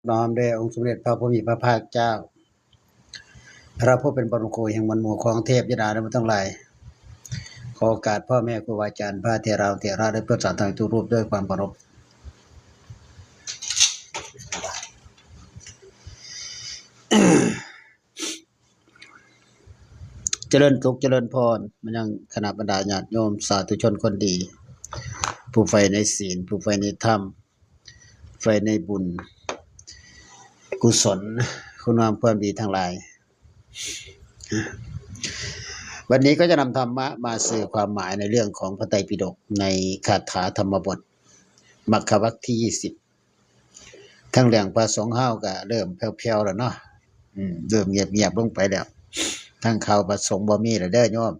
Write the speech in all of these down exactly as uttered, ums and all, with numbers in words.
น้อมแด่องค์สมเด็จพระผู้มีพระภาคเจ้า พระผู้เป็นบรมครูแห่งมวลหมู่ของเทพยดาและมนุษย์ทั้งหลาย ขอโอกาสพ่อแม่ครูบาอาจารย์พระเถราเถระและเพื่อนสารทั้งทุกรูปด้วยความเคารพ เจริญสุขเจริญพรมายังคณะบรรดาญาติโยมสาธุชนคนดี ผู้ใฝ่ในศีล ผู้ใฝ่ในธรรม ใฝ่ในบุญ กุศล คุณงามความดีทั้งหลาย วันนี้ก็จะนำธรรมะมาสื่อความหมายในเรื่องของพระไตรปิฎกในคาถาธรรมบท มัคควัคที่ยี่สิบ ทั้งเรื่องพระสงฆ์เฮาก็เริ่มแผ่วๆแล้วเนาะ อืม เริ่มเงียบๆลงไปแล้ว ทั้งข่าวพระสงฆ์บ่มีแล้วเด้อโยม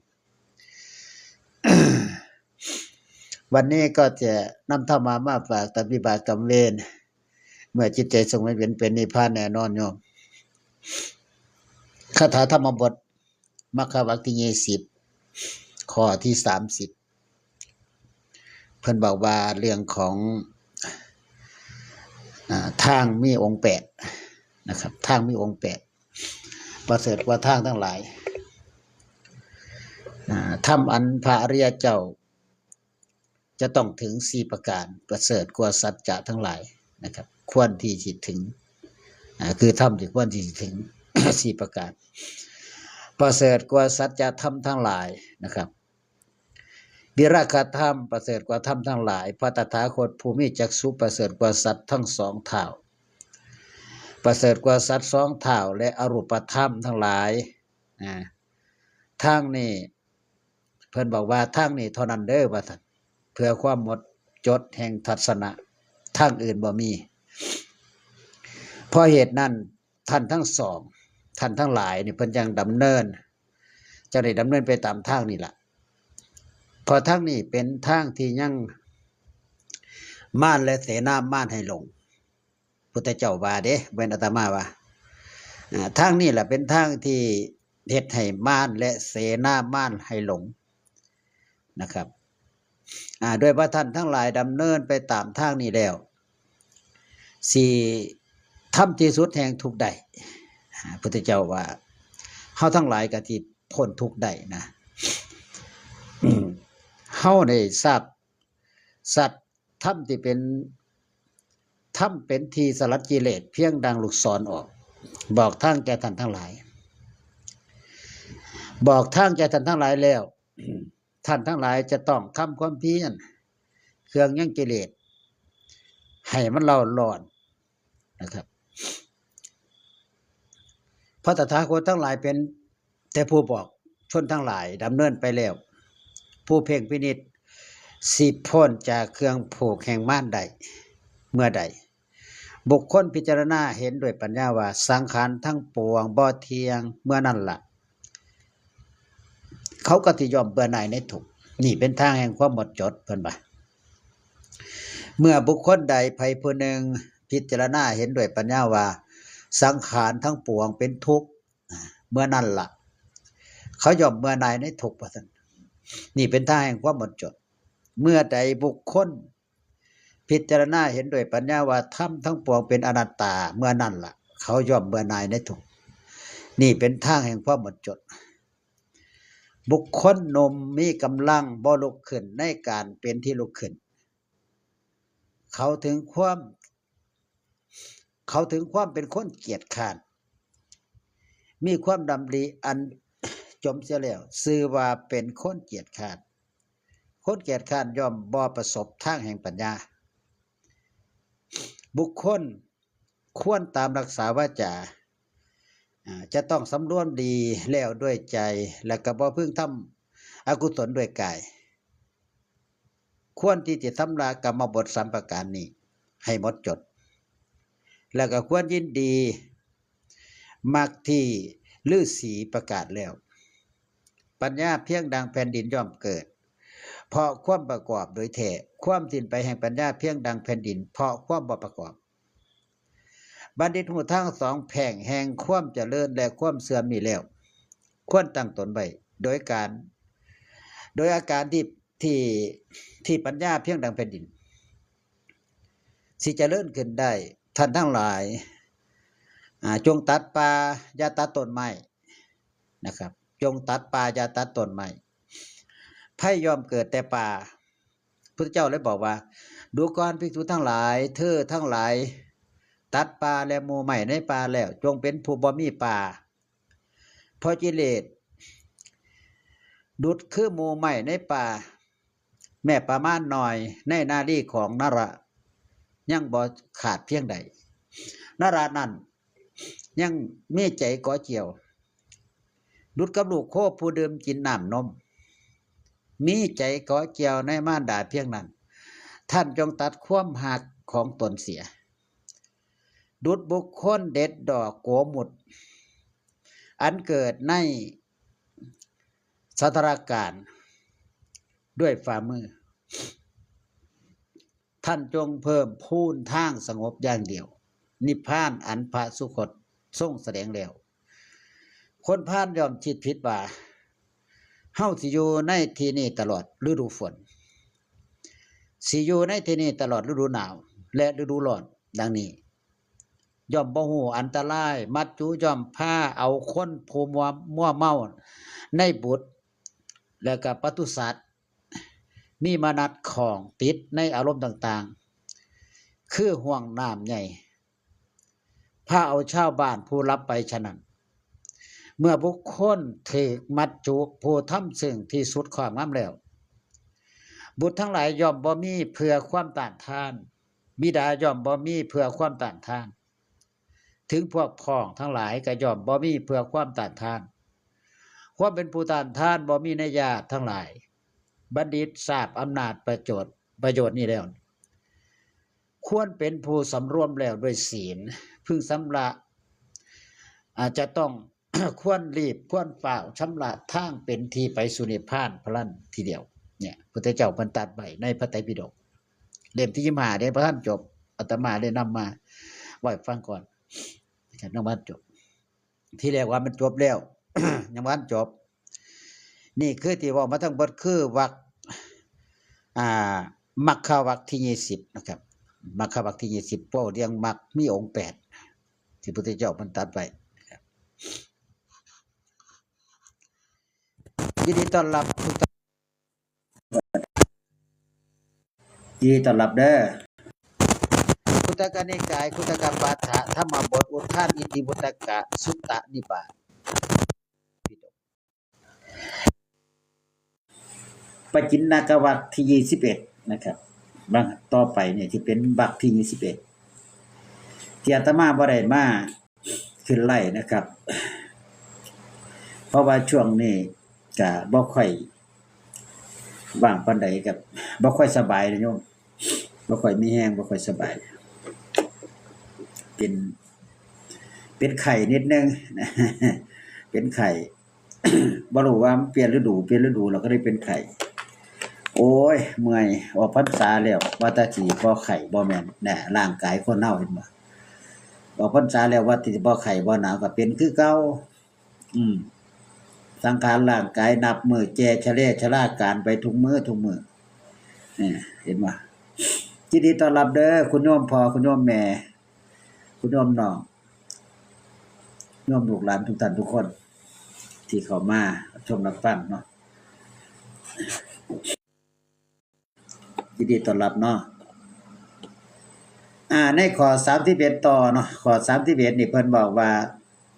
วันนี้ก็จะนำธรรมะมาฝากตามวิบากกรรมเวร เมื่อจิตใจสงบเย็นเป็นนิพพานแน่นอนโยม คาถาธรรมบท มัคควัคที่ยี่สิบ ข้อที่สามสิบ เพิ่นบอกว่าเรื่องของ อ่า ทางมีองค์แปดนะครับ ทางมีองค์แปด ประเสริฐกว่าทางทั้งหลาย อ่า ธรรมอันพระอริยเจ้า จะต้องถึงสี่ประการ ประเสริฐกว่าสัจจะทั้งหลายนะครับ ควรที่สิถึง อ่า คือธรรมที่ควรที่สิถึง สี่ประการ ประเสริฐกว่าสัจธรรมทั้งหลายนะครับ วิราคะธรรม ประเสริฐกว่าธรรมทั้งหลาย พระตถาคตผู้มีจักษุประเสริฐกว่าสัตว์ทั้งสองเท่า ประเสริฐกว่าสัตว์สองเท่า และอรูปธรรมทั้งหลาย อ่า ทางนี้ เพิ่นบอกว่าทางนี้เท่านั้นเด้อ ว่าซั่น เพื่อความหมดจดแห่งทัศนะ ทางอื่นบ่มี เพราะเหตุนั้นท่านทั้งสอง ท่านทั้งหลายนี่เพิ่นจั่งดำเนิน จั่งได้ดำเนินไปตามทางนี่ล่ะ เพราะทางนี้เป็นทางที่ยังมารและเสนามารให้หลง พุทธเจ้าว่าเด้ บ่แม่นอาตมาว่า อ่า ทางนี้แหละเป็นทางที่เฮ็ดให้มารและเสนามารให้หลงนะครับ อ่า ด้วยว่าท่านทั้งหลายดำเนินไปตามทางนี้แล้ว สิทำที่สุดแห่งทุกข์ได้ อ่า พุทธเจ้าว่า เฮาทั้งหลายก็สิพ้นทุกข์ได้นะ เฮาได้ทราบสัจธรรมที่เป็น ธรรมเป็นที่สลัดกิเลสเพียงดังลูกศรออก บอกทางแก่ท่านทั้งหลาย บอกทางแก่ท่านทั้งหลายแล้ว ท่านทั้งหลายจะต้องทำความเพียร เครื่องยังกิเลส ให้มันเล่าร้อนนะครับ พระตถาคตทั้งหลายเป็นแต่ผู้บอกชนทั้งหลายดำเนินไปแล้ว ผู้เพ่งพินิจสิพ้นจากเครื่องผูกแห่งมารได้เมื่อใด บุคคลพิจารณาเห็นด้วยปัญญาว่าสังขารทั้งปวงบ่เที่ยง เมื่อนั้นละ เขาก็สิย่อมเบื่อหน่ายในทุกข์ นี่เป็นทางแห่งความหมดจด เพิ่นว่า เมื่อบุคคลใดใผผู้หนึ่งพิจารณาเห็นด้วยปัญญาว่าสังขารทั้งปวงเป็นทุกข์ เมื่อนั้นละ เขาย่อมเบื่อหน่ายในทุกข์ ว่าซั่น นี่เป็นทางแห่งความหมดจด เมื่อใดบุคคล พิจารณาเห็นด้วยปัญญาว่าธรรมทั้งปวงเป็นอนัตตา เมื่อนั้นละ เขาย่อมเบื่อหน่ายในทุกข์ นี่เป็นทางแห่งความหมดจด บุคคลหนุ่มมีกำลังบ่ลุกขึ้นในการเป็นที่ลุกขึ้น เขาถึงความ เขาถึงความเป็นคนเกียจคร้าน มีความดำริอันจมเสียแล้ว ชื่อว่าเป็นคนเกียจคร้าน คนเกียจคร้านย่อมบ่ประสบทางแห่งปัญญา บุคคลควรตามรักษาวาจา อ่า จะต้องสำรวมดีแล้วด้วยใจ และก็บ่พึงทำอกุศลด้วยกาย ควรที่จะชำระกรรมบทสามประการนี้ให้หมดจด แล้วก็ควรยินดี มักที่ฤๅษีประกาศแล้ว ปัญญาเพียงดังแผ่นดินย่อมเกิด เพราะความประกอบโดยแท้ ความสิ้นไปแห่งปัญญาเพียงดังแผ่นดิน เพราะความบ่ประกอบ บัณฑิตฮู้ทางสองแพร่งแห่งความเจริญและความเสื่อมนี้แล้ว ควรตั้งตนไว้ โดยการ โดยอาการที่ ที่ ที่ปัญญาเพียงดังแผ่นดิน สิเจริญขึ้นได้ ท่านทั้งหลาย อ่า จงตัดป่า อย่าตัดต้นไม้ นะครับ จงตัดป่า อย่าตัดต้นไม้ ภัยย่อมเกิดแต่ป่า พุทธเจ้าเลยบอกว่า ดูก่อนภิกษุทั้งหลาย เธอทั้งหลาย ตัดป่าและหมู่ไม้ในป่าแล้ว จงเป็นผู้บ่มีป่า เพราะกิเลสดุจคือหมู่ไม้ในป่า แม้ประมาณหน่อยในนารีของนร ยังบ่ขาดเพียงใด นรนั้นยังมีใจเกาะเกี่ยว ดุจกับลูกโคผู้ดื่มกินน้ำนม มีใจเกาะเกี่ยวในมารดาเพียงนั้น ท่านจงตัดความฮักของตนเสีย ดุจบุคคลเด็ดดอกโกมุต อันเกิดในสัทธารการด้วยฝ่ามือ ท่านจงเพิ่มพูนทางสงบอย่างเดียว นิพพานอันพระสุคตทรงแสดงแล้ว คนพาลย่อมคิดผิดว่า เฮาสิอยู่ในที่นี้ตลอดฤดูฝน สิอยู่ในที่นี้ตลอดฤดูหนาว และฤดูร้อน ดังนี้ ย่อมบ่ฮู้อันตราย มัจจุย่อมพาเอาคนผู้มัว มัวเมาในบุตร และก็ปตุสัตว์ มีมานัดข้องติดในอารมณ์ต่างๆ คือห่วงน้ำใหญ่ พาเอาชาวบ้านผู้หลับไปฉะนั้น เมื่อบุคคลถืกมัจจุผู้ทำซึ่งที่สุดครอบงำแล้ว บุตรทั้งหลายย่อมบ่มีเพื่อความต้านทาน บิดาย่อมบ่มีเพื่อความต้านทาน ถึงพวกพ้องทั้งหลายก็ย่อมบ่มีเพื่อความต้านทาน ความเป็นผู้ต้านทานบ่มีในญาติทั้งหลาย บัณฑิตทราบอำนาจประโยชน์ ประโยชน์นี้แล้ว ควรเป็นผู้สำรวมแล้วด้วยศีล พึงชำระ อาจจะต้อง ควรรีบ ควรฟ้าวชำระทางเป็นที่ไปสู่นิพพานพลันทีเดียว เนี่ย พุทธเจ้าเพิ่นตรัสไว้ในพระไตรปิฎก เล่มที่ยี่สิบห้าเด้ บ่ทันจบ อาตมาได้นำมาไว้ฟังก่อน นะครับ ยังบ่ทันจบ ที่แรกว่ามันจบแล้ว ยังบ่ทันจบ นี่คือที่เว้ามาทั้งหมดคือวรรค อ่า มัคควัคคย์ที่ยี่สิบนะครับ มัคควัคคย์ที่ยี่สิบ เว้าเรื่องมัคคมีองค์แปด ที่พุทธเจ้าเพิ่นตรัสไว้นะครับ ยินดีต้อนรับทุกท่าน ยินดีต้อนรับเด้อ คุตตกนิกาย คุตตกปาฐะ ธรรมบท อุทานอิติวุตตกะ สุตตนิบาต ปจินนกวัคคย์ที่ยี่สิบเอ็ดนะครับ บาง ต่อไปเนี่ยที่เป็นวัคคย์ที่ยี่สิบเอ็ด ที่อาตมาบ่ได้มาขึ้นไลฟ์นะครับ เพราะว่าช่วงนี้ก็บ่ค่อยว่างปานใดครับ บ่ค่อยสบายนะโยม บ่ค่อยมีแฮง บ่ค่อยสบาย เป็น เป็นไข้นิดนึง เป็นไข้ บ่รู้ว่ามันเปลี่ยนฤดู เปลี่ยนฤดูเราก็ได้เป็นไข้ โอ้ย เมื่อย ออกพรรษาแล้ว ว่าแต่สิบ่ไข้บ่แม่น น่ะ ร่างกายคนเฮาเห็นบ่ ออกพรรษาแล้วว่าสิบ่ไข้บ่หนาวก็เป็นคือเก่า อืม สังขารร่างกายนับมื้อแก่ชะแลชะลาการไปทุกมื้อทุกมื้อ เออ เห็นบ่ ยินดีต้อนรับเด้อ คุณโยมพ่อ คุณโยมแม่ คุณโยมน้อง โยมลูกหลานทุกท่านทุกคน ที่เข้ามาชมรับฟังเนาะ ยินดีต้อนรับเนาะ อ่า ในข้อสามสิบเอ็ดต่อเนาะ ข้อสามสิบเอ็ดนี่เพิ่นบอกว่า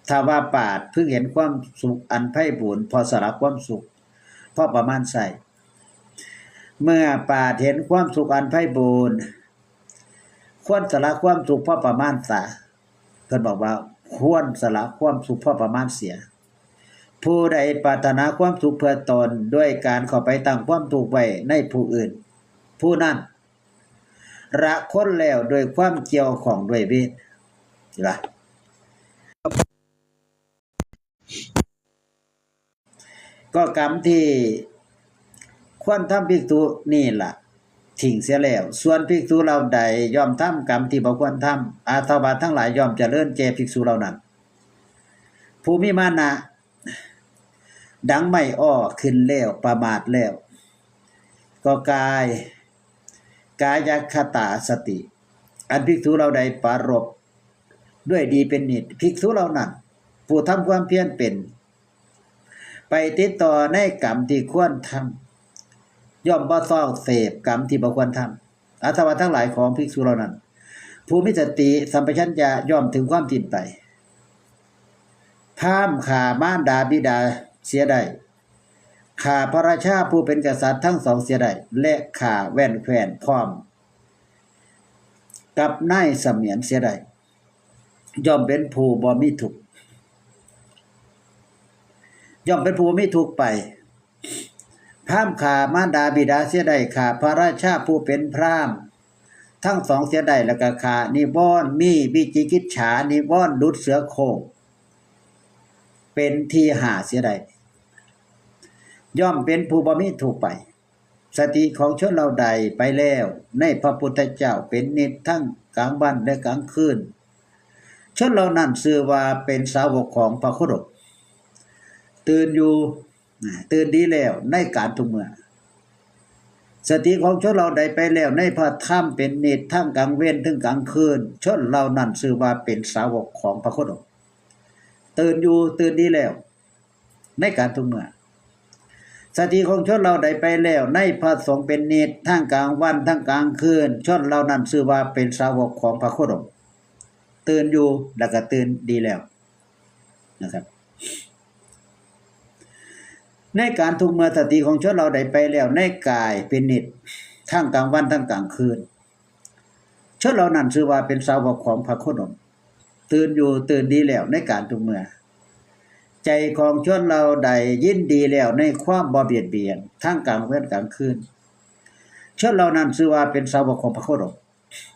ถ้าว่าปราชญ์พึงเห็นความสุขอันไพบูลย์ เพราะสละความสุข พอประมาณใช้ เมื่อปราชญ์เห็นความสุขอันไพบูลย์ ควรสละความสุขพอประมาณซะ เพิ่นบอกว่าควรสละความสุขพอประมาณเสีย ผู้ใดปรารถนาความสุขเพื่อตนด้วยการเข้าไปตั้งความทุกข์ไว้ในผู้อื่น ผู้นั้นละคนแล้วด้วยความเกี่ยวข้องด้วยเวร เห็นปะ ก็กรรมที่ควรทำภิกษุนี่ล่ะ ทิ้งเสียแล้ว ส่วนภิกษุเหล่าใดย่อมทำกรรมที่บ่ควรทำ อาสวะทั้งหลายย่อมเจริญแก่ภิกษุเหล่านั้น ผู้มีมานะ ดังไม้อ้อขึ้นแล้ว ประมาทแล้ว ก็กาย กายคตาสติ อันภิกษุเหล่าใดปรารภด้วยดีเป็นนิจ ภิกษุเหล่านั้น ผู้ทำความเพียรเป็น ไปติดต่อในกรรมที่ควรทำ ย่อมบ่ต้องเสพกรรมที่บ่ควรทำ อาสวะทั้งหลายของภิกษุเหล่านั้น ผู้มีสติสัมปชัญญะย่อมถึงความสิ้นไป พราหมณ์ฆ่ามารดาบิดาเสียได้ ฆ่าพระราชาผู้เป็นกษัตริย์ทั้งสองเสียได้ และฆ่าแว่นแควนพร้อมกับนายเสมียนเสียได้ ย่อมเป็นผู้บ่มีทุกข์ ย่อมเป็นผู้บ่มีทุกข์ไป พราหมณ์ฆ่ามารดาบิดาเสียได้ ฆ่าพระราชาผู้เป็นพราหมณ์ทั้งสองเสียได้ แล้วก็ฆ่านิวรณ์ มีวิจิกิจฉา นิวรณ์ดุจเสือโคร่ง เป็นที่ห้าเสียได้ ย่อมเป็นผู้บ่มีทุกข์ไป สติของชนเหล่าใดไปแล้วในพระพุทธเจ้าเป็นนิจทั้งกลางวันและกลางคืน ชนเหล่านั้นชื่อว่าเป็นสาวกของพระโคดม ตื่นอยู่ ตื่นดีแล้วในการทุกเมื่อ สติของชนเหล่าใดไปแล้วในพระธรรมเป็นนิจทั้งกลางเว็นทั้งกลางคืน ชนเหล่านั้นชื่อว่าเป็นสาวกของพระโคดม ตื่นอยู่ ตื่นดีแล้ว ในการทุกเมื่อ สติของชนเหล่าใดไปแล้วในพระสงฆ์เป็นนิจทั้งกลางวันทั้งกลางคืน ชนเหล่านั้นชื่อว่าเป็นสาวกของพระโคดม ตื่นอยู่ แล้วก็ตื่นดีแล้วนะครับ ในการทุกเมื่อ สติของชนเหล่าใดไปแล้วในกายเป็นนิจทั้งกลางวันทั้งกลางคืน ชนเหล่านั้นชื่อว่าเป็นสาวกของพระโคดม ตื่นอยู่ ตื่นดีแล้วในการทุกเมื่อ ใจของชนเหล่าใดยินดีแล้วในความบ่เบียดเบียนทั้งกลางเว็นกลางคืน ชนเหล่านั้นชื่อว่าเป็นสาวกของพระโคดม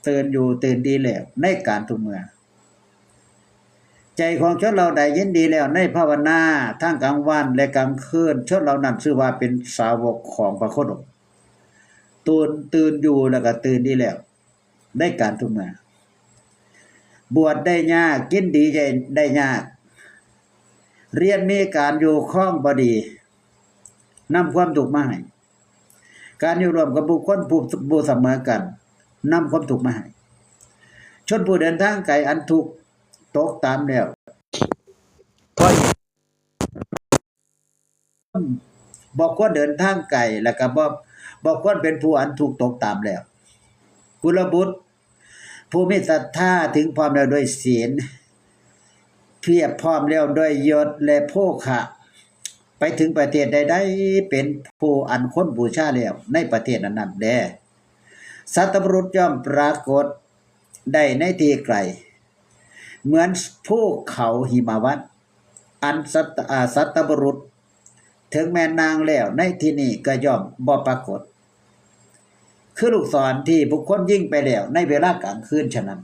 ตื่นอยู่ ตื่นดีแล้วในการทุกเมื่อ ใจของชนเหล่าใดยินดีแล้วในภาวนาทั้งกลางวันและกลางคืน ชนเหล่านั้นชื่อว่าเป็นสาวกของพระโคดม ตื่น ตื่นอยู่ แล้วก็ตื่นดีแล้วในการทุกเมื่อ บวชได้ยาก กินดีได้ยาก เรียนมีการอยู่ครองบ่ดี นำความทุกข์มาให้ การอยู่ร่วมกับบุคคลผู้บ่เสมอกัน นำความทุกข์มาให้ ชนผู้เดินทางไกลอันทุกข์ตกต่ำแล้ว เพราะบ่ควรเดินทางไกล แล้วก็บ่ บ่ควรเป็นผู้อันทุกข์ตกต่ำแล้ว กุลบุตร ผู้มีศรัทธาถึงพร้อมแล้วด้วยศีล เพียบพร้อมแล้วด้วยยศและโภคะ ไปถึงประเทศใดๆ เป็นผู้อันคนบูชาแล้วในประเทศนั้นๆ แล สัตบุรุษย่อมปรากฏได้ในที่ไกล เหมือนภูเขาหิมวัน อันสัต อ่า สัตบุรุษ ถึงแม้นนางแล้วในที่นี้ก็ย่อมบ่ปรากฏ คือลูกศรที่บุคคลยิงไปแล้วในเวลากลางคืนฉะนั้น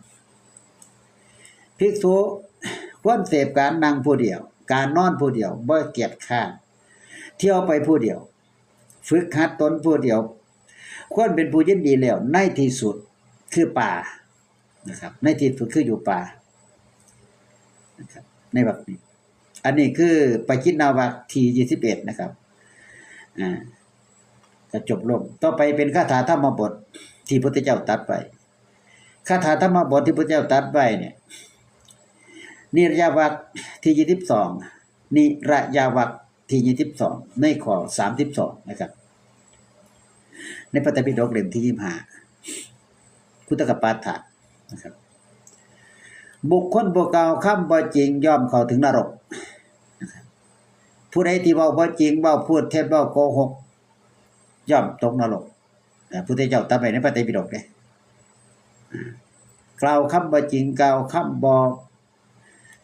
ภิกษุควรเสพการนั่งผู้เดียว การนอนผู้เดียว บ่เกียจคร้าน เที่ยวไปผู้เดียว ฝึกหัดตนผู้เดียว ควรเป็นผู้ยินดีแล้วในที่สุด คือป่านะครับ ในที่สุดคืออยู่ป่านะครับ ในวรรคนี้ อันนี้คือปกิณณวรรคที่ยี่สิบเอ็ดนะครับ อ่า ก็จบลง ต่อไปเป็นคาถาธรรมบทที่พุทธเจ้าตรัสไว้ คาถาธรรมบทที่พุทธเจ้าตรัสไว้เนี่ย นิรยาวรรคที่ยี่สิบสอง นิรยาวรรคที่ยี่สิบสอง ในข้อสามสิบสองนะครับ ในพระไตรปิฎกเล่มที่ยี่สิบห้า คุตตกปาฐะนะครับ บุคคลผู้กล่าวคำบ่จริงย่อมเข้าถึงนรกนะครับ ผู้ใดที่เว้าบ่จริง เว้าพูดเท็จ เว้าโกหก ย่อมตกนรก อ่า พุทธเจ้าตรัสไว้ในพระไตรปิฎกเด้ อ่า กล่าวคำบ่จริง กล่าวคำบ่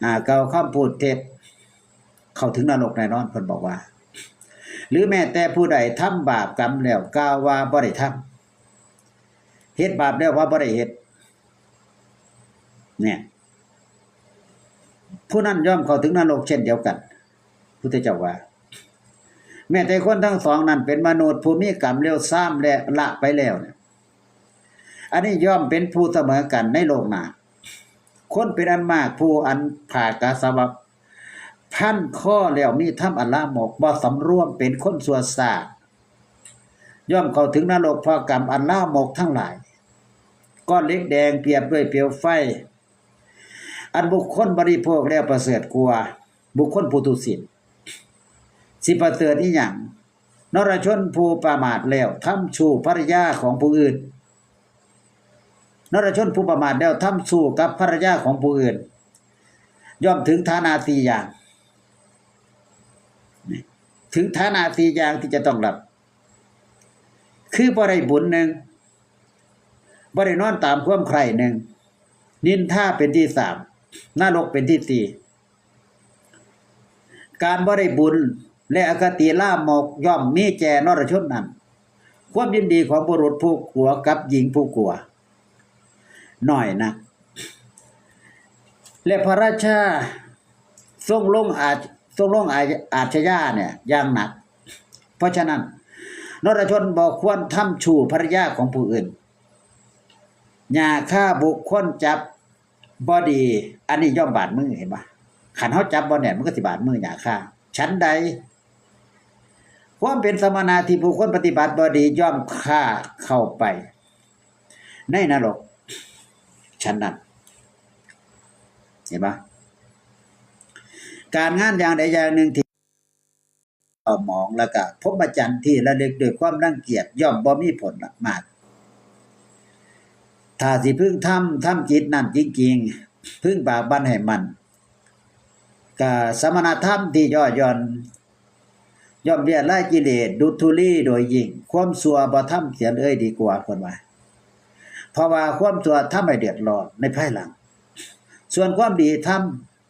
อ่า กล่าวคำพูดเท็จ เข้าถึงนรกแน่นอน เพิ่นบอกว่า หรือแม้แต่ผู้ใดทำบาปกรรมแล้วกล่าวว่าบ่ได้ทำ เฮ็ดบาปแล้วว่าบ่ได้เฮ็ด เนี่ย ผู้นั้นย่อมเข้าถึงนรกเช่นเดียวกัน พุทธเจ้าว่า แม้แต่คนทั้งสองนั้นเป็นมนุษย์ผู้มีกรรมเลวทรามและละไปแล้วเนี่ย อันนี้ย่อมเป็นผู้เสมอกันในโลกหน้า คนเป็นอันมากผู้อันผ่ากาสาวะพันข้อแล้วมีธรรมอันลามก บ่สำรวมเป็นคนชั่วช้า ย่อมเข้าถึงนรกเพราะกรรมอันลามกทั้งหลาย ก้อนเหล็กแดงเปรียบด้วยเปลวไฟ อันบุคคลบริโภคแล้วประเสริฐกว่าบุคคลผู้ทุศีล สิประเสริฐอีหยัง นรชนผู้ประมาทแล้วทำชู้ภรรยาของผู้อื่น นรชนผู้ประมาทแล้วทำชู้กับภรรยาของผู้อื่น ย่อมถึงฐานะสี่อย่าง ถึงฐานะสี่อย่างที่จะต้องรับ คือบ่ได้บุญหนึ่ง บ่ได้นอนตามความใคร่หนึ่ง นินทาเป็นที่สาม นรกเป็นที่สี่ การบ่ได้บุญและอคติลามกย่อมมีแก่นรชนนั้น ความยินดีของบุรุษผู้กลัวกับหญิงผู้กลัว น้อยนัก และพระราชาทรงลงอาช- ทรงลงอา- อาชญาเนี่ยอย่างหนัก เพราะฉะนั้น นรชนบ่ควรทำชู้ภรรยาของผู้อื่น หญ้าคาบุคคลจับบ่ดี อันนี้ย่อมบาดมือ เห็นปะ คันเฮาจับบ่แน่นมันก็สิบาดมือหญ้าคา ฉันใด ความเป็นสมณะที่ผู้คนปฏิบัติบ่ดีย่อมคาเข้าไปในนรก ฉันนั้น เห็นปะ การงานอย่างใดอย่างหนึ่งที่เศร้าหมอง แล้วก็พรหมจรรย์ที่ระลึกด้วยความรังเกียจย่อมบ่มีผลมาก ถ้าสิพึงทำ ทำจิตนั้นจริงๆ พึงบากบั่นให้มั่น ก็สมณธรรมที่ย่อหย่อน ย่อมเบียดไล่กิเลสดุดทุลีโดยยิ่ง ความชั่วบ่ทำเสียเลยดีกว่า เพิ่นว่า เพราะว่าความชั่วทำให้เดือดร้อนในภายหลัง ส่วนความดีท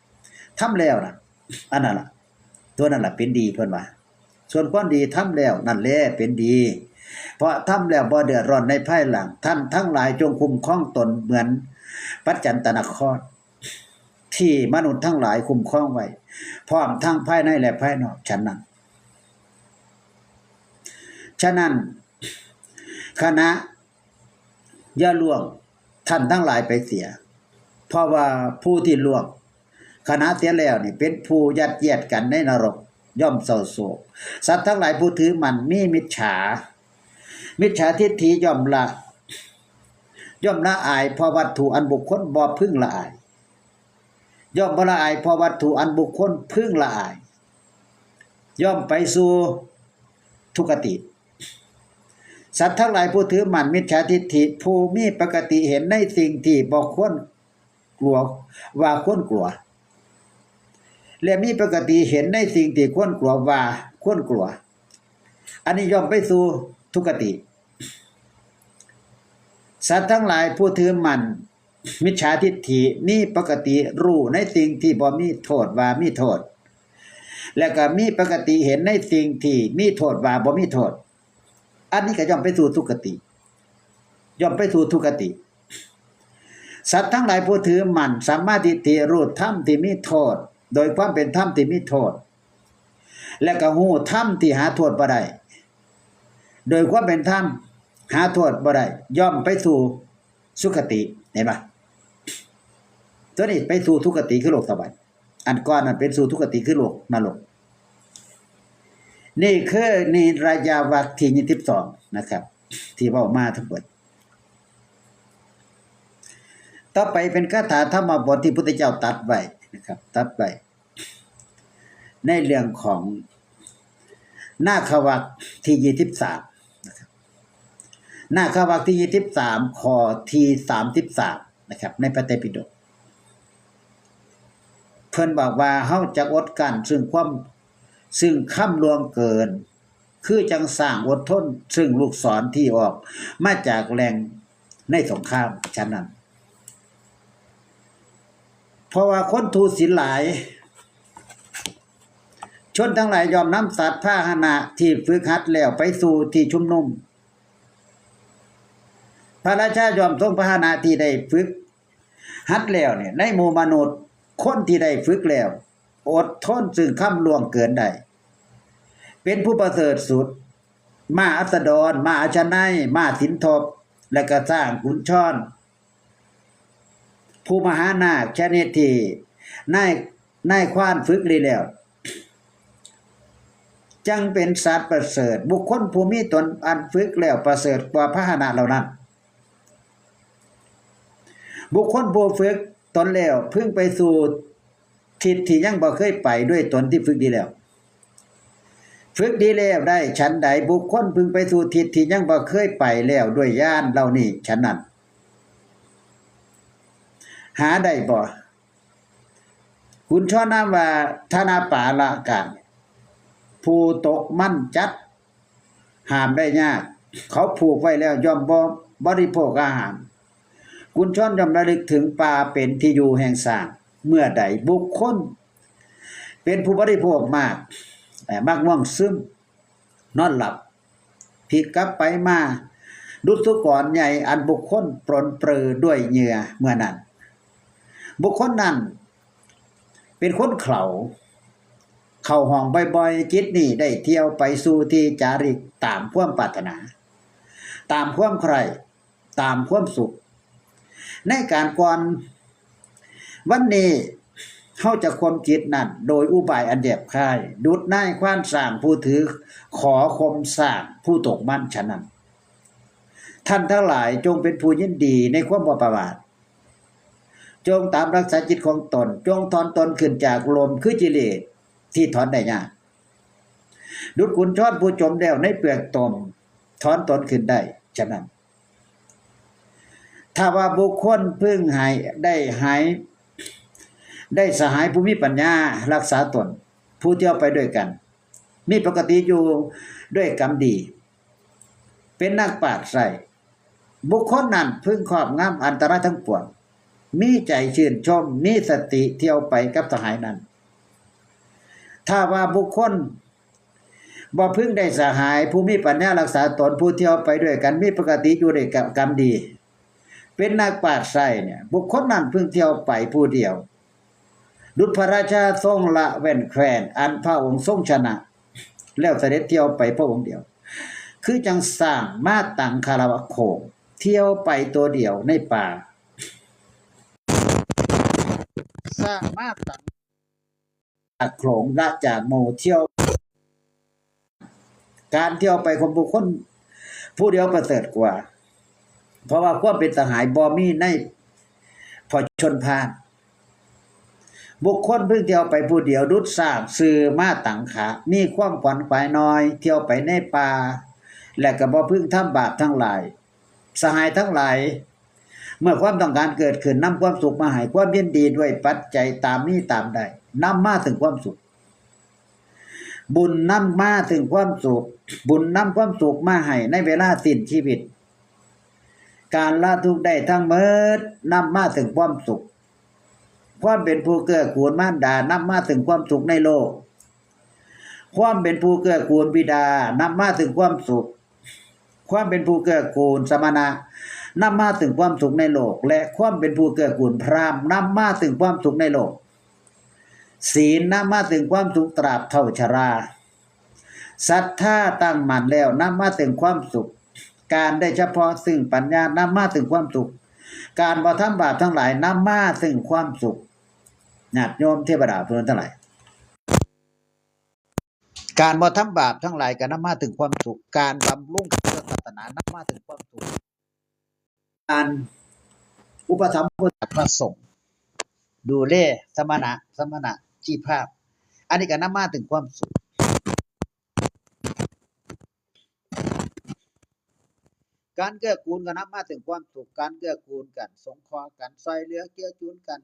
ำ ทำแล้วนะ อันนั้นล่ะ ตัวนั้นล่ะเป็นดี เพิ่นว่า ส่วนความดีทำแล้วนั่นแหละเป็นดี เพราะทำแล้วบ่เดือดร้อนในภายหลัง ท่านทั้งหลายจงคุ้มครองตนเหมือนปัจจันตนคร ที่มนุษย์ทั้งหลายคุ้มครองไว้ พร้อมทั้งภายในและภายนอก ฉันนั้น ฉะนั้น คณะอย่าล่วงท่านทั้งหลายไปเสีย เพราะว่าผู้ที่ล่วงคณะเสียแล้วนี่เป็นผู้ยัดเยียดกันในนรก ย่อมเศร้าโศก สัตว์ทั้งหลายผู้ถือมั่นมีมิจฉา มิจฉาทิฏฐิย่อมละ ย่อมละอายเพราะวัตถุอันบุคคลบ่พึงละอาย ย่อมบ่ละอายเพราะวัตถุอันบุคคลพึงละอาย ย่อมไปสู่ทุกขติ สัตว์ทั้งหลายผู้ถือมั่นมิจฉาทิฏฐิ ผู้มีปกติเห็นในสิ่งที่บ่ควรกลัวว่าควรกลัว และมีปกติเห็นในสิ่งที่ควรกลัวว่าควรกลัว อันนี้ย่อมไปสู่ทุกขติ สัตว์ทั้งหลายผู้ถือมั่นมิจฉาทิฏฐิ มีปกติรู้ในสิ่งที่บ่มีโทษว่ามีโทษ และก็มีปกติเห็นในสิ่งที่มีโทษว่าบ่มีโทษ อันนี้ก็ย่อมไปสู่ทุกขติ ย่อมไปสู่ทุกขติ สัตว์ทั้งหลายผู้ถือมั่นสัมมาทิฏฐิรู้ธรรมที่มีโทษ โดยความเป็นธรรมที่มีโทษ และก็รู้ธรรมที่หาโทษบ่ได้ โดยความเป็นธรรมหาโทษบ่ได้ ย่อมไปสู่สุคติ เห็นปะ ตัวนี้ไปสู่สุคติคือโลกสวรรค์ อันก่อนนั้นเป็นสู่ทุกขติคือโลกนรก นี่คือนิรยาวรรคที่ยี่สิบสองนะครับ ที่เว้ามาทั้งหมด ต่อไปเป็นคาถาธรรมบทที่พุทธเจ้าตรัสไว้นะครับ ตรัสไว้ ในเรื่องของนาควักที่ยี่สิบสามนะครับ นาควักที่ยี่สิบสาม ข้อที่สามสิบสามนะครับ ในพระไตรปิฎก เพิ่นบอกว่า เฮาจะอดกั้นซึ่งความ ซึ่งคำล่วงเกิน คือจั่งช้างอดทนซึ่งลูกศรที่ออกมาจากแหล่งในสงคราม ฉะนั้น เพราะว่าคนทุศีลหลาย ชนทั้งหลายย่อมนำสัตว์พาหนะที่ฝึกหัดแล้วไปสู่ที่ชุมนุม พระราชาย่อมทรงพาหนะที่ได้ฝึกหัดแล้วเนี่ย ในหมู่มนุษย์ คนที่ได้ฝึกแล้ว อดทนซึ่งคำล่วงเกินได้ เป็นผู้ประเสริฐสุด ม้าอัสดร ม้าอาชนัย ม้าสินทบ และก็ช้างกุญชร ผู้มหานาคชนิดที่นาย นายควานฝึกดีแล้ว จั่งเป็นสัตว์ประเสริฐ บุคคลผู้มีตนอันฝึกแล้วประเสริฐกว่าพาหนะเหล่านั้น บุคคลผู้ฝึกตนแล้วพึงไปสู่ทิศที่ยังบ่เคยไปด้วยตนที่ฝึกดีแล้ว ฝึกดีแล้วได้ฉันใด บุคคลพึงไปสู่ทิศที่ยังบ่เคยไปแล้วด้วยญาณเหล่านี้ฉันนั้น หาได้บ่ คุณชอนนามว่าธนาปาละกะ ผู้ตกมันจัด ห้ามได้ยาก เขาผูกไว้แล้วย่อมบ่บริโภคอาหาร คุณชอนย่อมระลึกถึงป่าเป็นที่อยู่แห่งสร้าง เมื่อใดบุคคล เป็นผู้บริโภคมาก เอ่อ มักง่วงซึม นอนหลับ ผิดกลับไปมา ดุจสุกรใหญ่อันบุคคลปรนเปรอด้วยเหยื่อเมื่อนั้น บุคคลนั้น เป็นคนเขลา เข้าห้องบ่อยๆ จิตนี้ได้เที่ยวไปสู่ที่จาริกตามความปรารถนา ตามความใคร่ ตามความสุข ในการก่อน วันนี้เฮาจะข่มจิตนั้นโดยอุบายอันแยบคาย ดุจนายควานช้างผู้ถือขอข่มช้างผู้ตกมันฉะนั้น ท่านทั้งหลายจงเป็นผู้ยินดีในความบ่ประมาท จงตามรักษาจิตของตน จงถอนตนขึ้นจากลมคือกิเลสที่ถอนได้ยาก ดุจขุนชอนผู้จมแล้วในเปลือกตม ถอนตนขึ้นได้ ฉะนั้น ถ้าว่าบุคคลพึงให้ได้หาย ได้สหายผู้มีปัญญารักษาตน ผู้เที่ยวไปด้วยกัน มีปกติอยู่ด้วยกรรมดี เป็นนักปราชญ์ใส บุคคลนั้นพึงครอบงำอันตรายทั้งปวง มีใจชื่นชม มีสติเที่ยวไปกับสหายนั้น ถ้าว่าบุคคลบ่พึงได้สหายผู้มีปัญญารักษาตน ผู้เที่ยวไปด้วยกัน มีปกติอยู่ด้วยกรรมดี เป็นนักปราชญ์ใสเนี่ย บุคคลนั้นพึงเที่ยวไปผู้เดียว ดุจพระราชาทรงละแว่นแคว้นอันพระองค์ทรงชนะ แล้วเสด็จเที่ยวไปพระองค์เดียว คือจังสร้างมาตังคารวะโขง เที่ยวไปตัวเดียวในป่า สร้างมาตังโขงละจากหมู่เที่ยว การเที่ยวไปของบุคคลผู้เดียวประเสริฐกว่า เพราะว่าความเป็นสหายบ่มีในผจญภัย บุคคลเพิ่งเที่ยวไปผู้เดียวดุจสร้างซื่อมาตังขา มีความขวนขวายน้อย เที่ยวไปในป่า และก็บ่พึงทำบาปทั้งหลาย สหายทั้งหลาย เมื่อความต้องการเกิดขึ้นนำความสุขมาให้ ความยินดีด้วยปัจจัยตามมีตามได้ นำมาถึงความสุข บุญนำมาถึงความสุข บุญนำความสุขมาให้ในเวลาสิ้นชีวิต การละทุกข์ได้ทั้งหมดนำมาถึงความสุข ความเป็นผู้เกื้อกูลมารดานำมาถึงความสุขในโลก ความเป็นผู้เกื้อกูลบิดานำมาถึงความสุข ความเป็นผู้เกื้อกูลสมณะนำมาถึงความสุขในโลก และความเป็นผู้เกื้อกูลพราหมณ์นำมาถึงความสุขในโลก ศีลนำมาถึงความสุขตราบเท่าชรา ศรัทธาตั้งมั่นแล้วนำมาถึงความสุข การได้เฉพาะซึ่งปัญญานำมาถึงความสุข การบ่ทำบาปทั้งหลายนำมาถึงความสุข ญาติโยมเทวดาเพื่อนทั้งหลาย การบ่ทำบาปทั้งหลายก็นำมาถึงความสุข การบำรุงพระศาสนานำมาถึงความสุข การอุปถัมภ์พระสงฆ์ ดูแลสมณะ สมณะชีพาพ อันนี้ก็นำมาถึงความสุข การเกื้อกูลก็นำมาถึงความสุข การเกื้อกูลกัน สงเคราะห์กัน ช่วยเหลือเกื้อกูลกัน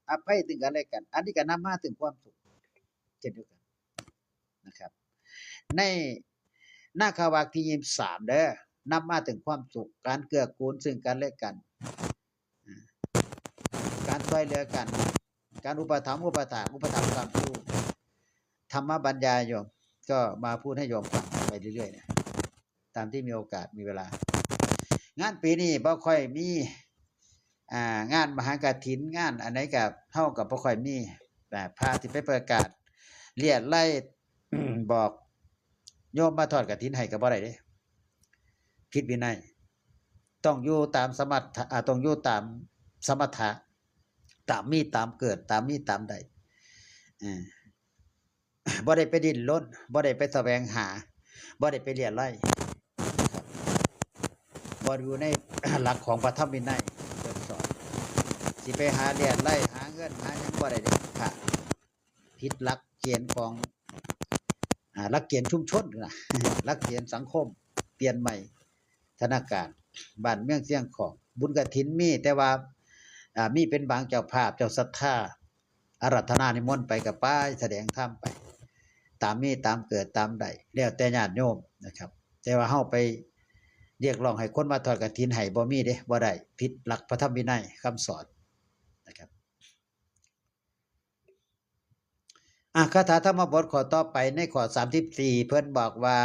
อภัยซึ่งกันและกัน อันนี้ก็นำมาถึงความสุข เช่นเดียวกันนะครับ ในนาควักที่ยี่สิบสามเด้อ นำมาถึงความสุข การเกื้อกูลซึ่งกันและกัน อ่า การช่วยเหลือกัน การอุปถัมภ์อุปถาก อุปถัมภ์คำพูด ธรรมบรรยายโยม ก็มาพูดให้โยมฟังไปเรื่อยๆนะ ตามที่มีโอกาสมีเวลา งานปีนี้บ่ค่อยมี อ่า งานมหากฐิน งานอันไหนก็ เฮาก็บ่ค่อยมี อ่า พระที่ไปประกาศเรียกไล่ บอกโยมมาทอดกฐินให้ก็บ่ได้เด้ ผิดวินัย ต้องอยู่ตามสมถะ อ่า ต้องอยู่ตามสมถะ ตามมีตามเกิด ตามมีตามได้ อ่า บ่ได้ไปดิ้นรน บ่ได้ไปแสวงหา บ่ได้ไปเลียไล่ บ่อยู่ในหลักของพระธรรมวินัยเพิ่นสอน สิไปหาเลียรายได้หาเงินหาหยังบ่ได้เด้อ ถ้าผิดหลักเกณฑ์ของ อ่า หลักเกณฑ์ชุมชนนะ หลักเกณฑ์สังคม เปลี่ยนใหม่ ธนาคาร บ้านเมืองเสียงของ บุญกฐินมี แต่ว่า อ่า มีเป็นบางเจ้าภาพ เจ้าศรัทธา อาราธนานิมนต์ไปก็ไป แสดงธรรมไป ตามมีตามเกิดตามได้ แล้วแต่ญาติโยมนะครับ แต่ว่าเฮาไปเรียกร้องให้คนมาทอดกฐินให้ บ่มีเด้ บ่ได้ ผิดหลักพระธรรมวินัยคำสอนนะครับ อ่ะ คาถาธรรมบทข้อต่อไปในข้อสามสิบสี่ เพิ่นบอกว่า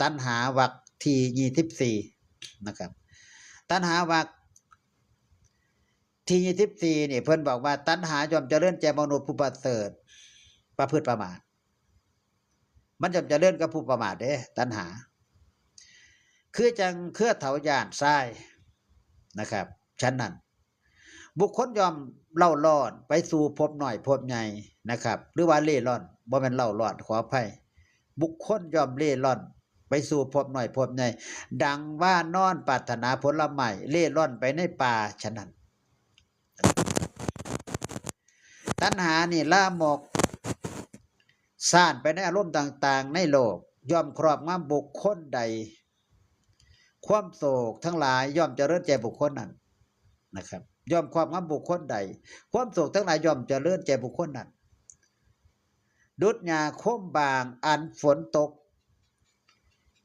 ตัณหาวรรคที่ยี่สิบสี่ นะครับ ตัณหาวรรคที่ยี่สิบสี่ นี่เพิ่นบอกว่า ตัณหาย่อมเจริญแก่มนุษย์ผู้ประเสริฐ ประพฤติประมาท มันย่อมเจริญกับผู้ประมาทเด้ ตัณหา คือจั่งเครือเถาย่านทรายนะครับ ฉะนั้น บุคคลย่อมเล่าร้อนไปสู่ภพน้อยภพใหญ่นะครับ หรือว่าเล่ร่อน บ่แม่นเล่าร้อน ขออภัย บุคคลย่อมเล่ร่อนไปสู่ภพน้อยภพใหญ่ ดังว่านอนปรารถนาผลไม้เล่ร่อนไปในป่าฉะนั้น ตัณหานี่ลามกซ่านไปในอารมณ์ต่างๆ ในโลก ย่อมครอบงำบุคคลใด ความโศกทั้งหลายย่อมเจริญแก่บุคคลนั้นนะครับ ย่อมครอบงำบุคคลใด ความโศกทั้งหลายย่อมเจริญแก่บุคคลนั้น ดุจหญ้าโคมบางอันฝนตก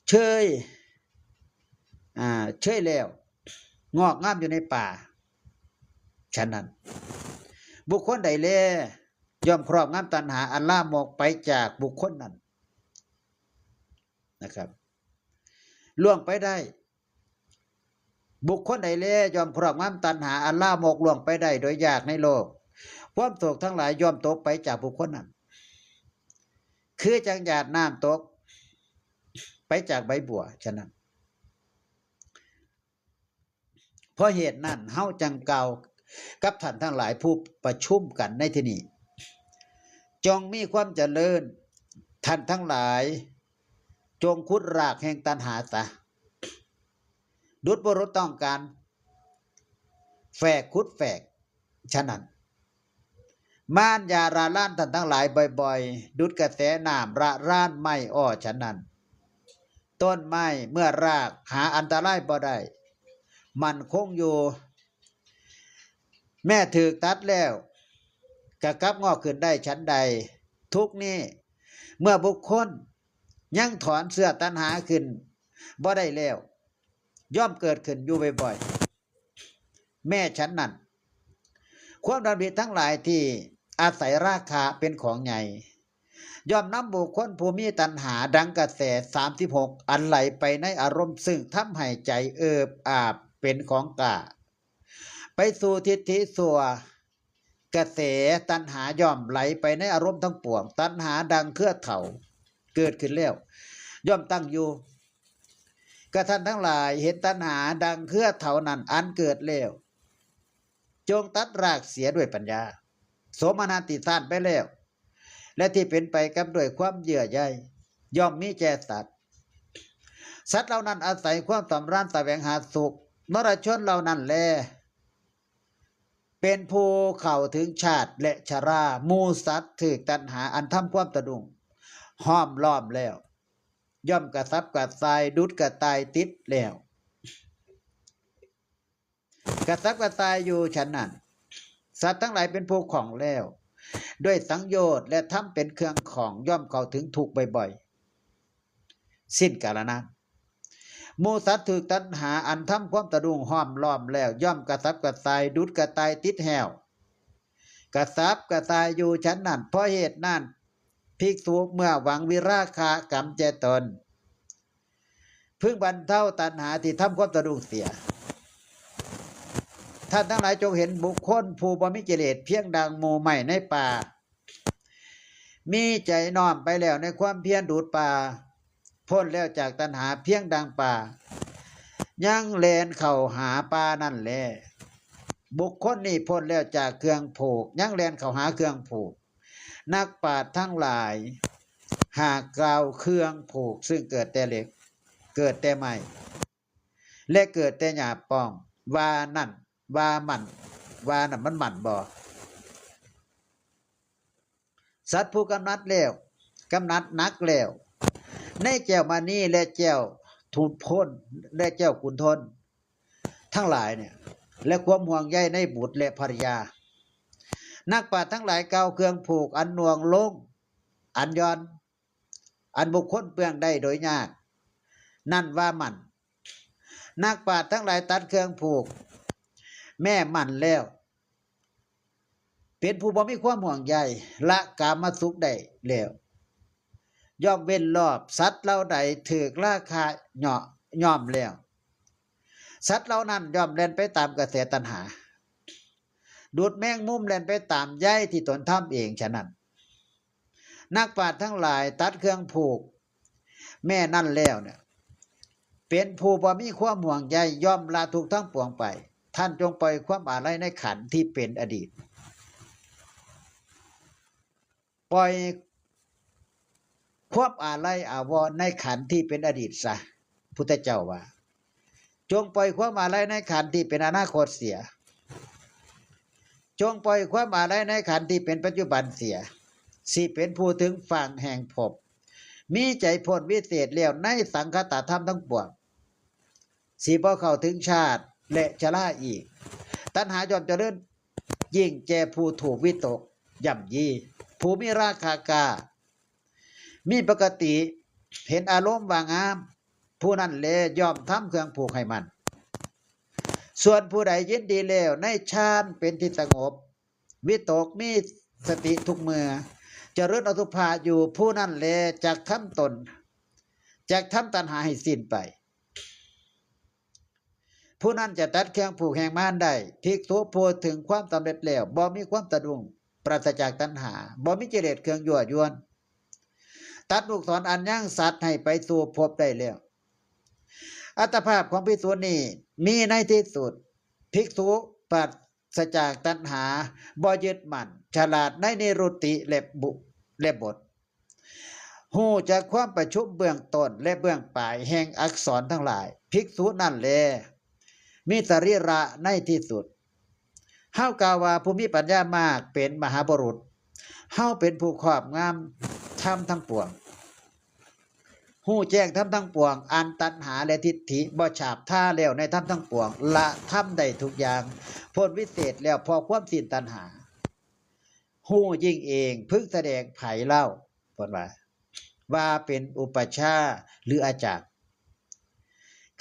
เชย อ่า เชยแล้ว งอกงามอยู่ในป่า ฉะนั้น บุคคลใดแล ย่อมครอบงำตัณหาอันลามกไปจากบุคคลนั้นนะครับ ล่วงไปได้ บุคคลใดแล ย่อมครอบงำตัณหาอันลามกล่วงไปได้โดยยากในโลก ความโศกทั้งหลายย่อมตกไปจากบุคคลนั้น คือจั่งหยาดน้ำตก ไปจากใบบัว ฉะนั้น เพราะเหตุนั้น เฮาจั่งกล่าวกับท่านทั้งหลายผู้ประชุมกันในที่นี้ จงมีความเจริญ ท่านทั้งหลาย จงขุดรากแห่งตัณหาซะ ดุจบุรุษต้องการแฝกขุดแฝก ฉะนั้น มารอย่าระรานท่านทั้งหลายบ่อยๆ ดุจกระแสน้ำระรานไม้อ้อฉะนั้น ต้นไม้เมื่อรากหาอันตรายบ่ได้ มั่นคงอยู่ แม้ถูกตัดแล้ว ก็กลับงอกขึ้นได้ฉันใด ทุกข์นี้ เมื่อบุคคลยังถอนเสื้อตัณหาขึ้นบ่ได้แล้ว ย่อมเกิดขึ้นอยู่บ่อยๆ แม้ฉันนั้น ความดำริทั้งหลายที่อาศัยราคะเป็นของใหญ่ ย่อมนำบุคคลผู้มีตัณหาดังกระแสสามสิบหก อันไหลไปในอารมณ์ซึ่งทำให้ใจเอิบอาบเป็นของกล้า ไปสู่ทิฏฐิชั่ว กระแสตัณหาย่อมไหลไปในอารมณ์ทั้งปวง ตัณหาดังเครือเถาเกิดขึ้นแล้ว ย่อมตั้งอยู่ กระท่านทั้งหลายเห็นตัณหาดังเครือเถานั้นอันเกิดแล้ว จงตัดรากเสียด้วยปัญญา โสมนัสที่ซ่านไปแล้ว และที่เป็นไปกับด้วยความเยื่อใย ย่อมมีแก่สัตว์ สัตว์เหล่านั้นอาศัยความสำราญแสวงหาสุข นรชนเหล่านั้นแล เป็นผู้เข้าถึงชาติและชรา หมู่สัตว์ถูกตัณหาอันทำความสะดุ้งห้อมล้อมแล้ว ย่อมกระสับกระส่ายดุจกระต่ายติดแล้ว กระสับกระส่ายอยู่ฉันนั้น สัตว์ทั้งหลายเป็นผู้ข้องแล้ว ด้วยสังโยชน์และธรรมเป็นเครื่องข้อง ย่อมเข้าถึงทุกข์บ่อยๆ สิ้นกาลนาน หมู่สัตว์ถูกตัณหาอันทำความสะดุ้งห้อมล้อมแล้ว ย่อมกระสับกระส่ายดุจกระต่ายติดแห้ว กระสับกระส่ายอยู่ฉันนั้น เพราะเหตุนั้น ภิกษุเมื่อหวังวิราคะกำแจตน พึงบรรเทาตัณหาที่ทำความสะดุ้งเสีย ท่านทั้งหลายจงเห็นบุคคลผู้บ่มีกิเลสเพียงดังหมู่ไม้ในป่า มีใจน้อมไปแล้วในความเพียรดูดป่า พ้นแล้วจากตัณหาเพียงดังป่า ยังแล่นเข้าหาป่านั่นแล บุคคลนี้พ้นแล้วจากเครื่องผูก ยังแล่นเข้าหาเครื่องผูก นักปราชญ์ทั้งหลาย หากกล่าวเครื่องผูกซึ่งเกิดแต่เหล็ก เกิดแต่ไม้ และเกิดแต่หญ้าป้อง ว่านั่น ว่ามัน ว่านั่นมันหมั่นบ่ สัตว์ผู้กำหนัดแล้ว กำหนัดหนักแล้ว ในแก้วมณีและแก้วทุนพล และแก้วขุนทน ทั้งหลายเนี่ย และความห่วงใยในบุตรและภรรยา นักปราชญ์ทั้งหลายกล่าวเครื่องผูกอันหน่วงลง อันหย่อน อันบุคคลเปื้องได้โดยยาก นั่นว่าหมั่น นักปราชญ์ทั้งหลายตัดเครื่องผูก แม่หมั่นแล้ว เป็นผู้บ่มีความห่วงใย ละกามสุขได้แล้ว ย่อมเว้นรอบสัตว์เหล่าใดถืกราคาย่อ ย่อมแล้ว สัตว์เหล่านั้นย่อมแล่นไปตามกระแสตัณหา ดูดแมงมุมแล่นไปตามใยที่ตนทำเองฉะนั้น นักปราชญ์ทั้งหลายตัดเครื่องผูก แม่นั่นแล้วเนี่ย เป็นผู้บ่มีความห่วงใย ย่อมละทุกข์ทั้งปวงไป ท่านจงปล่อยความอาลัยในขันธ์ที่เป็นอดีต ปล่อยความอาลัยอาวรณ์ในขันธ์ที่เป็นอดีตซะ พุทธเจ้าว่า จงปล่อยความอาลัยในขันธ์ที่เป็นอนาคตเสีย จงปล่อยความอาลัยในขันธ์ที่เป็นปัจจุบันเสีย สิเป็นผู้ถึงฝั่งแห่งภพ มีใจพ้นวิเศษแล้วในสังคตธรรมทั้งปวง สิบ่เข้าถึงชาติและชราอีก ตัณหาย่อมเจริญยิ่งแก่ผู้ถูกวิตกย่ำยี ผู้มีราคะกล้า มีปกติเห็นอารมณ์ว่างาม ผู้นั้นแลย่อมทำเครื่องผูกให้มัน ส่วนผู้ใดยินดีแล้วในฌานเป็นที่สงบ วิตกมีสติทุกเมื่อ เจริญอสุภะอยู่ ผู้นั้นแลจักทำตน จักทำตัณหาให้สิ้นไป ผู้นั้นจะตัดเครื่องผูกแห่งมารได้ ภิกษุผู้ถึงความสำเร็จแล้ว บ่มีความสะดุ้ง ปราศจากตัณหา บ่มีกิเลสเครื่องยั่วยวน ตัดลูกศรอันยังสัตว์ให้ไปสู่ภพได้แล้ว อัตภาพของภิกษุนี้มีในที่สุด ภิกษุปราศจากตัณหา บ่ยึดมั่น ฉลาดในนิรุตติและบุ และบท ฮู้จักความประชุมเบื้องต้นและเบื้องปลายแห่งอักษรทั้งหลาย ภิกษุนั่นแล มีสรีระในที่สุด เฮากล่าวว่าผู้มีปัญญามากเป็นมหาบุรุษ เฮาเป็นผู้ครอบงำธรรมทั้งปวง ฮู้แจ้งธรรมทั้งปวง อันตัณหาและทิฏฐิบ่ฉาบทาแล้วในธรรมทั้งปวง ละธรรมได้ทุกอย่าง พ้นวิเศษแล้วเพราะความสิ้นตัณหา ฮู้ยิ่งเอง พึงแสดงไผเล่า เพิ่นว่า ว่าเป็นอุปัชฌาย์หรืออาจารย์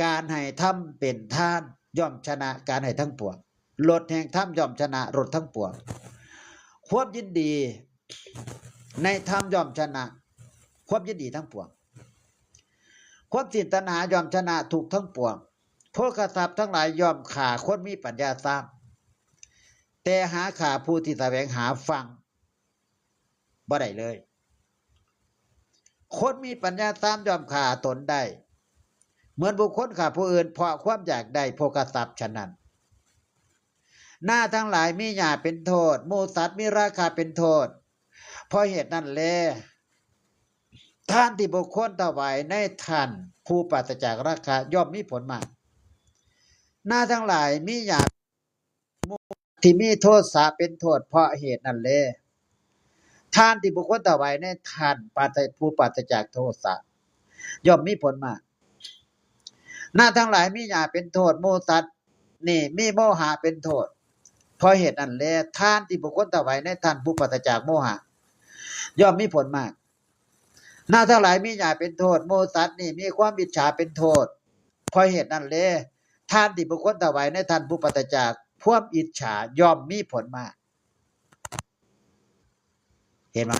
การให้ธรรมเป็นทานย่อมชนะการให้ทั้งปวง รสแห่งธรรมย่อมชนะรสทั้งปวง ความยินดีในธรรมย่อมชนะความยินดีทั้งปวง ความสิ้นตัณหาย่อมชนะทุกข์ทั้งปวง โภคทรัพย์ทั้งหลายย่อมฆ่าคนมีปัญญาสาม แต่หาฆ่าผู้ที่แสวงหาฟังบ่ได้เลย คนมีปัญญาสามย่อมฆ่าตนได้ เหมือนบุคคลฆ่าผู้อื่นเพราะความอยากได้โภคทรัพย์ฉะนั้น หน้าทั้งหลายมีหญ้าเป็นโทษ หมู่สัตว์มีราคะเป็นโทษ เพราะเหตุนั้นแล ทานที่บุคคลถวายในท่านผู้ปราศจากราคะย่อมมีผลมาก หน้าทั้งหลายมีหญ้า ที่มีโทสะเป็นโทษ เพราะเหตุนั้นแล ทานที่บุคคลถวายในท่านปราศ ผู้ปราศจากโทสะ ย่อมมีผลมาก หน้าทั้งหลายมีหญ้าเป็นโทษ หมู่สัตว์นี่มีโมหะเป็นโทษ เพราะเหตุนั้นแล ทานที่บุคคลถวายในท่านผู้ปราศจากโมหะ ย่อมมีผลมาก หน้าทั้งหลายมีหญ้าเป็นโทษ หมู่สัตว์นี่มีความอิจฉาเป็นโทษ เพราะเหตุนั้นแล ทานที่บุคคลถวายในท่านผู้ปราศจากความอิจฉาย่อมมีผลมาก เห็นไหม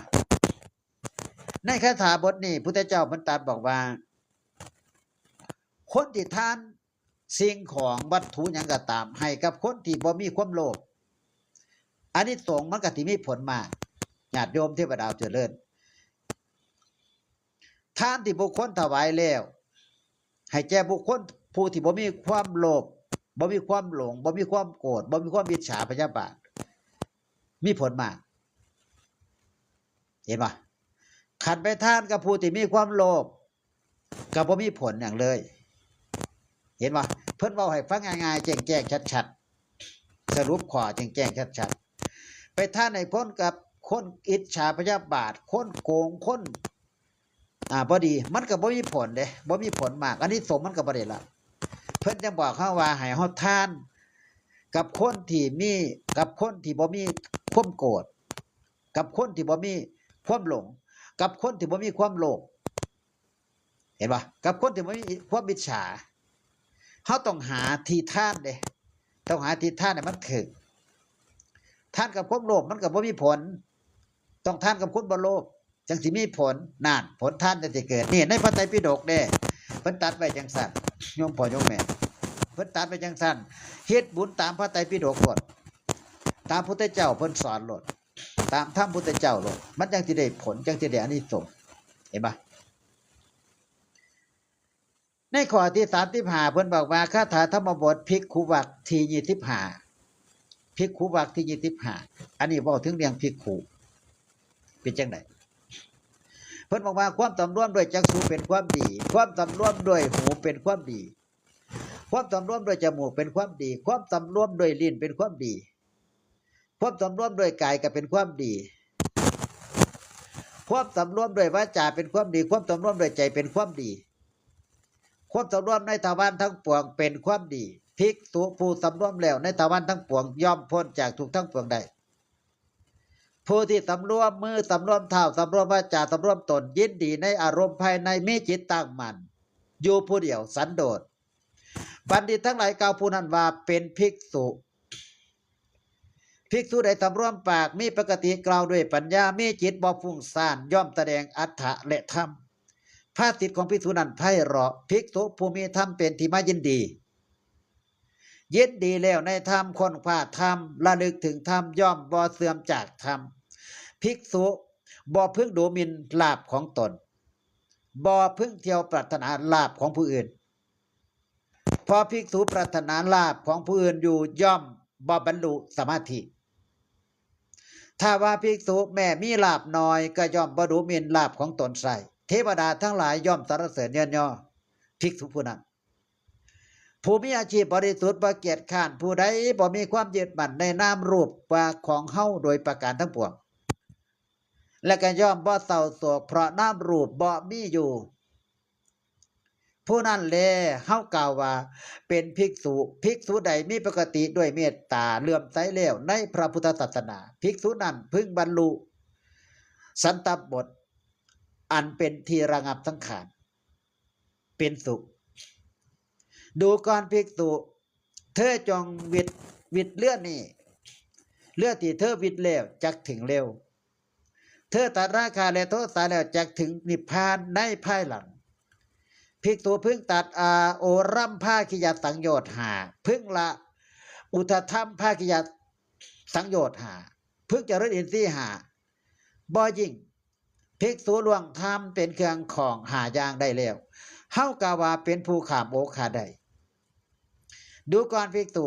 ในคาถาบทนี้พุทธเจ้าเพิ่นตรัสบอกว่า คนที่ทานสิ่งของวัตถุหยังก็ตาม ให้กับคนที่บ่มีความโลภ อานิสงส์มันก็สิมีผลมาก ญาติโยมเทวดาเจริญ ทานที่บุคคลถวายแล้ว ให้แก่บุคคลผู้ที่บ่มีความโลภ บ่มีความหลง บ่มีความโกรธ บ่มีความอิจฉาพยาบาท มีผลมาก เห็นบ่ คันไปทานกับผู้ที่มีความโลภ ก็บ่มีผลหยังเลย เห็นบ่ เพิ่นเว้าให้ฟังง่ายๆ แจ้งๆ ชัด สรุปข้อแจ้งๆชัดๆ ไปทานให้คนกับคนอิจฉาพยาบาท คนโกง คน อ่า บ่ดี มันก็บ่มีผลเด้ บ่มีผลมาก อานิสงส์มันก็บ่ได้รับ เพิ่นจั่งบอกเฮาว่าให้เฮาทาน กับคนที่มี กับคนที่บ่มีความโกรธ กับคนที่บ่มีความหลง กับคนที่บ่มีความโลภ เห็นบ่ กับคนที่บ่มีความอิจฉา เฮาต้องหาที่ทานเด้ ต้องหาที่ทานให้มันถืก ทานกับความโลภมันก็บ่มีผล ต้องทานกับคนบ่โลภ จั่งสิมีผล นั่น ผลทานจั่งสิเกิด นี่ในพระไตรปิฎกเด้ เพิ่นตรัสไว้จั่งซั่น โยมพ่อโยมแม่ เพิ่นตรัสไว้จั่งซั่น เฮ็ดบุญตามพระไตรปิฎกโลด ตามพุทธเจ้าเพิ่นสอนโลด ตามธรรมพุทธเจ้าโลด มันจั่งสิได้ผล จั่งสิได้อานิสงส์ เห็นบ่ ในข้อที่สามสิบห้า เพิ่นบอกว่า คาถาธรรมบท ภิกขุวรรคที่ยี่สิบห้า ภิกขุวรรคที่ยี่สิบห้า อันนี้เว้าถึงเรื่องภิกขุ เป็นจั่งใด เพิ่นบอกว่า ความสำรวมด้วยจักษุเป็นความดี ความสำรวมด้วยหูเป็นความดี ความสำรวมด้วยจมูกเป็นความดี ความสำรวมด้วยลิ้นเป็นความดี ความสำรวมด้วยกายก็เป็นความดี ความสำรวมด้วยวาจาเป็นความดี ความสำรวมด้วยใจเป็นความดี ความสำรวมในทวารทั้งปวงเป็นความดี ภิกษุผู้สำรวมแล้วในทวารทั้งปวงย่อมพ้นจากทุกข์ทั้งปวงได้ ผู้ที่สำรวมมือ สำรวมเท้า สำรวมวาจา สำรวมตน ยินดีในอารมณ์ภายใน มีจิตตั้งมั่น อยู่ผู้เดียว สันโดษ บัณฑิตทั้งหลายกล่าวผู้นั้นว่าเป็นภิกษุ ภิกษุใดสำรวมปาก มีปกติกล่าวด้วยปัญญา มีจิตบ่ฟุ้งซ่าน ย่อมแสดงอรรถะและธรรม ภาษิตของภิกษุนั้นไพเราะ ภิกษุผู้มีธรรมเป็นที่มายินดี ยินดีแล้วในธรรม ค้นคว้าธรรม ระลึกถึงธรรม ย่อมบ่เสื่อมจากธรรม ภิกษุบ่พึงดูหมิ่นลาภของตน บ่พึงเที่ยวปรารถนาลาภของผู้อื่น เพราะภิกษุปรารถนาลาภของผู้อื่นอยู่ ย่อมบ่บรรลุสมาธิ ถ้าว่าภิกษุแม้มีลาภน้อยก็ย่อมบ่ดูหมิ่นลาภของตนไส้ เทวดาทั้งหลายย่อมสรรเสริญเยินยอภิกษุผู้นั้น ผู้มีอาชีพบริสุทธิ์บ่เกียจคร้าน ผู้ใดบ่มีความยึดมั่นในนามรูปว่าของเฮาโดยประการทั้งปวง และก็ย่อมบ่เศร้าโศกเพราะนามรูปบ่มีอยู่ ผู้นั้นแลเฮากล่าวว่าเป็นภิกษุ ภิกษุใดมีปกติด้วยเมตตาเลื่อมใสแล้วในพระพุทธศาสนา ภิกษุนั้นพึงบรรลุสันตบท อันเป็นที่ระงับสังขาร เป็นสุข ดูก่อนภิกษุ เธอจงหวิด หวิดเรือนี้ เรือที่เธอหวิดแล้วจักถึงเร็ว เธอตัดราคะและโทสะแล้วจักถึงนิพพานในภายหลัง ภิกษุพึงตัดอาโอรัมภาคิยสังโยชน์ห้า พึงละอุทธัมภาคิยสังโยชน์ห้า พึงเจริญอินทรีย์ห้า บ่ยิ่ง ภิกษุล่วงธรรมเป็นเครื่องของห้าอย่างได้แล้ว เฮากล่าวว่าเป็นผู้ข้ามโอฆะได้ ดูก่อนภิกษุ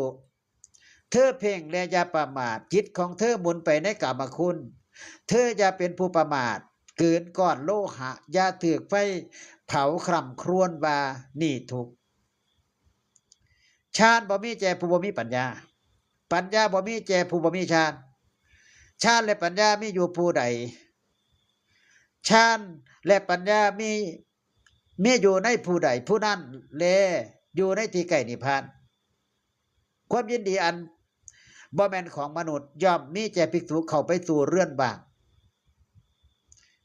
เธอเพ่งและอย่าประมาท จิตของเธอหมุนไปในกามคุณ เธออย่าเป็นผู้ประมาท กืนก้อนโลหะ อย่าถืกไฟเผาคร่ำครวญว่านี่ทุกข์ ฌานบ่มีแก่ผู้บ่มีปัญญา ปัญญาบ่มีแก่ผู้บ่มีฌาน ฌานและปัญญามีอยู่ผู้ใด ฌานและปัญญามี มีอยู่ในผู้ใด ผู้นั้นแลอยู่ในที่ใกล้นิพพาน ความยินดีอันบ่แม่นของมนุษย์ย่อมมีแก่ภิกษุเข้าไปสู่เรือนว่าง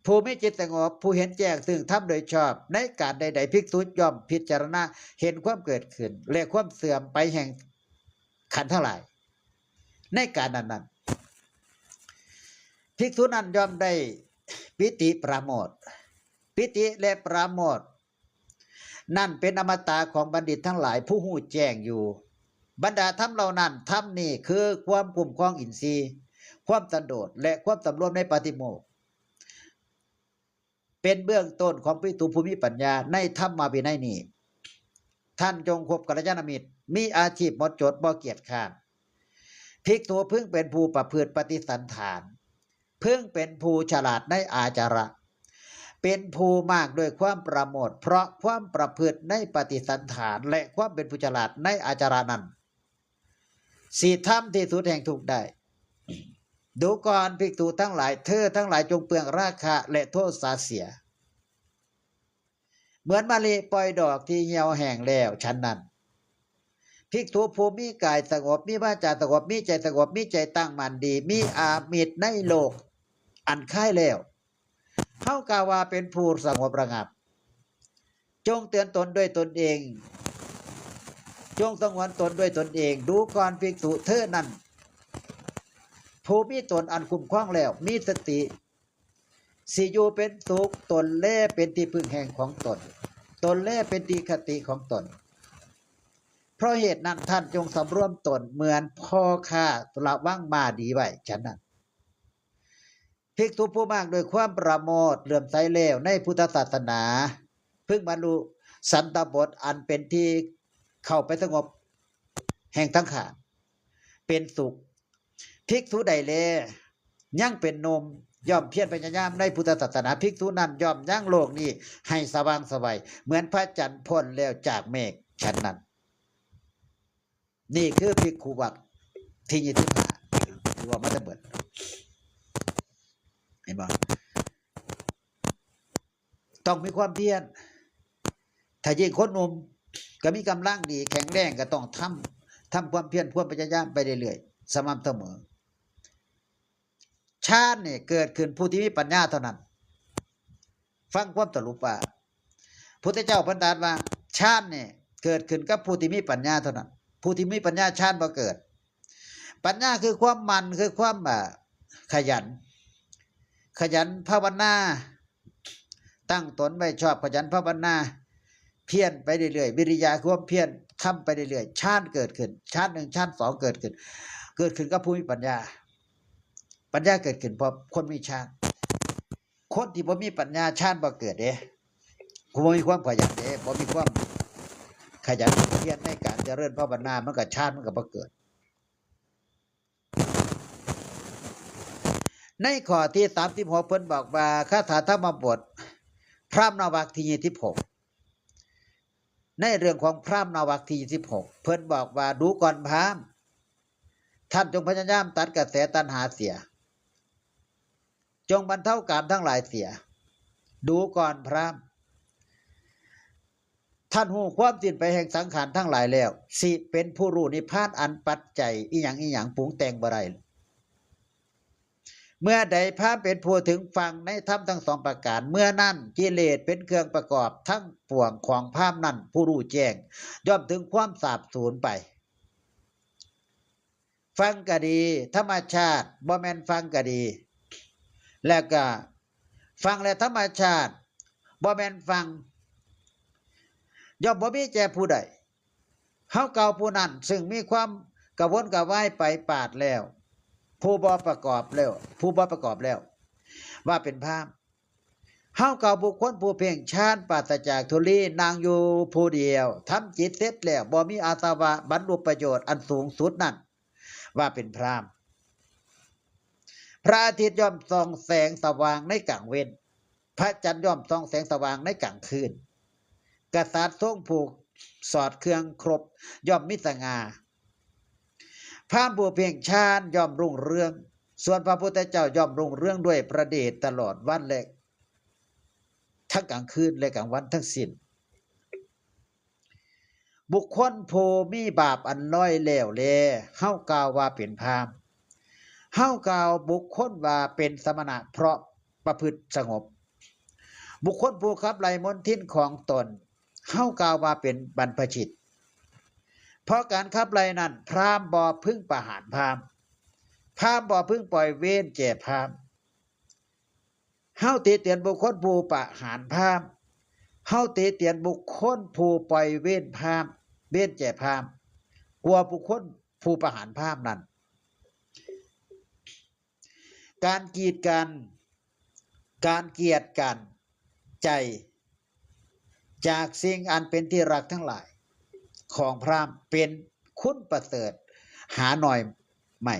ผู้มีจิตสงบ ผู้เห็นแจ้งซึ่งธรรมโดยชอบ ในการใดๆ ภิกษุย่อมพิจารณาเห็นความเกิดขึ้น และความเสื่อมไปแห่งขันธ์ทั้งหลาย ในการนั้นๆ ภิกษุนั้นย่อมได้ปีติปราโมทย์ ปีติและปราโมทย์ นั่นเป็นอมตะของบัณฑิตทั้งหลายผู้ฮู้แจ้งอยู่ บรรดาธรรมเหล่านั้น ธรรมนี้คือความคุ้มครองอินทรีย์ ความสันโดษ และความสำรวมในปาฏิโมกข์ เป็นเบื้องต้นของภิกษุผู้มีปัญญาในธรรมวินัยนี้ ท่านจงคบกัลยาณมิตร มีอาชีพหมดจดบ่เกียจคร้าน ภิกษุพึงเป็นผู้ประพฤติปฏิสันถาน พึงเป็นผู้ฉลาดในอาจาระ เป็นผู้มากด้วยความปราโมทย์ เพราะความประพฤติในปฏิสันถาน และความเป็นผู้ฉลาดในอาจาระนั้น สิทำที่สุดแห่งทุกข์ได้ ดูก่อนภิกษุทั้งหลาย เธอทั้งหลายจงเปลืองราคะและโทสะเสีย เหมือนมะลิปล่อยดอกที่เหี่ยวแห้งแล้ว ฉันนั้น ภิกษุผู้มีกายสงบ มีวาจาสงบ มีใจสงบ มีใจตั้งมั่นดี มีอามิตรในโลกอันคายแล้ว เฮากล่าวว่าเป็นผู้สงบระงับ จงเตือนตนด้วยตนเอง จงสงวนตนด้วยตนเอง ดูก่อนภิกษุเธอนั้น ผู้มีตนอันคุ้มครองแล้ว มีสติ สิอยู่เป็นสุข ตนแลเป็นที่พึ่งแห่งของตน ตนแลเป็นที่คติของตน เพราะเหตุนั้นท่านจงสำรวมตนเหมือนพ่อข้าระวังม้าดีไว้ ฉันนั้น ภิกษุผู้มากด้วยความประโมทย์เลื่อมใสแล้วในพุทธศาสนา พึงบรรลุสันตบทอันเป็นที่เข้าไปสงบแห่งสังขาร เป็นสุข ภิกษุใดแลยังเป็นหนุ่ม ย่อมเพียรพยายามในพุทธศาสนา ภิกษุนั้นย่อมยังโลกนี้ให้สว่างไสว เหมือนพระจันทร์พ้นแล้วจากเมฆ ฉันนั้น นี่คือภิกขุวรรคที่ยี่สิบห้า ที่ว่ามาแต่เบิด เห็นบ่ ต้องมีความเพียร ถ้ายิ่งคนหนุ่มก็มีกำลังดีแข็งแรง ก็ต้องทำ ทำความเพียรความพยายามไปเรื่อยๆ สม่ำเสมอ ฌานนี่เกิดขึ้นผู้ที่มีปัญญาเท่านั้น ฟังความสรุปว่า พุทธเจ้าเพิ่นตรัสว่า ฌานนี่เกิดขึ้นกับผู้ที่มีปัญญาเท่านั้น ผู้ที่มีปัญญาฌานบ่เกิด ปัญญาคือความหมั่น คือความ อ่า ขยัน ขยันภาวนา ตั้งตนไว้ชอบ ขยันภาวนา เพียรไปเรื่อยๆ วิริยะคือความเพียร ทำไปเรื่อยๆ ฌานเกิดขึ้น ฌานหนึ่ง ฌานสองเกิดขึ้น เกิดขึ้นกับผู้มีปัญญา ปัญญาเกิดขึ้นเพราะคนมีฌาน คนที่บ่มีปัญญาฌานบ่เกิดเด้ ผู้บ่มีความขยันเด้ บ่มีความขยันเพียรในการเจริญภาวนา มันก็ฌานมันก็บ่เกิด ในข้อที่สามสิบหก เพิ่นบอกว่าคาถาธรรมบท พราหมณ์นวรรคที่ยี่สิบหก ในเรื่องของพราหมณ์นวรรคที่ยี่สิบหก เพิ่นบอกว่า ดูก่อนพราหมณ์ ท่านจงพยายามตัดกระแสตัณหาเสีย จงบรรเทากามทั้งหลายเสีย ดูก่อนพราหมณ์ ท่านฮู้ความสิ้นไปแห่งสังขารทั้งหลายแล้ว สิเป็นผู้รู้นิพพานอันปัจจัยอิหยังอิหยังปรุงแต่งบ่ได้ เมื่อใดพราหมณ์เป็นผู้ถึงฝั่งในธรรมทั้งสองประการ เมื่อนั้นกิเลสเป็นเครื่องประกอบทั้งปวงของพราหมณ์นั้น ผู้รู้แจ้ง ย่อมถึงความสาบสูญไป ฝั่งก็ดี ธรรมชาติบ่แม่นฝั่งก็ดี แล้วก็ฝั่งและธรรมชาติบ่แม่นฝั่ง ย่อมบ่มีแก่ผู้ใด เฮากล่าวผู้นั้นซึ่งมีความกระวนกระวายไปปราดแล้ว ผู้บ่ประกอบแล้ว ผู้บ่ประกอบแล้ว ว่าเป็นพราหมณ์ เฮากล่าวบุคคลผู้เพ่งฌานปราศจากทุลี นั่งอยู่ผู้เดียว ทำจิตเสร็จแล้ว บ่มีอาสวะ บรรลุประโยชน์อันสูงสุดนั้น ว่าเป็นพราหมณ์ พระอาทิตย์ย่อมส่องแสงสว่างในกลางเว็น พระจันทร์ย่อมส่องแสงสว่างในกลางคืน กษัตริย์ทรงผูกสอดเครื่องครบ ย่อมมีสง่า พราหมณ์ผู้เพ่งฌานย่อมรุ่งเรือง ส่วนพระพุทธเจ้าย่อมรุ่งเรืองด้วยพระเดชตลอดวันและทั้งกลางคืนและกลางวันทั้งสิ้น บุคคลผู้มีบาปอันลอยแล้วแล เฮากล่าวว่าเป็นพราหมณ์ เฮากล่าวบุคคลว่าเป็นสมณะเพราะประพฤติสงบ บุคคลผู้ขับไล่มลทินของตน เฮากล่าวว่าเป็นบรรพชิต เพราะการขับไล่นั้นพราหมณ์บ่พึงประหารพราหมณ์ พราหมณ์บ่พึงปล่อยเวรแก่พราหมณ์ เฮาติเตียนบุคคลผู้ประหารพราหมณ์ เฮาติเตียนบุคคลผู้ปล่อยเวรพราหมณ์ เวรแก่พราหมณ์ กว่าบุคคลผู้ประหารพราหมณ์นั้น การกีดกัน การเกียดกันใจ จากสิ่งอันเป็นที่รักทั้งหลาย ของพราหมณ์เป็นคุณประเสริฐหาหน่อยไม่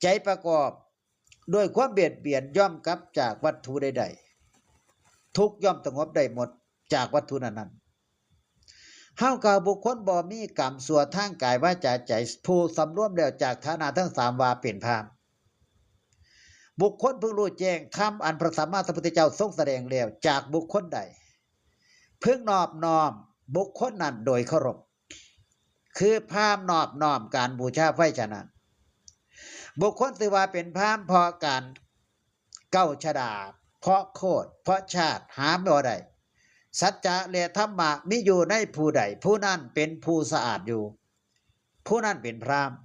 ใจประกอบด้วยความเบียดเบียนย่อมกลับจากวัตถุใดๆ ทุกข์ย่อมสงบได้หมดจากวัตถุนั้นๆ เฮากล่าวบุคคลบ่มีกรรมชั่วทางกายวาจาใจ ผู้สำรวมแล้วจากฐานะทั้งสามว่าเป็นพราหมณ์ บุคคลเพิ่งรู้แจ้งธรรมอันพระสัมมาสัมพุทธเจ้าทรงแสดงแล้วจากบุคคลใด เพิ่งนอบน้อมบุคคลนั้นโดยเคารพ คือพราหมณ์นอบน้อมการบูชาไฟฉะนั้น บุคคลถือว่าเป็นพราหมณ์เพราะการเก้าชดา เพราะโคตร เพราะชาติหาบ่ได้ สัจจะและธรรมะมีอยู่ในผู้ใด ผู้นั้นเป็นผู้สะอาดอยู่ ผู้นั้นเป็นพราหมณ์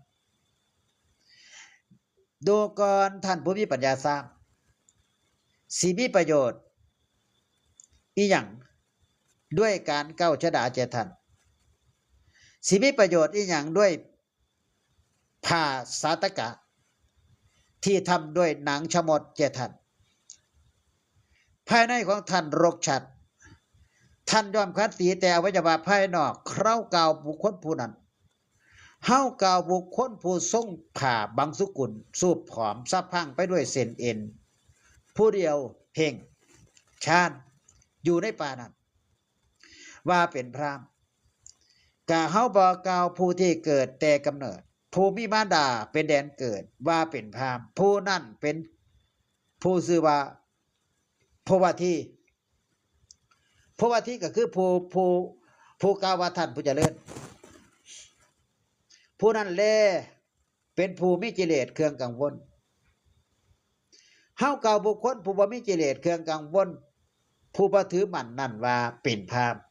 ดูก่อนท่านผู้มีปัญญาสาม สิมีประโยชน์อีหยังด้วยการเก้าชดาแก่ท่าน สิมีประโยชน์อีหยังด้วยผ้าสาตกะ ที่ทำด้วยหนังชะมดแก่ท่าน ภายในของท่านรกชัด ท่านย่อมขัดสีแต่อวัยวะภายนอก เฮากล่าวบุคคลผู้นั้น เฮากล่าวบุคคลผู้ทรงผ้าบังสุกุล สูบผอมสะพรั่งไปด้วยเส้นเอ็น ผู้เดียวเพ่งฌานอยู่ในป่านั้น ว่าเป็นพราหมณ์ กะเฮาบ่กล่าวผู้ที่เกิดแต่กำเนิด ผู้มีมารดาเป็นแดนเกิด ว่าเป็นพราหมณ์ ผู้นั้นเป็นผู้ชื่อว่าโพวาที โพวาทีก็คือผู้ผู้ผู้กล่าวว่าท่านผู้เจริญ ผู้นั้นแลเป็นผู้มีกิเลสเครื่องกังวล เฮากล่าวบุคคลผู้บ่มีกิเลสเครื่องกังวล ผู้บ่ถือมั่นนั่นว่าเป็นพราหมณ์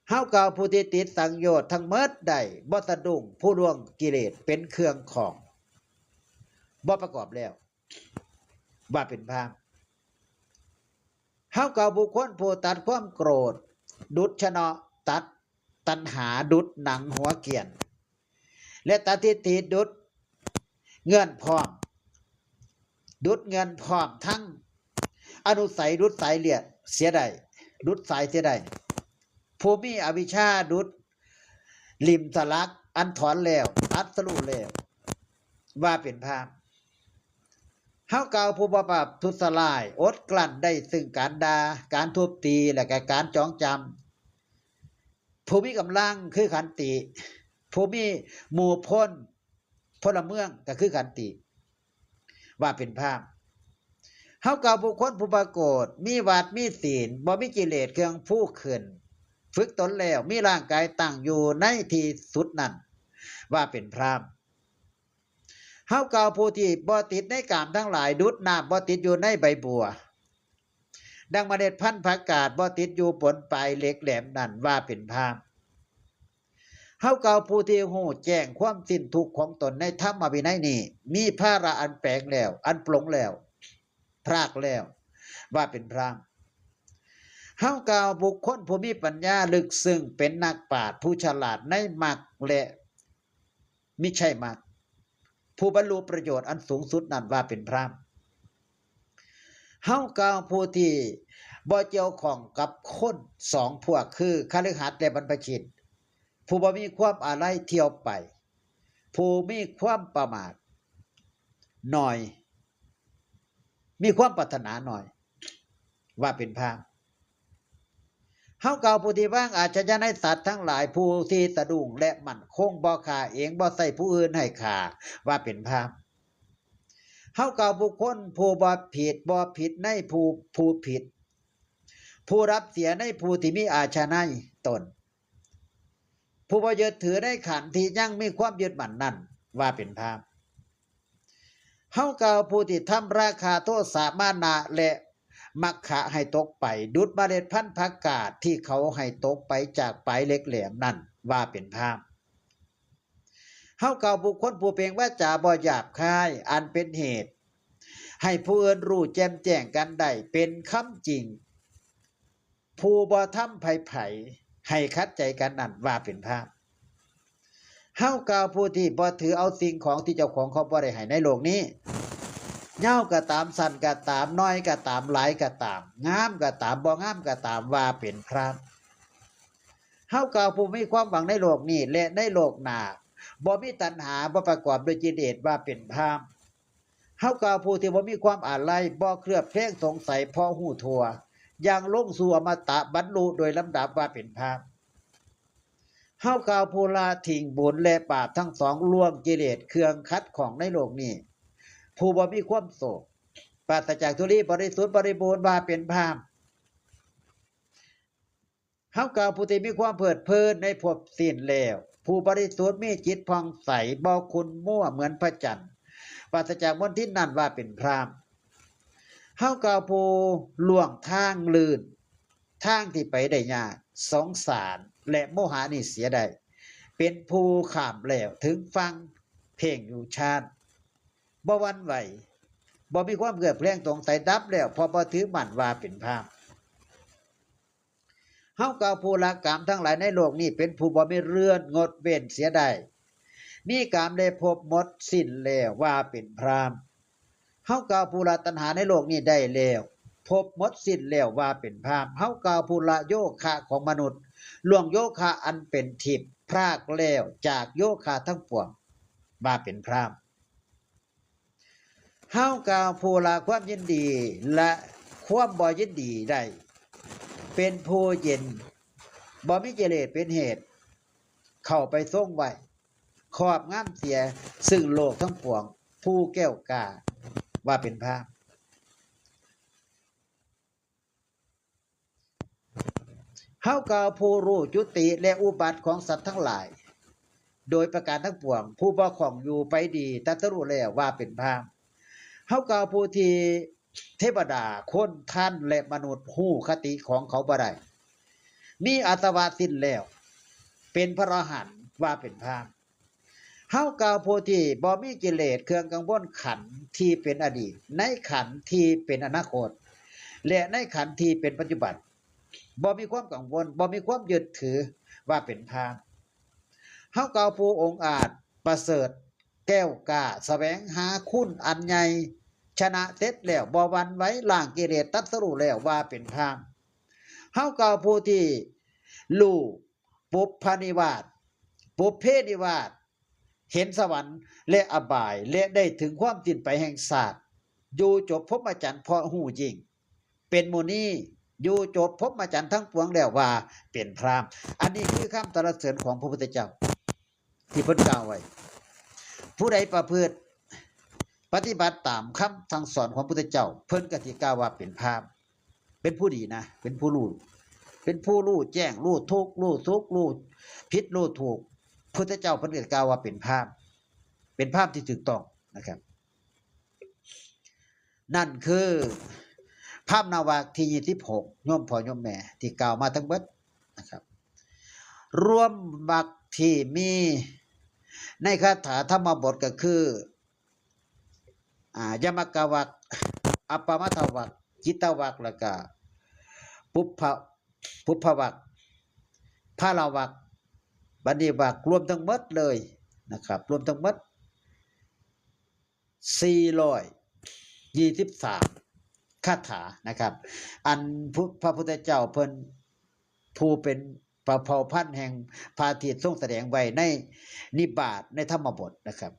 เฮากล่าวผู้ที่ติดสังโยชน์ทั้งหมดได้ บ่สะดุ้ง ผู้ล่วงกิเลสเป็นเครื่องของ บ่ประกอบแล้ว ว่าเป็นพราหมณ์ เฮากล่าวบุคคลผู้ตัดความโกรธ ดุจชนะตัดตัณหาดุจหนังหัวเกี้ยน และตัดทิฏฐิดุจเงื่อนพร้อม ดุจเงื่อนพร้อมทั้งอนุสัยดุจสายเลือดเสียได้ ดุจสายเสียได้ ผู้มีอวิชชาดุจหลิมสลักอันถอนแล้ว ตัดสรู้แล้ว ว่าเป็นพราหมณ์ เฮากล่าวผู้บ่ประทุษร้าย อดกลั้นได้ซึ่งการด่า การทุบตี และก็การจองจำ ผู้มีกำลังคือขันติ ผู้มีหมู่พล พลเมืองก็คือขันติ ว่าเป็นพราหมณ์ เฮากล่าวบุคคลผู้บ่โกธ มีวัตรมีศีล บ่มีกิเลสเครื่องผูกขึ้น ฝึกตนแล้ว มีร่างกายตั้งอยู่ในที่สุดนั้น ว่าเป็นพราหมณ์ เฮากล่าวผู้ที่บ่ติดในกามทั้งหลาย ดุจน้ำบ่ติดอยู่ในใบบัว ดังเมล็ดพันธุ์ผักกาดบ่ติดอยู่บนปลายเหล็กแหลมนั้น ว่าเป็นพราหมณ์ เฮากล่าวผู้ที่ฮู้แจ้งความสิ้นทุกข์ของตนในธรรมวินัยนี้ มีภาระอันแปลงแล้ว อันปลงแล้ว พรากแล้ว ว่าเป็นพราหมณ์ เฮากล่าวบุคคลผู้มีปัญญาลึกซึ้ง เป็นนักปราชญ์ผู้ฉลาดในมรรคและมิใช่มรรค ผู้บรรลุประโยชน์อันสูงสุดนั้นว่าเป็นพราหมณ์ เฮากล่าวผู้ที่บ่เกี่ยวข้องกับคนสองพวกคือคฤหัสถ์และบรรพชิต ผู้บ่มีความอาลัยเที่ยวไป ผู้มีความประมาทน้อย มีความปรารถนาน้อย ว่าเป็นพราหมณ์ เฮากล่าวผู้ที่วางอาชญาในสัตว์ทั้งหลาย ผู้ที่สะดุ้งและมั่นคง บ่ฆ่าเอง บ่ใช้ผู้อื่นให้ฆ่า ว่าเป็นพราหมณ์ เฮากล่าวบุคคลผู้บ่ผิด บ่ผิดในผู้ผู้ผิด ผู้รับเสียในผู้ที่มีอาชญาในตน ผู้บ่ยึดถือในขันธ์ที่ยังมีความยึดมั่นนั้น ว่าเป็นพราหมณ์ เฮากล่าวผู้ที่ทำราคะ โทสะ มานะ และมัคคะให้ตกไป ดุจเมล็ดพันธุ์ผักกาดที่เขาให้ตกไปจากปลายเหล็กแหลมนั้น ว่าเป็นพราหมณ์ เฮากล่าวบุคคลผู้เปล่งวาจาบ่หยาบคาย อันเป็นเหตุ ให้ผู้อื่นรู้แจ่มแจ้งกันได้เป็นคำจริง ผู้บ่ทำไผไผให้ขัดใจกันนั้นว่าเป็นพราหมณ์ เฮากล่าวผู้ที่บ่ถือเอาสิ่งของที่เจ้าของเขาบ่ได้ให้ในโลกนี้ ยาวก็ตาม สั้นก็ตาม น้อยก็ตาม หลายก็ตาม งามก็ตาม บ่งามก็ตาม ว่าเป็นพราหมณ์ เฮากล่าวผู้มีความหวังในโลกนี้และในโลกหน้า บ่มีตัณหา บ่ประกอบด้วยกิเลสว่าเป็นพราหมณ์ เฮากล่าวผู้ที่บ่มีความอาลัย บ่เคลือบแคลงสงสัย เพราะฮู้ทั่ว อย่างลงสู่อมตะ บรรลุโดยลำดับว่าเป็นพราหมณ์ เฮากล่าวผู้ละทิ้งบุญและบาปทั้งสอง ล่วงกิเลสเครื่องขัดข้องในโลกนี้ ผู้บ่มีความโศก ปราศจากทุลี บริสุทธิ์บริบูรณ์ ว่าเป็นพราหมณ์ เฮากล่าวผู้ที่มีความเพลิดเพลินในภพสิ้นแล้ว ผู้บริสุทธิ์มีจิตผ่องใส บ่ขุ่นมัวเหมือนพระจันทร์ ปราศจากมลทินนั้น ว่าเป็นพราหมณ์ เฮากล่าวผู้ล่วงทางลื่น ทางที่ไปได้ยาก สงสารและโมหะนี่เสียได้ เป็นผู้ข้ามแล้วถึงฝั่ง เพ่งอยู่ฌาน บ่หวั่นไหว บ่มีความเคลือบแคลงสงสัย ดับแล้ว เพราะบ่ถือมั่น ว่าเป็นพราหมณ์ เฮากล่าวผู้ละกามทั้งหลายในโลกนี้ เป็นผู้บ่มีเรือนงดเว้นเสียได้ มีกามได้พบหมดสิ้นแล้ว ว่าเป็นพราหมณ์ เฮากล่าวผู้ละตัณหาในโลกนี้ได้แล้ว พบหมดสิ้นแล้ว ว่าเป็นพราหมณ์ เฮากล่าวผู้ละโยคะของมนุษย์ ล่วงโยคะอันเป็นทิพย์ พรากแล้วจากโยคะทั้งปวง ว่าเป็นพราหมณ์ เฮากล่าวผู้ละความยินดีและความบ่ยินดีได้ เป็นผู้เย็น บ่มีกิเลสเป็นเหตุ เข้าไปทรงไว้ ครอบงำเสียซึ่งโลกทั้งปวง ผู้แก้วกล้า ว่าเป็นพราหมณ์ เฮากล่าวผู้รู้จุติและอุบัติของสัตว์ทั้งหลาย โดยประการทั้งปวง ผู้บ่ข้องอยู่ไปดี ตรัสรู้แล้ว ว่าเป็นพราหมณ์ เฮากล่าวผู้ที่เทวดา คน ทันและมนุษย์ฮู้คติของเขาบ่ได้ มีอาสวะสิ้นแล้ว เป็นพระอรหันต์ ว่าเป็นพราหมณ์ เฮากล่าวผู้ที่บ่มีกิเลสเครื่องกังวลขันธ์ที่เป็นอดีต ในขันธ์ที่เป็นอนาคต และในขันธ์ที่เป็นปัจจุบัน บ่มีความกังวล บ่มีความยึดถือ ว่าเป็นพราหมณ์ เฮากล่าวผู้องอาจประเสริฐแก้วกล้า แสวงหาคุณอันใหญ่ ชนะเสร็จแล้ว บ่หวั่นไหว ล้างกิเลส ตรัสรู้แล้ว ว่าเป็นพราหมณ์ เฮากล่าวผู้ที่รู้ปุพพนิวาส ปุพเพนิวาส เห็นสวรรค์และอบาย และได้ถึงความสิ้นไปแห่งชาติ อยู่จบพรหมจรรย์เพราะฮู้ยิ่ง เป็นมุนี อยู่จบพรหมจรรย์ทั้งปวงแล้ว ว่าเป็นพราหมณ์ อันนี้คือคำสรรเสริญของพระพุทธเจ้า ที่เพิ่นกล่าวไว้ ผู้ใดประพฤติปฏิบัติตามคำสั่งสอนของพระพุทธเจ้า เพิ่นก็สิกล่าวว่าเป็นพราหมณ์ เป็นผู้ดีนะ เป็นผู้รู้ เป็นผู้รู้แจ้ง รู้ทุกข์ รู้สุข รู้ผิด รู้ถูก พุทธเจ้าเพิ่นก็กล่าวว่าเป็นพราหมณ์ เป็นพราหมณ์ที่ถูกต้องนะครับ นั่นคือพราหมณ์นวากที่ยี่สิบหก โยมพ่อโยมแม่ที่กล่าวมาทั้งหมดนะครับ รวมวรรคที่มีในคาถาธรรมบทก็คือ อ่า ยมกวรรค อัปปมัทธวรรค จิตวรรค แล้วก็ปุพพะ ปุพพวรรค พลวรรค บัณฑิตวรรค รวมทั้งหมดเลยนะครับ รวมทั้งหมด สี่ร้อยยี่สิบสาม คาถานะครับ อันพุ พระพุทธเจ้าเพิ่น ผู้เป็นพระเผ่าพันธุ์แห่งพระอาทิตย์ ทรงแสดงไว้ในนิบาต ในธรรมบทนะครับ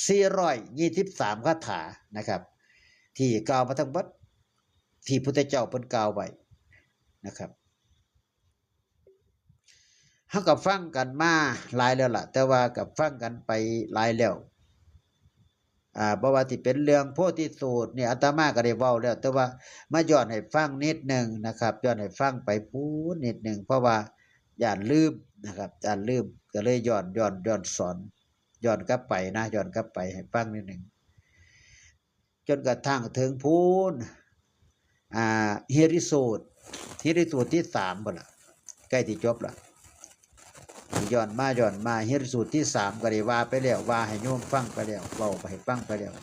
สี่ร้อยยี่สิบสาม คาถานะครับ ที่กล่าวมาทั้งหมด ที่พุทธเจ้าเพิ่นกล่าวไว้นะครับ เฮาก็ฟังกันมาหลายแล้วล่ะ แต่ว่าก็ฟังกันไปหลายแล้ว อ่า บ่ว่าสิเป็นเรื่องโพธิสูตรนี่ อาตมาก็ได้เว้าแล้ว แต่ว่ามาย้อนให้ฟังนิดหนึ่งนะครับ ย้อนให้ฟังไปพู้นนิดหนึ่ง เพราะว่าย้านลืมนะครับ ย้านลืม ก็เลยย้อน ย้อน ย้อนสอน ย้อนกลับไปนะ ย้อนกลับไปให้ฟังนิดหนึ่ง จนกระทั่งถึงพู้น อ่า หิริสูตร หิริสูตรที่สามพุ้นล่ะ ใกล้สิจบละ ย้อนมา ย้อนมา หิริสูตรที่สามก็ได้ว่าไปแล้ว ว่าให้โยมฟังไปแล้ว เว้าให้ฟังไปแล้ว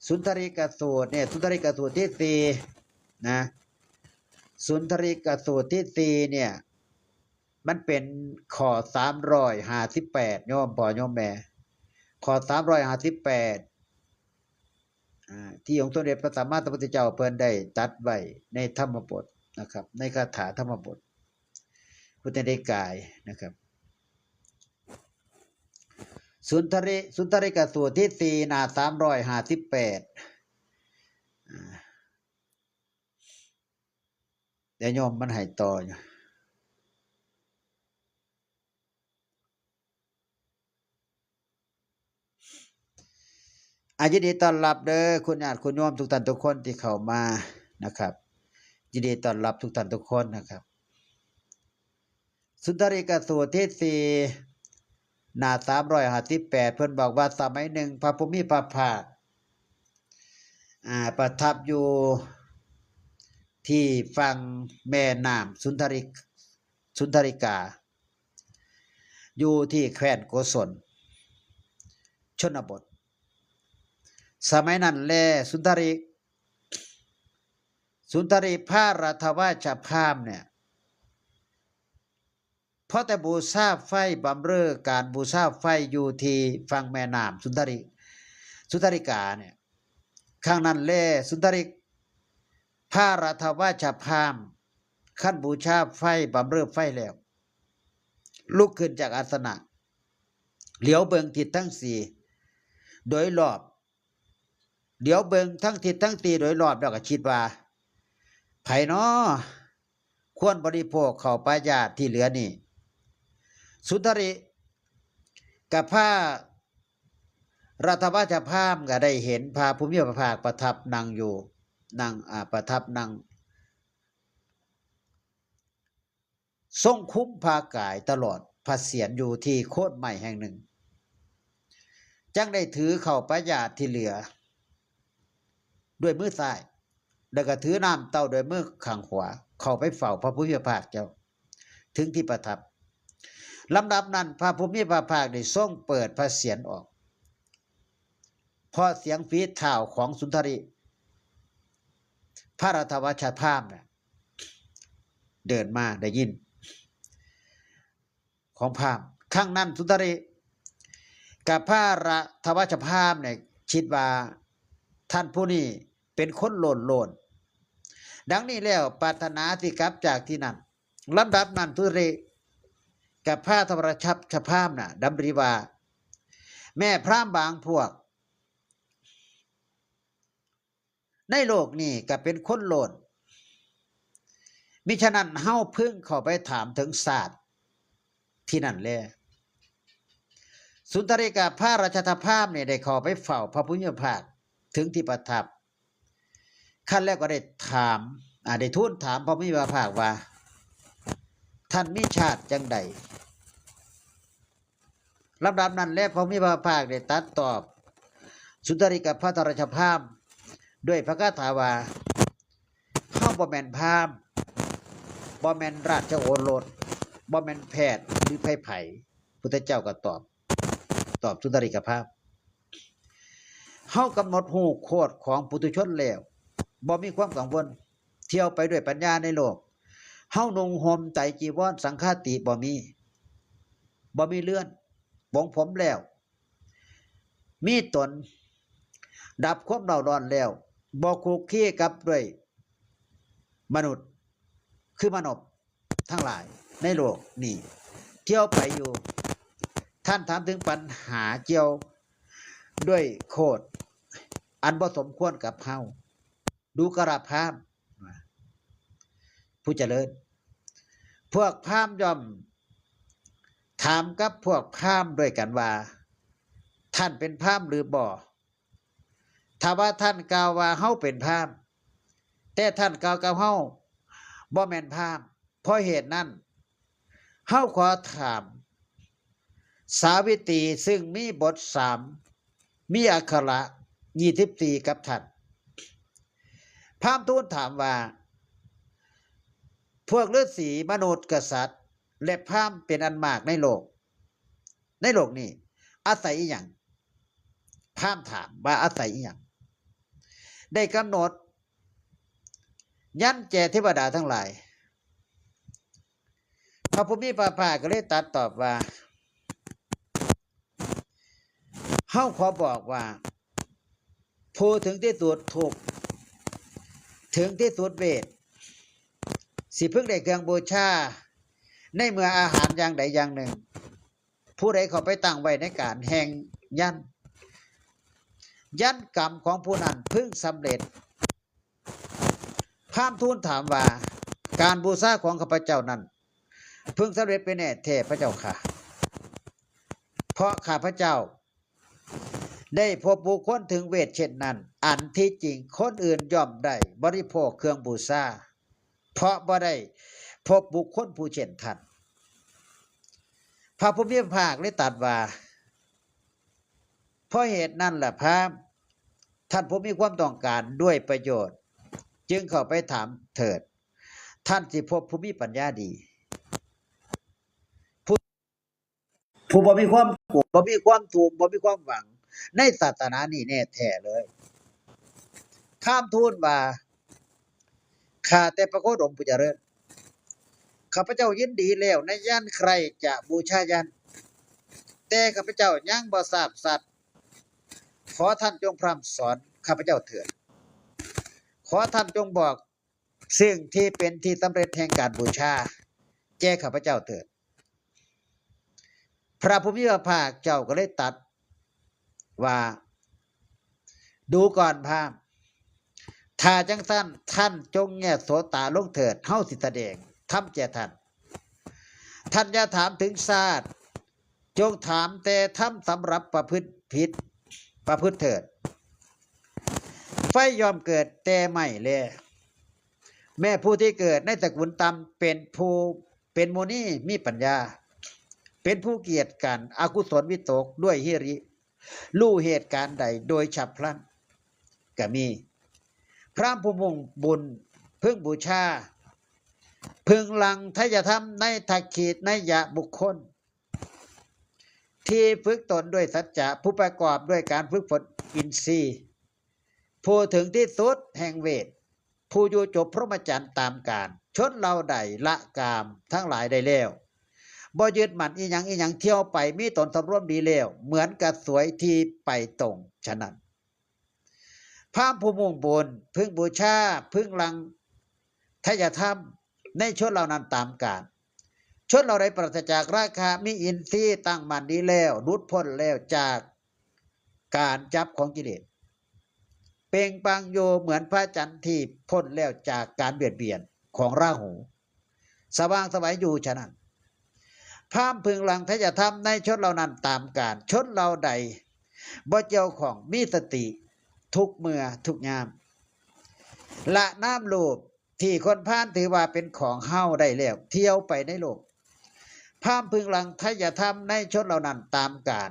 สุนทรีกสูตรเนี่ย สุนทรีกสูตรที่สี่นะ สุนทรีกสูตรที่สี่เนี่ย มันเป็นข้อสามร้อยห้าสิบแปด โยมพ่อโยมแม่ ข้อสามร้อยห้าสิบแปด อ่า ที่องค์สมเด็จพระสัมมาสัมพุทธเจ้าเพิ่นได้ตรัสไว้ในธรรมบทนะครับ ในคาถาธรรมบท พุทธนิกายนะครับ สุนทรี สุนทรีกสูตรที่สี่ หน้าสามร้อยห้าสิบแปด อ่า เดี๋ยวโยมมันให้ต่ออยู่ อ่ะ ยินดีต้อนรับเด้อ คุณญาติคุณโยมทุกท่านทุกคนที่เข้ามานะครับ ยินดีต้อนรับทุกท่านทุกคนนะครับ สุนทรีกสูตรที่สี่ หน้าสามร้อยห้าสิบแปด เพิ่นบอกว่าสมัยหนึ่งพระผู้มีพระภาค อ่า ประทับอยู่ที่ฝั่งแม่น้ำสุนทรี สุนทรีกา อยู่ที่แคว้นโกศล ชนบท สมัยนั้นแลสุนทรี สุนทรีพระรัตถวาชพามเนี่ย พอแต่บูชาไฟบำเรอการบูชาไฟอยู่ที่ฝั่งแม่น้ำสุนทรี สุนทรีกาเนี่ย ครั้งนั้นแลสุนทรีพระรัตถวาชพาม คันบูชาไฟบำเรอไฟแล้ว ลุกขึ้นจากอาสนะ เหลียวเบิ่งทิศทั้งสี่โดยรอบ เหลียวเบิ่งทั้งทิศทั้งสี่โดยรอบแล้วก็คิดว่า ไผน้อควรบริโภคข้าวปายาตที่เหลือนี่ สุนทรีกับพระรัตถวาชพามก็ได้เห็นพระผู้มีพระภาคประทับนั่งอยู่ นั่ง อ่า ประทับนั่ง ทรงคุมพระกายตลอดพระเศียรอยู่ที่โคนไม้แห่งหนึ่ง จั่งได้ถือข้าวปายาตที่เหลือ ด้วยมือซ้าย แล้วก็ถือน้ำเต้าด้วยมือข้างขวา เข้าไปเฝ้าพระผู้มีพระภาคเจ้า ถึงที่ประทับ ลำดับนั้นพระผู้มีพระภาคได้ทรงเปิดพระเศียรออก เพราะเสียงฝีเท้าของสุนทรี พระรัตถวาชพามเนี่ย เดินมาได้ยิน ของพราหมณ์ ครั้งนั้นสุนทรีกับพระรัตถวาชพามเนี่ย คิดว่าท่านผู้นี้เป็นคนโลนโลน ดังนี้แล้วปรารถนาที่กลับจากที่นั่น ลำดับนั้นสุนทรีกับพระรัตถวาชพามน่ะดำริว่า แม่พราหมณ์บางพวก ในโลกนี้ก็เป็นคนโลน มิฉะนั้นเฮาพึงเข้าไปถามถึงศาสตร์ที่นั่นแล สุนทรีกับพระรัตถวาชพามเนี่ยได้เข้าไปเฝ้าพระผู้มีพระภาคถึงที่ประทับ คันแล้วก็ได้ถาม อ่า ได้ทูลถามพระผู้มีพระภาคว่า ท่านมีชาติจังใด ลำดับนั้นแลพระผู้มีพระภาคได้ตรัสตอบ สุนทรีกับพระรัตถวาชพาม ด้วยพระคาถาว่า เฮาบ่แม่นพราหมณ์ บ่แม่นราชโอรส บ่แม่นแพทย์หรือไผไผ พุทธเจ้าก็ตอบ ตอบสุนทรีกับพราหมณ์ เฮากำหนดฮู้โคตรของปุถุชนแล้ว บ่มีความกังวล เที่ยวไปด้วยปัญญาในโลก เฮานุ่งห่มไตรจีวรสังฆาติบ่มี บ่มีเรือน ปลงผมแล้ว มีตน ดับความเร่าร้อนแล้ว บ่คุกคีกับด้วยมนุษย์ คือมนพทั้งหลายในโลกนี้ เที่ยวไปอยู่ ท่านถามถึงปัญหาเกี่ยวด้วยโคตรอันบ่สมควรกับเฮา ดูกราพราหมณ์ ผู้เจริญ พวกพราหมณ์ย่อมถามกับพวกพราหมณ์ด้วยกันว่า ท่านเป็นพราหมณ์หรือบ่ ถ้าว่าท่านกล่าวว่าเฮาเป็นพราหมณ์ แต่ท่านกล่าวกับเฮาบ่แม่นพราหมณ์ เพราะเหตุนั้น เฮาขอถาม สาวิตรีซึ่งมีบทสาม มีอักขระยี่สิบสี่กับท่าน พราหมณ์ทูลถามว่า พวกฤาษี มนุษย์ กษัตริย์ และพราหมณ์เป็นอันมากในโลก ในโลกนี้ อาศัยอีหยัง พราหมณ์ถามว่าอาศัยอีหยัง ได้กำหนดยันต์แก่เทวดาทั้งหลาย พระผู้มีพระภาคก็เลยตรัสตอบว่า เฮาขอบอกว่า ผู้ถึงที่สุดทุกข์ ถึงที่สุดเวท สิพึงได้เครื่องบูชา ในเมื่ออาหารอย่างใดอย่างหนึ่ง ผู้ใดเข้าไปตั้งไว้ในการแห่งยันต์ ยันต์กรรมของผู้นั้นพึงสำเร็จ พราหมณ์ทูลถามว่า การบูชาของข้าพเจ้านั้น พึงสำเร็จเป็นแน่แท้พระเจ้าค่ะ เพราะข้าพเจ้า ได้พบบุคคลถึงเวทเช่นนั้น อันที่จริงคนอื่นย่อมได้บริโภคเครื่องบูชา เพราะบ่ได้พบบุคคลผู้เช่นท่าน พระผู้มีพระภาคเลยตรัสว่า เพราะเหตุนั้นแหละพราหมณ์ ท่านผู้มีความต้องการด้วยประโยชน์ จึงเข้าไปถามเถิด ท่านสิพบผู้มีปัญญาดี ผู้ ผู้บ่มีความโกรธ บ่มีความทุกข์ บ่มีความหวัง ในศาสนานี้แน่แท้เลย พราหมณ์ทูลว่า ข้าแต่พระโคดมผู้เจริญ ข้าพเจ้ายินดีแล้วในยันต์ ใคร่จะบูชายันต์ แต่ข้าพเจ้ายังบ่ทราบสัจ ขอท่านจงพร่ำสอนข้าพเจ้าเถิด ขอท่านจงบอกสิ่งที่เป็นที่สำเร็จแห่งการบูชา แก่ข้าพเจ้าเถิด พระผู้มีพระภาคเจ้าก็เลยตรัสว่า ดูก่อนพราหมณ์ ถ้าจังซั่นท่านจงแยโสตาลงเถิด เฮาสิแสดงธรรมแก่ท่าน ท่านอย่าถามถึงชาติ จงถามแต่ธรรมสำหรับประพฤติผิด ประพฤติเถิด ไฟย่อมเกิดแต่ไม้แล แม้ผู้ที่เกิดในตระกูลต่ำเป็นผู้ เป็นมุนีมีปัญญา เป็นผู้เกียจคร้านอกุศลวิตกด้วยหิริ รู้เหตุการณ์ใดโดยฉับพลัน ก็มี พราหมณ์ผู้มุ่งบุญ พึงบูชา พึงหลั่งไทยธรรมในทักขินายะบุคคล ที่ฝึกตนด้วยสัจจะ ผู้ประกอบด้วยการฝึกฝนอินทรีย์ ผู้ถึงที่สุดแห่งเวท ผู้อยู่จบพรหมจรรย์ตามกาล ชนเหล่าใดละกามทั้งหลายได้แล้ว บ่ยึดมั่นอีหยังอีหยัง เที่ยวไปมีตนสำรวมดีแล้ว เหมือนกระสวยที่ไปตรง ฉะนั้น พราหมณ์ผู้มุ่งบุญ พึงบูชา พึงหลั่งไทยธรรมในชนเหล่านั้นตามกาล ชนเหล่าใดปราศจากราคะ มีอินทรีย์ตั้งมั่นดีแล้ว หลุดพ้นแล้วจากการจับของกิเลส เปล่งปลั่งอยู่เหมือนพระจันทร์ที่พ้นแล้วจากการเบียดเบียนของราหู สว่างไสวอยู่ฉะนั้น พราหมณ์พึงหลั่งไทยธรรมในชนเหล่านั้นตามกาล ชนเหล่าใดบ่เกี่ยวข้อง มีสติทุกเมื่อทุกยาม ละนามรูปที่คนพาลถือว่าเป็นของเฮาได้แล้ว เที่ยวไปในโลก พราหมณ์พึงหลั่งไทยธรรมในชนเหล่านั้นตามกาล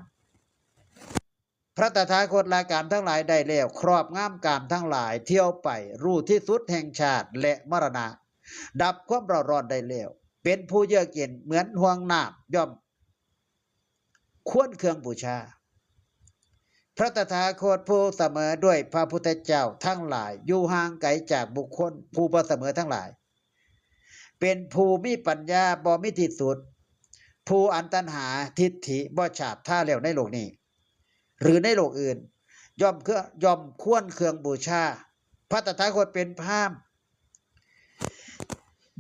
พระตถาคตละกามทั้งหลายได้แล้ว ครอบงำกามทั้งหลาย เที่ยวไป รู้ที่สุดแห่งชาติและมรณะ ดับความเร่าร้อนได้แล้ว เป็นผู้เยือกเย็นเหมือนห่วงน้ำ ย่อมควรเครื่องบูชา พระตถาคตผู้เสมอด้วยพระพุทธเจ้าทั้งหลาย อยู่ห่างไกลจากบุคคลผู้บ่เสมอทั้งหลาย เป็นผู้มีปัญญาบ่มีที่สุด ผู้อันตัณหาทิฏฐิบ่ฉาบทาแล้วในโลกนี้ หรือในโลกอื่น ย่อมเครื่อง ย่อมควรเครื่องบูชา พระตถาคตเป็นพราหมณ์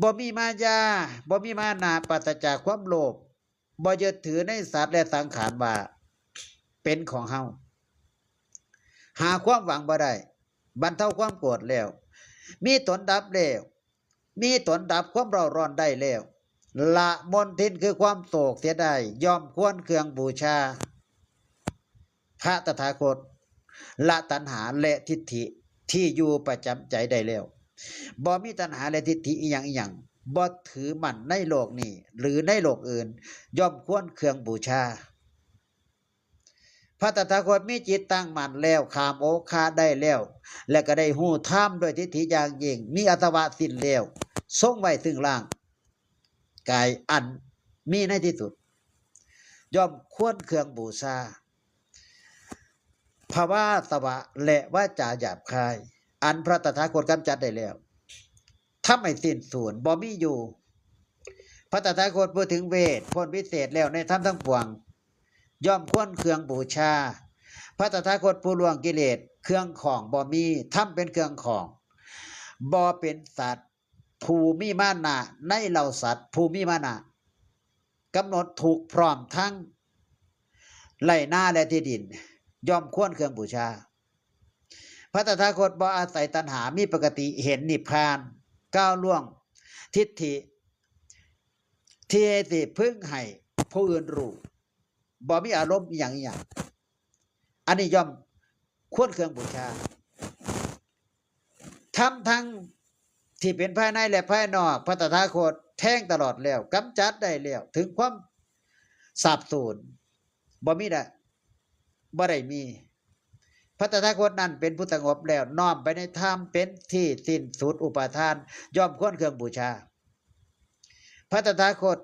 บ่มีมายา บ่มีมานะ ปราศจากความโลภ บ่ยึดถือในสัตว์และสังขารว่าเป็นของเฮา หาความหวังบ่ได้ บรรเทาความโกรธแล้ว มีตนดับแล้ว มีตนดับความเร่าร้อนได้แล้ว ละมลทินคือความโศกเสียได้ ย่อมควรเครื่องบูชา พระตถาคต ละตัณหาและทิฏฐิที่อยู่ประจำใจได้แล้ว บ่มีตัณหาและทิฏฐิอีหยังอีหยัง บ่ถือมั่นในโลกนี้ หรือในโลกอื่น ย่อมควรเครื่องบูชา พระตถาคตมีจิตตั้งมั่นแล้ว ข้ามโอคะได้แล้ว และก็ได้ฮู้ธรรมด้วยทิฏฐิอย่างยิ่ง มีอาสวะสิ้นแล้ว ทรงไว้ซึ่งร่างกายอันมีในที่สุด ย่อมควรเครื่องบูชา ภวาสวะและวาจาหยาบคาย อันพระตถาคตกำจัดได้แล้ว ทำให้สิ้นสูญ บ่มีอยู่ พระตถาคตผู้ถึงเวท พ้นวิเศษแล้วในธรรมทั้งปวง ย่อมควรเครื่องบูชา พระตถาคตผู้ล่วงกิเลส เครื่องข้องบ่มี ธรรมเป็นเครื่องข้อง บ่เป็นสัตว์ ผู้มีมานะในเหล่าสัตว์ ผู้มีมานะ กำหนดทุกข์พร้อมทั้งไร่นาและที่ดิน ย่อมควรเครื่องบูชา พระตถาคตบ่อาศัยตัณหา มีปกติเห็นนิพพาน ก้าวล่วงทิฏฐิ ที่สิพึงให้ผู้อื่นรู้ บ่มีอารมณ์อีหยังอีหยัง อันนี้ย่อมควรเครื่องบูชา ธรรมทั้งที่เป็นภายในและภายนอก พระตถาคตแทงตลอดแล้ว กำจัดได้แล้ว ถึงความสาบสูญ บ่มีได้ บ่ได้มี พระตถาคตนั้นเป็นผู้สงบแล้ว น้อมไปในธรรมเป็นที่สิ้นสุดอุปาทาน ย่อมควรเครื่องบูชา พระตถาคต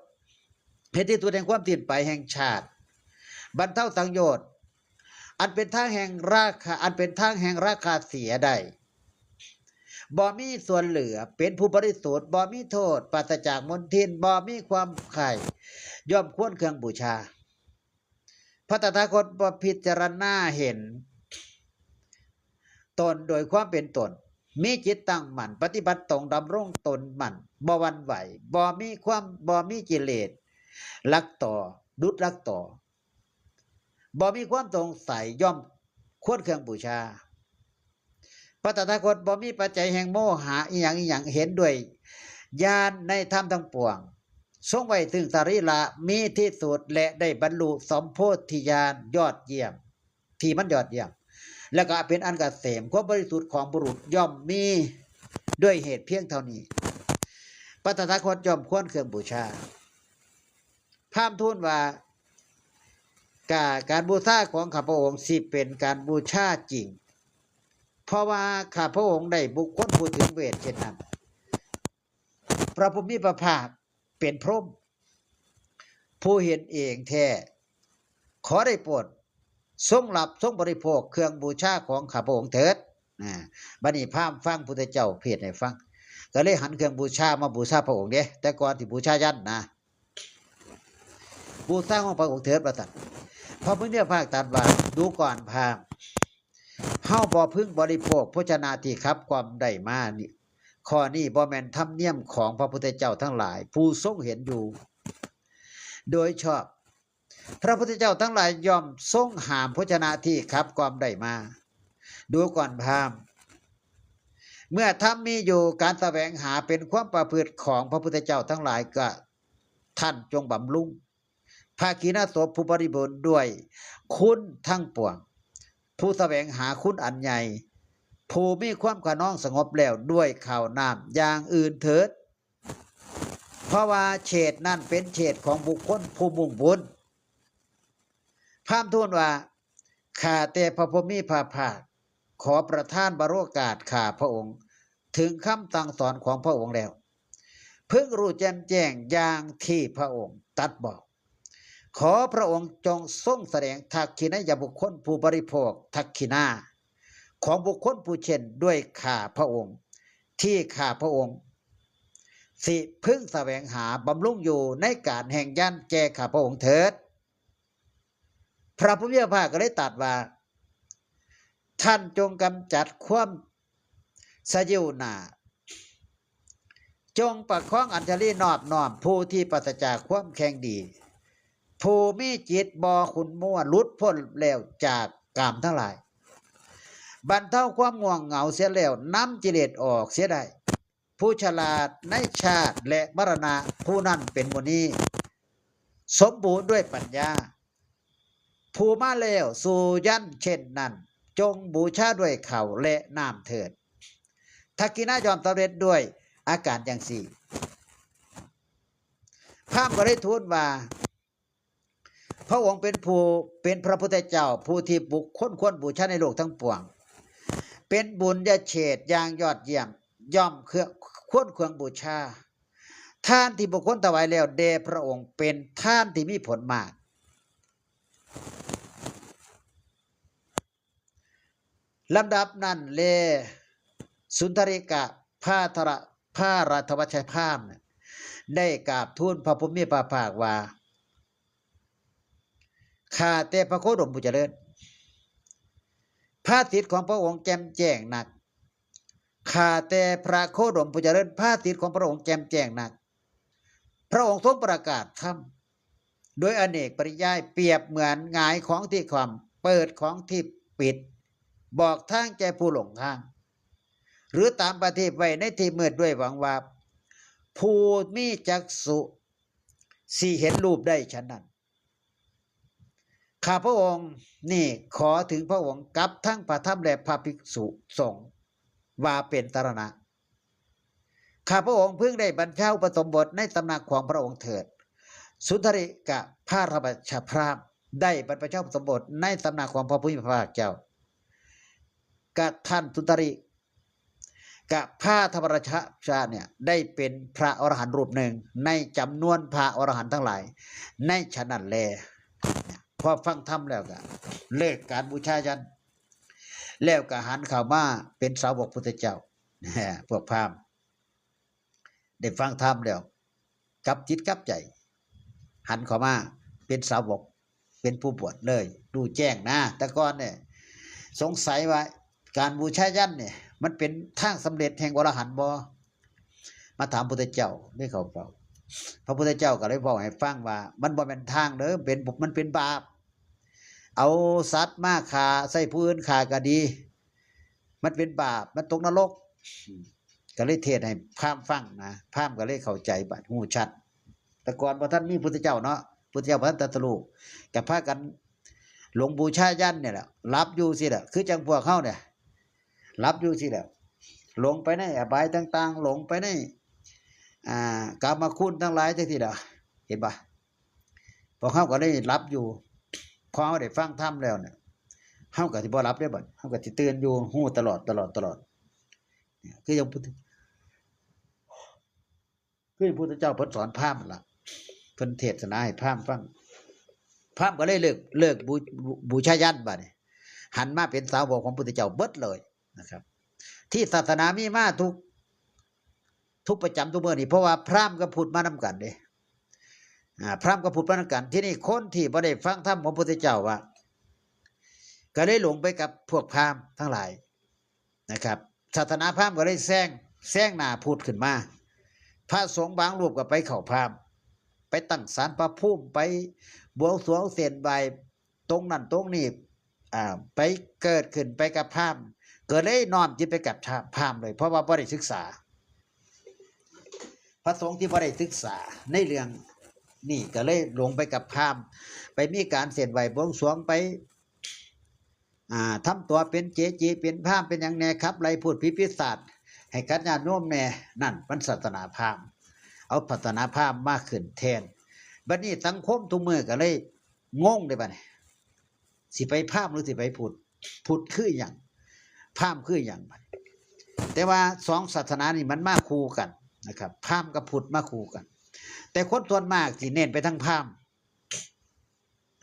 เห็นที่สุดแห่งความสิ้นไปแห่งชาติ บรรเทาสังโยชน์ อันเป็นทางแห่งราคะ อันเป็นทางแห่งราคะเสียได้ บ่มีส่วนเหลือ เป็นผู้บริสุทธิ์ บ่มีโทษ ปราศจากมลทิน บ่มีความใคร่ ย่อมควรเครื่องบูชา พระตถาคตบ่พิจารณาเห็นตนโดยความเป็นตน มีจิตตั้งมั่น ปฏิบัติตรง ดำรงตนมั่น บ่หวั่นไหว บ่มีความ บ่มีกิเลส ลักต่อ ดุจลักต่อ บ่มีความสงสัย ย่อมควรเครื่องบูชา พระตถาคตบ่มีปัจจัยแห่งโมหะอิหยังอิหยัง เห็นด้วยญาณในธรรมทั้งปวง ทรงไว้ซึ่งสรีระมีที่สุด และได้บรรลุสมโพธิญาณยอดเยี่ยม ที่มันยอดเยี่ยม และก็เป็นอันเกษม ความบริสุทธิ์ของบุรุษย่อมมีด้วยเหตุเพียงเท่านี้ พระตถาคตย่อมควรเครื่องบูชา พราหมณ์ทูลว่า กา การบูชาของข้าพระองค์สิเป็นการบูชาจริง เพราะว่าข้าพระองค์ได้บุคคลผู้ถึงเวทเช่นนั้น พระผู้มีพระภาคเป็นพรหม ผู้เห็นเองแท้ ขอได้โปรดทรงรับทรงบริโภคเครื่องบูชาของข้าพระองค์เถิด นะ บัดนี้พราหมณ์ฟังพุทธเจ้าเทศน์ให้ฟัง ก็เลยหันเครื่องบูชามาบูชาพระองค์เด้ แต่ก่อนที่บูชายันนะ บูชาของพระองค์เถิดว่าซั่น พระผู้มีพระภาคตรัสว่า ดูก่อนพราหมณ์ เฮาบ่พึงบริโภคโภชนาที่ขับกล่อมได้มานี่ ข้อนี้บ่แม่นธรรมเนียมของพระพุทธเจ้าทั้งหลาย ผู้ทรงเห็นอยู่ โดยชอบ พระพุทธเจ้าทั้งหลายย่อมทรงห้ามโภชนาที่ขับกล่อมได้มา ดูก่อนพราหมณ์ เมื่อธรรมมีอยู่ การแสวงหาเป็นความประพฤติของพระพุทธเจ้าทั้งหลาย ก็ท่านจงบำรุง พระขีณาสพผู้บริบูรณ์ด้วยคุณทั้งปวง ผู้แสวงหาคุณอันใหญ่ ผู้มีความคะนองสงบแล้วด้วยข้าวน้ำอย่างอื่นเถิด เพราะว่าเฉดนั้นเป็นเฉดของบุคคลผู้มุ่งบุญ พราหมณ์ทูลว่า ข้าแต่พระผู้มีพระภาค ขอประทานวโรกาสข้าพระองค์ ถึงคำสั่งสอนของพระองค์แล้ว เพิ่งรู้แจ่มแจ้งอย่างที่พระองค์ตรัสบอก ขอพระองค์จงทรงแสดงทักขิณายบุคคลผู้บริโภคทักขิณา ของบุคคลผู้เช่นด้วยข้าพระองค์ ที่ข้าพระองค์ สิพึงแสวงหาบำรุงอยู่ในการแห่งญาณแก่ข้าพระองค์เถิด พระผู้มีพระภาคก็เลยตรัสว่า ท่านจงกำจัดความสยิวหน้า จงประคองอัญชลีนอบน้อมผู้ที่ปราศจากความแข่งดี ผู้มีจิตบ่ขุ่นมัวหลุดพ้นแล้วจากกามทั้งหลาย บรรเทาความง่วงเหงาเสียแล้วนำกิเลสออกเสียได้ ผู้ฉลาดในชาติและมรณะ ผู้นั้นเป็นมุนี สมบูรณ์ด้วยปัญญา ผู้มาแล้วสู่ยันเช่นนั้น จงบูชาด้วยข้าวและน้ำเถิด ทักขิณาย่อมสำเร็จด้วยอาการอย่างสี่ พราหมณ์ก็ได้ทูลว่า พระองค์เป็นผู้เป็นพระพุทธเจ้า ผู้ที่บุคคลควรบูชาในโลกทั้งปวง เป็นบุญญาเฉดอย่างยอดเยี่ยม ย่อมเครื่องควรเครื่องบูชา ทานที่บุคคลถวายแล้วแด่พระองค์เป็นทานที่มีผลมาก ลำดับนั้นแล สุนทริกะพระทระพระราชวัชพราหมณ์ได้กราบทูลพระผู้มีพระภาคว่า ข้าแต่พระโคดมผู้เจริญ พระสิทธิ์ของพระองค์แจ่มแจ้งนัก ข้าแต่พระโคดมผู้เจริญ พระสิทธิ์ของพระองค์แจ่มแจ้งนัก พระองค์ทรงประกาศธรรม โดยอเนกปริยาย เปรียบเหมือนหงายของที่คว่ำ เปิดของที่ปิด บอกทางแก่ผู้หลงทาง หรือตามประทีปไว้ในที่มืดด้วยหวังว่า ผู้มีจักษุสิเห็นรูปได้ฉะนั้น ข้าพระองค์นี่ขอถึงพระองค์กับทั้งพระธรรมและพระภิกษุสงฆ์ว่าเป็นสรณะ ข้าพระองค์เพิ่งได้บรรพชาอุปสมบทในตำหนักของพระองค์เถิด สุนทรีกะพระราชพราหมณ์ได้บรรพชาอุปสมบทในตำหนักของพระผู้มีพระภาคเจ้า กะท่านสุนทรีกะพระธรรมราชาเนี่ยได้เป็นพระอรหันต์รูปหนึ่งในจำนวนพระอรหันต์ทั้งหลาย ในฉะนั้นแลเนี่ยพอฟังธรรมแล้วก็เลิกการบูชายัญ แล้วก็หันเข้ามาเป็นสาวกพุทธเจ้า พวกพราหมณ์ ได้ฟังธรรมแล้วกลับจิตกลับใจ หันเข้ามาเป็นสาวก เป็นผู้บวชเลยรู้แจ้งนะ แต่ก่อนเนี่ยสงสัยว่าการบูชายัญเนี่ยมันเป็นทางสำเร็จแห่งอรหันต์บ่ มาถามพุทธเจ้าได้เขาเฝ้า พระพุทธเจ้าก็เลยบอกให้ฟังว่า มันบ่เป็นทางเด้อเป็นมันเป็นบาป เอาสัตว์มาฆ่าใส่ผู้อื่นฆ่าก็ดี มันเป็นบาปมันตกนรก ก็เลยเทศน์ให้พราหมณ์ฟังนะพราหมณ์ก็เลยเข้าใจบัดฮู้ชัด แต่ก่อนพระท่านมีพุทธเจ้าเนาะพุทธเจ้าพระท่านตรัสรู้ก็พากันหลงบูชายัญเนี่ยแหละหลับอยู่สิแหละคือจังพวกเขาเนี่ยหลับอยู่สิแหละหลงไปในอบายต่างๆ หลงไปในอ่ากามคุณทั้งหลายจังสิแหละเห็นปะพวกเขาก็เลยหลับอยู่พอเขาได้ฟังธรรมแล้วเนี่ยเขาก็ที่บ่หลับได้บัดเขาก็ที่ตื่นอยู่ฮู้ตลอดตลอดตลอด คือยังพุทธคือพุทธเจ้าเพิ่นสอนพราหมณ์ละเพิ่นเทศนาให้พราหมณ์ฟังพราหมณ์ก็เลยเลิกเลิกบูบูชายัญบัดนี้หันมาเป็นสาวกของพุทธเจ้าเบิดเลยนะครับ ที่ศาสนามีมาทุก ทุกประจำทุกเมื่อนี่เพราะว่าพราหมณ์กับพุทธมานำกันเด้อ่าพราหมณ์กับพุทธมานำกันที่นี่คนที่บ่ได้ฟังธรรมของพุทธเจ้าว่าก็เลยหลงไปกับพวกพราหมณ์ทั้งหลาย นะครับศาสนาพราหมณ์ก็เลยแซงแซงหน้าพุทธขึ้นมา พระสงฆ์บางรูปก็ไปเข้าพราหมณ์ ไปตั้งศาลพระภูมิไปบวงสรวงเส้นไหว้ตรงนั้นตรงนี้อ่าไปเกิดขึ้นไปกับพราหมณ์ก็เลยน้อมจิตไปกับพราหมณ์เลย เพราะว่าบ่ได้ศึกษา พระสงฆ์ที่บ่ได้ศึกษาในเรื่องนี่ก็เลยหลงไปกับพราหมณ์ ไปมีการเส้นไหว้บวงสรวงไป อ่าทำตัวเป็นเจจีเป็นพราหมณ์เป็นหยังแน่ขับไล่พูดผีปีศาจให้กับญาติโยมแน่นั่นมันศาสนาพราหมณ์เอาศาสนาพราหมณ์มาขึ้นแทนบัดนี้สังคมทุกมื้อก็เลยงงเลยบัดนี้สิไปพราหมณ์หรือสิไปพุทธพุทธคือหยังพราหมณ์คือหยังบัดนี้แต่ว่าสองศาสนานี่มันมาคู่กันนะครับพราหมณ์กับพุทธมาคู่กัน แต่คนส่วนมากสิเน้นไปทางพราหมณ์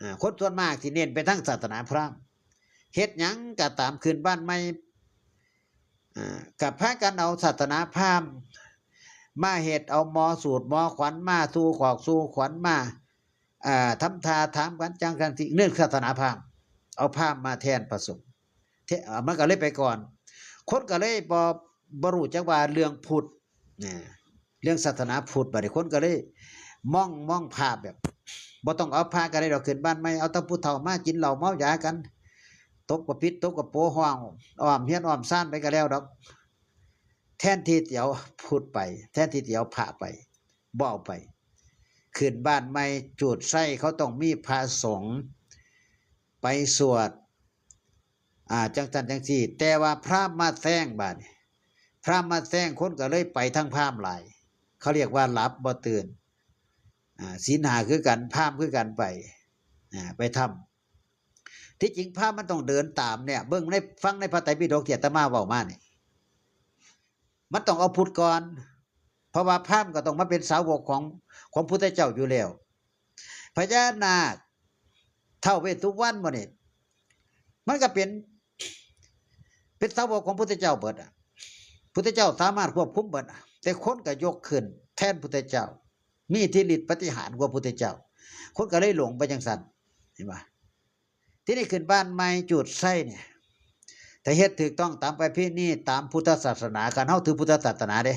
อ่าคนส่วนมากสิเน้นไปทางศาสนาพราหมณ์เฮ็ดหยังก็ตามขึ้นบ้านใหม่อ่าก็พากันเอาศาสนาพราหมณ์มาเฮ็ดเอาหมอสูตรหมอขวัญมาสู่ขอกสู่ขวัญมาอ่าทำท่าถามกันจังกันสิเรื่องศาสนาพราหมณ์เอาพราหมณ์มาแทนพระสงฆ์เทอ่ามันก็เลยไปก่อน คนก็เลยบ่บ่รู้จักว่าเรื่องพุทธนะเรื่องศาสนาพุทธบัดนี้คนก็เลยมองมองพระแบบบ่ต้องเอาพระก็ได้ดอกขึ้นบ้านใหม่เอาแต่ผู้เฒ่ามากินเหล้าเมายากันตบกระปิดตบกระโปรงห้องอ้อมเฮือนอ้อมซานไปก็แล้วดอกแทนที่สิเอาพุทธไปแทนที่สิเอาพระไปบ่เอาไปขึ้นบ้านใหม่จูดไส้เขาต้องมีพระสงฆ์ไปสวด อ่าจังซั่นจังซี่แต่ว่าพราหมณ์มาแซงบาดนี้พราหมณ์มาแซงคนก็เลยไปทางพราหมณ์หลายเขาเรียกว่าหลับบ่ตื่นอ่าศีลห้าคือกันพราหมณ์คือกันไปอ่าไปทำที่จริงพราหมณ์มันต้องเดินตามเนี่ยเบิ่งในฟังในพระไตรปิฎกที่อาตมาเว้ามานี่มันต้องเอาพุทธก่อนเพราะว่าพราหมณ์ก็ต้องมาเป็นสาวกของของพุทธเจ้าอยู่แล้ว พญานาคท้าวเวสสุวรรณบ่นี่มันก็เป็นเป็นสาวกของพุทธเจ้าเบิดอ่ะพุทธเจ้าสามารถควบคุมเบิดอะแต่คนก็ยกขึ้นแทนพุทธเจ้า มีอิทธิฤทธิ์ปาฏิหาริย์กว่าพุทธเจ้า คนก็เลยหลงไปจังซั่นเห็นบ่ทีนี้ขึ้นบ้านใหม่จูดไส้เนี่ยถ้าเฮ็ดถูกต้องตามประเพณีตามพุทธศาสนาคันเฮาถือพุทธศาสนาเด้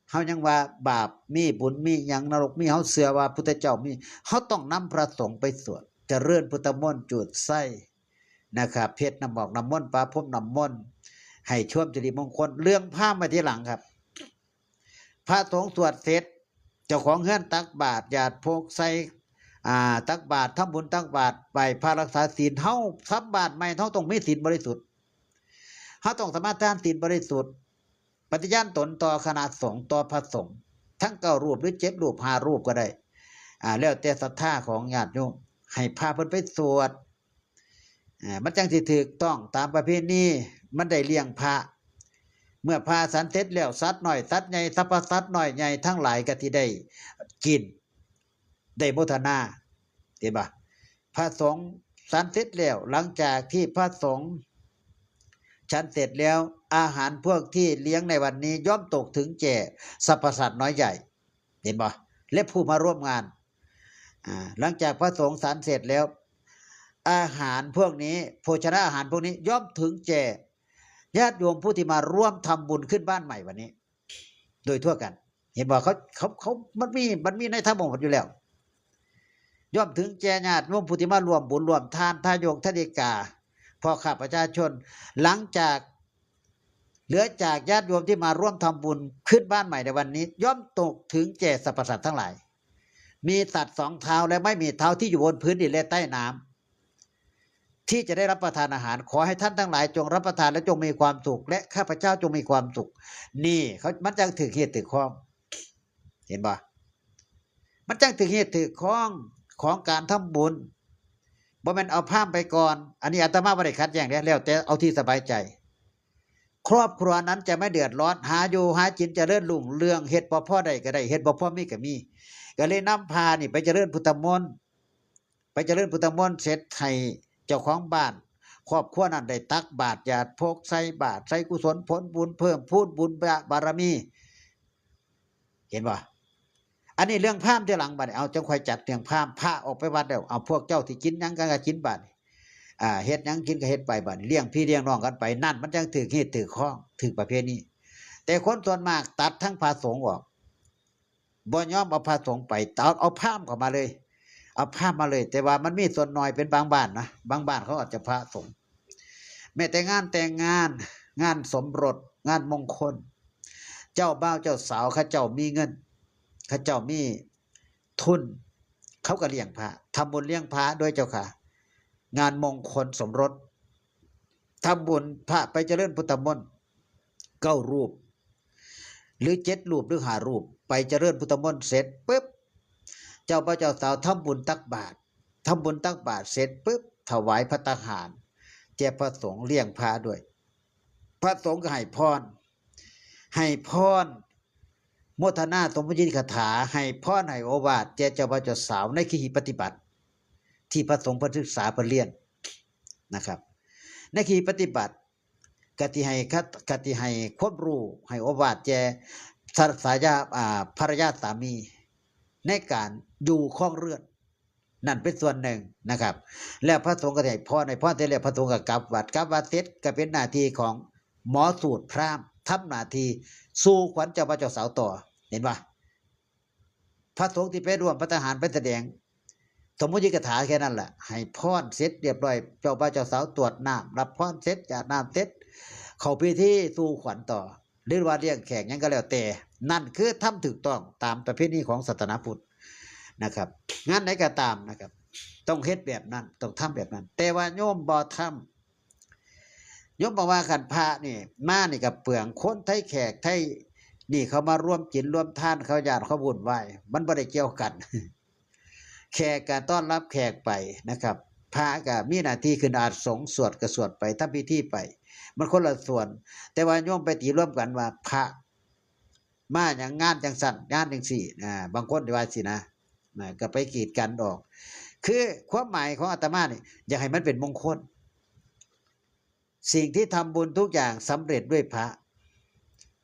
เฮายังว่าบาปมีบุญมีหยังนรกมีเฮาเชื่อว่าพุทธเจ้ามีเฮาต้องนำพระสงฆ์ไปสวดเจริญพุทธมนต์จูดไส้นะครับเฮ็ดน้ำหมอกน้ำมนต์ประพรมน้ำมนต์ให้ชวมสิริมงคลเรื่องพราหมณ์ไว้ทีหลังครับ พระสงฆ์สวดเสร็จ เจ้าของเฮือนตักบาตรหยาดโภคใส่ อ่า ตักบาตร ทำบุญตักบาตร ไหว้พระรักษาศีล เฮาทำบาตรใหม่ เฮาต้องมีศีลบริสุทธิ์ เฮาต้องสมาทานศีลบริสุทธิ์ ปฏิญาณตนต่อคณะสงฆ์ ต่อพระสงฆ์ ทั้งเก้ารูปหรือเจ็ดรูป ห้ารูปก็ได้ อ่า แล้วแต่ศรัทธาของญาติโยม ให้พาเพิ่นไปสวด อ่า มันจั่งสิถูกต้องตามประเพณี มันได้เลี้ยงพระ เมื่อพระฉันเสร็จแล้ว สัตว์น้อยสัตว์ใหญ่ สรรพสัตว์น้อยใหญ่ทั้งหลายก็สิได้กิน ได้โมทนา เห็นบ่ พระสงฆ์ฉันเสร็จแล้ว หลังจากที่พระสงฆ์ฉันเสร็จแล้ว อาหารพวกที่เลี้ยงในวันนี้ย่อมตกถึงแก่สรรพสัตว์น้อยใหญ่ เห็นบ่ และผู้มาร่วมงาน อ่า หลังจากพระสงฆ์ฉันเสร็จแล้ว อาหารพวกนี้ โภชนะอาหารพวกนี้ย่อมถึงแก่ญาติโยมผู้ที่มาร่วมทำบุญขึ้นบ้านใหม่วันนี้ โดยทั่วกัน เห็นบ่ เขา เขา เขา มันมี มันมีในธรรมหมดอยู่แล้ว ย่อมถึงแก่ญาติโยมผู้ที่มาร่วมบุญร่วมทาน ทายกทายิกา พ่อค้าประชาชน หลังจาก เหลือจากญาติโยมที่มาร่วมทำบุญขึ้นบ้านใหม่ในวันนี้ ย่อมตกถึงแก่สรรพสัตว์ทั้งหลาย มีสัตว์สองเท้าและไม่มีเท้าที่อยู่บนพื้นดินและใต้น้ำ ที่จะได้รับประทานอาหาร ขอให้ท่านทั้งหลายจงรับประทานและจงมีความสุข และข้าพเจ้าจงมีความสุข นี่เขา มันจั่งถูกเหตุถูกข้อง เห็นบ่ มันจั่งถูกเหตุถูกข้องของการทำบุญ บ่แม่นเอาพราหมณ์ไปก่อน อันนี้อาตมาบ่ได้ขัดแย้งเด้ แล้วแต่เอาที่สบายใจ ครอบครัวนั้นจะไม่เดือดร้อน หาอยู่หากินเจริญรุ่งเรือง เฮ็ดบ่พอได้ก็ได้ เฮ็ดบ่พอมีก็มี ก็เลยนำพานี่ไปเจริญพุทธมนต์ ไปเจริญพุทธมนต์เสร็จให้เจ้าของบ้าน ครอบครัวนั้นได้ตักบาตรหยาดพกใส่บาตร ใส่กุศลผลบุญ เพิ่มพูนบุญบารมี เห็นบ่ อันนี้เรื่องพราหมณ์ทีหลังบัดนี้ เอาจั่งค่อยจัดเรื่องพราหมณ์ พระออกไปวัดแล้ว เอาพวกเจ้าที่กินหยังกันก็กินบัดนี้ อ่า เฮ็ดหยังกินก็เฮ็ดไปบัดนี้ เลี้ยงพี่เลี้ยงน้องกันไป นั่นมันจั่งถูกเหตุถูกข้อง ถูกประเพณี แต่คนส่วนมากตัดทั้งพระสงฆ์ออก บ่ยอมเอาพระสงฆ์ไป เอา เอาพราหมณ์เข้ามาเลย เอาพราหมณ์มาเลย แต่ว่ามันมีส่วนน้อยเป็นบางบ้านนะ บางบ้านเขาอาจจะพระสงฆ์ แม้แต่งานแต่งงาน งานสมรส งานมงคล เจ้าบ่าวเจ้าสาวเขาเจ้ามีเงิน เขาเจ้ามีทุน เขาก็เลี้ยงพระ ทำบุญเลี้ยงพระด้วยเจ้าค่ะ งานมงคลสมรส ทำบุญพระไปเจริญพุทธมนต์เก้ารูป หรือเจ็ดรูปหรือห้ารูป ไปเจริญพุทธมนต์เสร็จปุ๊บ เจ้าบ่าวเจ้าสาวทำบุญตักบาตร ทำบุญตักบาตรเสร็จปุ๊บ ถวายภัตตาหารแก่พระสงฆ์ เลี้ยงพระด้วย พระสงฆ์ก็ให้พร ให้พร โมทนาสมมุติคาถา ให้พรให้โอวาทแก่เจ้าบ่าวเจ้าสาวในคติปฏิบัติ ที่พระสงฆ์เพิ่นศึกษาเพิ่นเรียนนะครับ ในคติปฏิบัติ ก็สิให้คัด ก็สิให้ความรู้ ให้โอวาทแก่สา สายา อ่า ภรรยาสามี ในการอยู่ครองเรือน นั่นเป็นส่วนหนึ่งนะครับ แล้วพระสงฆ์ก็ให้พร ให้พรเสร็จแล้วพระสงฆ์ก็กลับวัด กลับวัดเสร็จก็เป็นหน้าที่ของหมอสูตรพราหมณ์ ทำหน้าที่สู่ขวัญเจ้าบ่าวเจ้าสาวต่อ เห็นปะ พระสงฆ์ที่ไปร่วมภัตตาหารไปแสดงสมมุติคาถาแค่นั้นแหละ ให้พรเสร็จเรียบร้อย เจ้าบ่าวเจ้าสาวตรวจน้ำ รับพรเสร็จ หยาดน้ำเสร็จ เข้าพิธีสู่ขวัญต่อ หรือว่าเลี้ยงแขกหยังก็แล้วแต่ นั่นคือทำถูกต้องตามประเพณีของศาสนาพุทธนะครับ งานใดก็ตามนะครับ ต้องเฮ็ดแบบนั้น ต้องทำแบบนั้น แต่ว่าโยมบ่ทำ โยมบอกว่าคันพระนี่มานี่ก็เปลือง คนไทยแขกไทยนี่เขามาร่วมกินร่วมทาน เขาย้านเขาวุ่นวาย มันบ่ได้เกี่ยวกัน แขกก็ต้อนรับแขกไปนะครับ พระก็มีหน้าที่ขึ้นอาสงฆ์ สวดก็สวดไป ทำพิธีไป มันคนละส่วน แต่ว่าโยมไปตีรวมกันว่าพระมาหยัง งานจั่งซั้น งานจั่งซี้ อ่า บางคนว่าซี้นะ นะ ก็ไปกีดกันออก คือความหมายของอาตมานี่ อยากให้มันเป็นมงคล สิ่งที่ทำบุญทุกอย่างสำเร็จด้วยพระ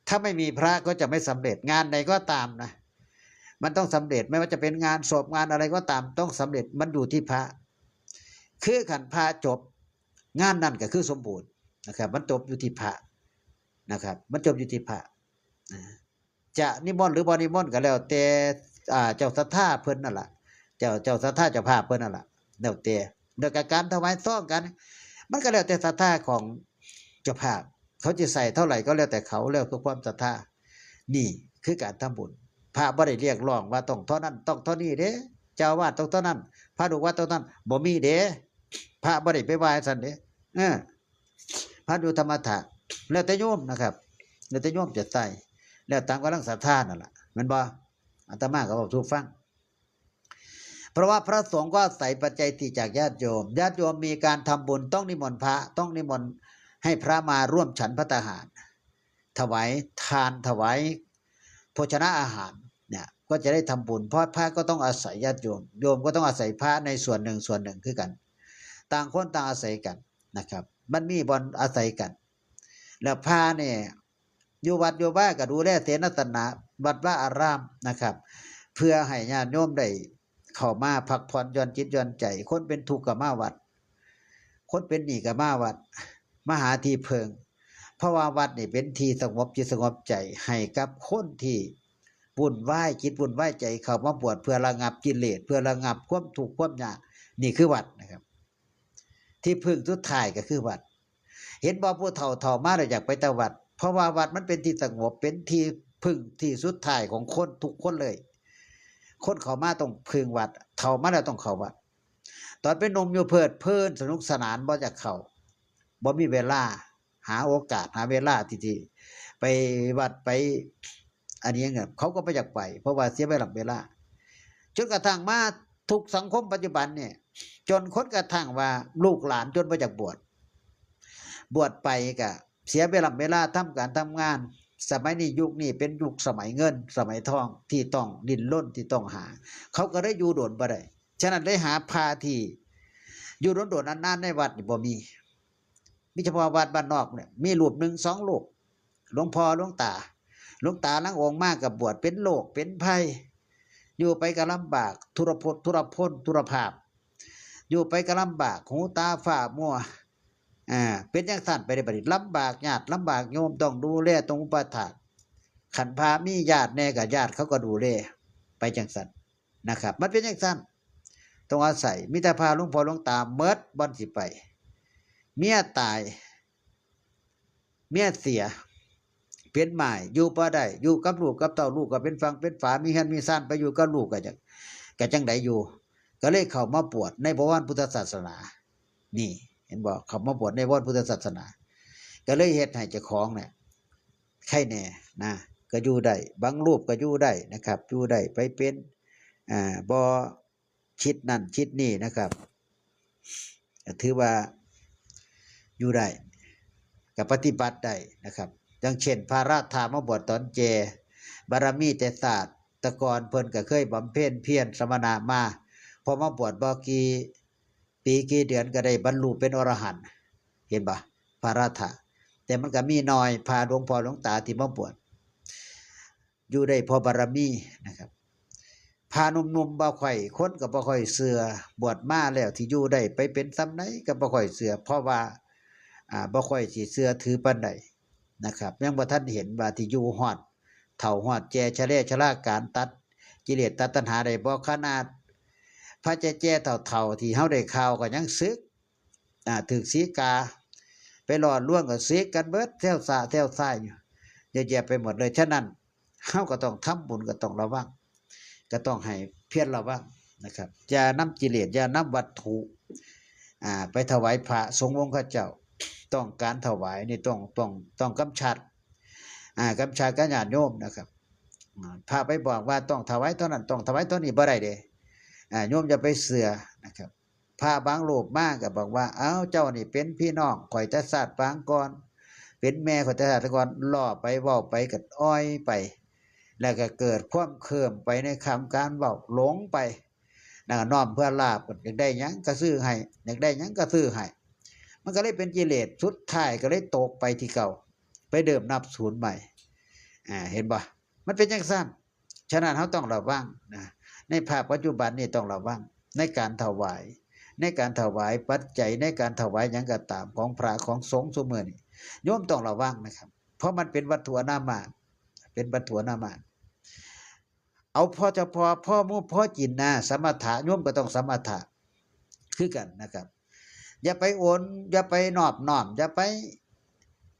ถ้าไม่มีพระก็จะไม่สำเร็จ งานใดก็ตามนะ มันต้องสำเร็จ ไม่ว่าจะเป็นงานศพ งานอะไรก็ตาม ต้องสำเร็จ มันอยู่ที่พระ คือคันพระจบ งานนั่นก็คือสมบูรณ์นะครับ มันจบอยู่ที่พระนะครับ มันจบอยู่ที่พระนะ จะนิมนต์หรือบ่นิมนต์ก็แล้วแต่ อ่า เจ้าศรัทธาเพิ่นนั่นล่ะ เจ้า เจ้าศรัทธาเจ้าภาพเพิ่นนั่นล่ะ แล้วแต่ แล้วก็การถวายซองกัน มันก็แล้วแต่ศรัทธาของเจ้าภาพ เขาจะใส่เท่าไหร่ก็แล้วแต่เขา แล้วแต่ความศรัทธา นี่คือการทำบุญ พระบ่ได้เรียกร้องว่าต้องเท่านั้น ต้องเท่านี้เด้ เจ้าอาวาสต้องเท่านั้น พระลูกวัดต้องเท่านั้น บ่มีเด้ พระบ่ได้ไปว่าซั่นเด้ เออ พระอยู่ธรรมถะ แล้วแต่โยมนะครับ แล้วแต่โยมจะใส่ แล้วตามกำลังศรัทธานั่นล่ะ แม่นบ่ อาตมาก็เว้าสู่ฟัง เพราะว่าพระสงฆ์ก็อาศัยปัจจัยสี่จากญาติโยม ญาติโยมมีการทำบุญต้องนิมนต์พระ ต้องนิมนต์ให้พระมาร่วมฉันภัตตาหาร ถวายทาน ถวายโภชนะอาหารเนี่ย ก็จะได้ทำบุญ เพราะพระก็ต้องอาศัยญาติโยม โยมก็ต้องอาศัยพระในส่วนหนึ่งส่วนหนึ่งคือกัน ต่างคนต่างอาศัยกันนะครับ มันมีบ่อนอาศัยกัน แล้วพระเนี่ย อยู่วัดอยู่วาก็ดูแลเสนาสนะวัดวาอารามนะครับ เพื่อให้ญาติโยมได้เข้ามาพักผ่อนหย่อนจิตหย่อนใจ คนเป็นทุกข์ก็มาวัด คนเป็นหนี้ก็มาวัด มาหาที่เพิ่ง เพราะว่าวัดนี่เป็นที่สงบจิตสงบใจให้กับคนที่วุ่นวายจิตวุ่นวายใจ เข้ามาบวชเพื่อระงับกิเลส เพื่อระงับความทุกข์ความยาก นี่คือวัดนะครับ ที่พึ่งสุดท้ายก็คือวัด เห็นบ่ ผู้เฒ่าเฒ่ามาแล้วอยากไปแต่วัด เพราะว่าวัดมันเป็นที่สงบ เป็นที่พึ่งที่สุดท้ายของคนทุกคนเลย คนเข้ามาต้องพึ่งวัด เฒ่ามาแล้วต้องเข้าวัด ตอนเป็นหนุ่มอยู่เพลิดเพลินสนุกสนานบ่อยากเข้า บ่มีเวลา หาโอกาสหาเวลาที่ที่ไปวัดไป อันนี้เนี่ย เขาก็บ่อยากไป เพราะว่าเสียเวลาเวลา จนกระทั่งมาทุกสังคมปัจจุบันเนี่ย จนคนกระทั่งว่าลูกหลานจนบ่อยากบวช บวชไปก็เสียเวลาเวลาทำการทำงาน สมัยนี้ยุคนี้เป็นยุคสมัยเงิน สมัยทองที่ต้องดิ้นรนที่ต้องหา เขาก็เลยอยู่โดนบ่ได้ ฉะนั้นเลยหาพระที่อยู่โดนๆนานๆในวัดนี่บ่มี มีเฉพาะวัดบ้านนอกเนี่ย มีรูปหนึ่งสองรูป หลวงพ่อหลวงตา หลวงตาลางองค์มาก็บวชเป็นโรคเป็นภัย อยู่ไปก็ลำบาก ทุรพล ทุรพล ทุรภาพ อยู่ไปก็ลำบาก หูตาฝ้ามัว อ่า เป็นจั่งซั้นไปได้บัดนี้ ลำบากญาติลำบากโยม ต้องดูแล ต้องอุปัฏฐาก คันพระมีญาติแน่ก็ญาติเขาก็ดูแล ไปจั่งซั้นนะครับ มันเป็นจั่งซั้น ต้องอาศัย มีแต่พาหลวงพ่อหลวงตาเมิดบ่อนสิไป เมียตาย เมียเสีย เป็นหมาย อยู่บ่ได้ อยู่กับลูกกับเต้า ลูกก็เป็นฝั่งเป็นฝา มีเฮือนมีซาน ไปอยู่กับลูกก็จั่ง ก็จั่งใดอยู่ ก็เลยเข้ามาบวชในบวรพุทธศาสนา นี่ เห็นบ่ เข้ามาบวชในบวรพุทธศาสนา ก็เลยเฮ็ดให้เจ้าของเนี่ย ไคแหน่นะ ก็อยู่ได้ บางรูปก็อยู่ได้นะครับ อยู่ได้ ไปเป็น อ่า บ่คิดนั่นคิดนี่นะครับ ก็ถือว่าอยู่ได้ ก็ปฏิบัติได้นะครับ อย่างเช่น พระราธามาบวชตอนแก่ บารมีแต่ชาติ แต่ก่อนเพิ่นก็เคยบำเพ็ญเพียรสมณะมา พอมาบวชบ่กี่ปีกี่เดือนก็ได้บรรลุเป็นอรหันต์ เห็นบ่ พระราธา แต่มันก็มีน้อย พาหลวงพ่อหลวงตาที่มาบวช อยู่ได้เพราะบารมีนะครับ พาหนุ่มๆบ่ค่อย คนก็บ่ค่อยเชื่อ บวชมาแล้วที่อยู่ได้ไปเป็นส่ำใดก็บ่ค่อยเชื่อ เพราะว่า อ่า บ่ค่อยสิเชื่อถือปานใดนะครับ ยังบ่ทันเห็นว่าที่อยู่ฮอดเฒ่าฮอดแก่ ชะแลชะลาการ ตัดกิเลสตัดตัณหาได้บ่ ขนาดพระแก่ๆเฒ่าๆที่เฮาได้ข่าวก็ยังสึก อ่า ถืกสีกา ไปหลอกลวงก็สึกกันเบิด แถวซ้าแถวซ้ายอยู่ เยอะแยะไปหมดเลย ฉะนั้น เฮาก็ต้องทำบุญ ก็ต้องระวัง ก็ต้องให้เพียรระวังนะครับ อย่านำกิเลส อย่านำวัตถุ อ่า ไปถวายพระสงฆ์องค์เขาเจ้า ต้องการถวายนี่ต้อง ต้อง ต้องกำชัด อ่า กำชัดกับญาติโยมนะครับ อ่า พระไปบอกว่าต้องถวายเท่านั้น ต้องถวายเท่านี้บ่ได้เด้ อ่า โยมอย่าไปเชื่อนะครับ พระบางรูปมาก็บอกว่า เอ้า เจ้านี่เป็นพี่น้องข่อยแต่ชาติปางก่อน เป็นแม่ข่อยแต่ชาติก่อน ล้อไปเว้าไปก็อ่อยไป แล้วก็เกิดความเคลิ้มไปในคำการเว้า หลงไป แล้วก็น้อมเพื่อลาภ อยากได้หยังก็ซื้อให้ อยากได้หยังก็ซื้อให้ มันก็เลยเป็นกิเลส สุดท้ายก็เลยตกไปที่เก่า ไปเริ่มนับศูนย์ใหม่ อ่า เห็นบ่ มันเป็นจั่งซั้น ฉะนั้นเฮาต้องระวังนะ ในภาคปัจจุบันนี่ต้องระวัง ในการถวาย ในการถวายปัจจัย ในการถวายหยังก็ตามของพระของสงฆ์ซุมื้อนี้ โยมต้องระวังนะครับ เพราะมันเป็นวัตถุอนามะ เป็นวัตถุอนามะ เอาพอเฉพาะพอหมู่พอกินนะ สมถะ โยมก็ต้องสมถะคือกันนะครับ อย่าไปโอน อย่าไปนอบน้อม อย่าไป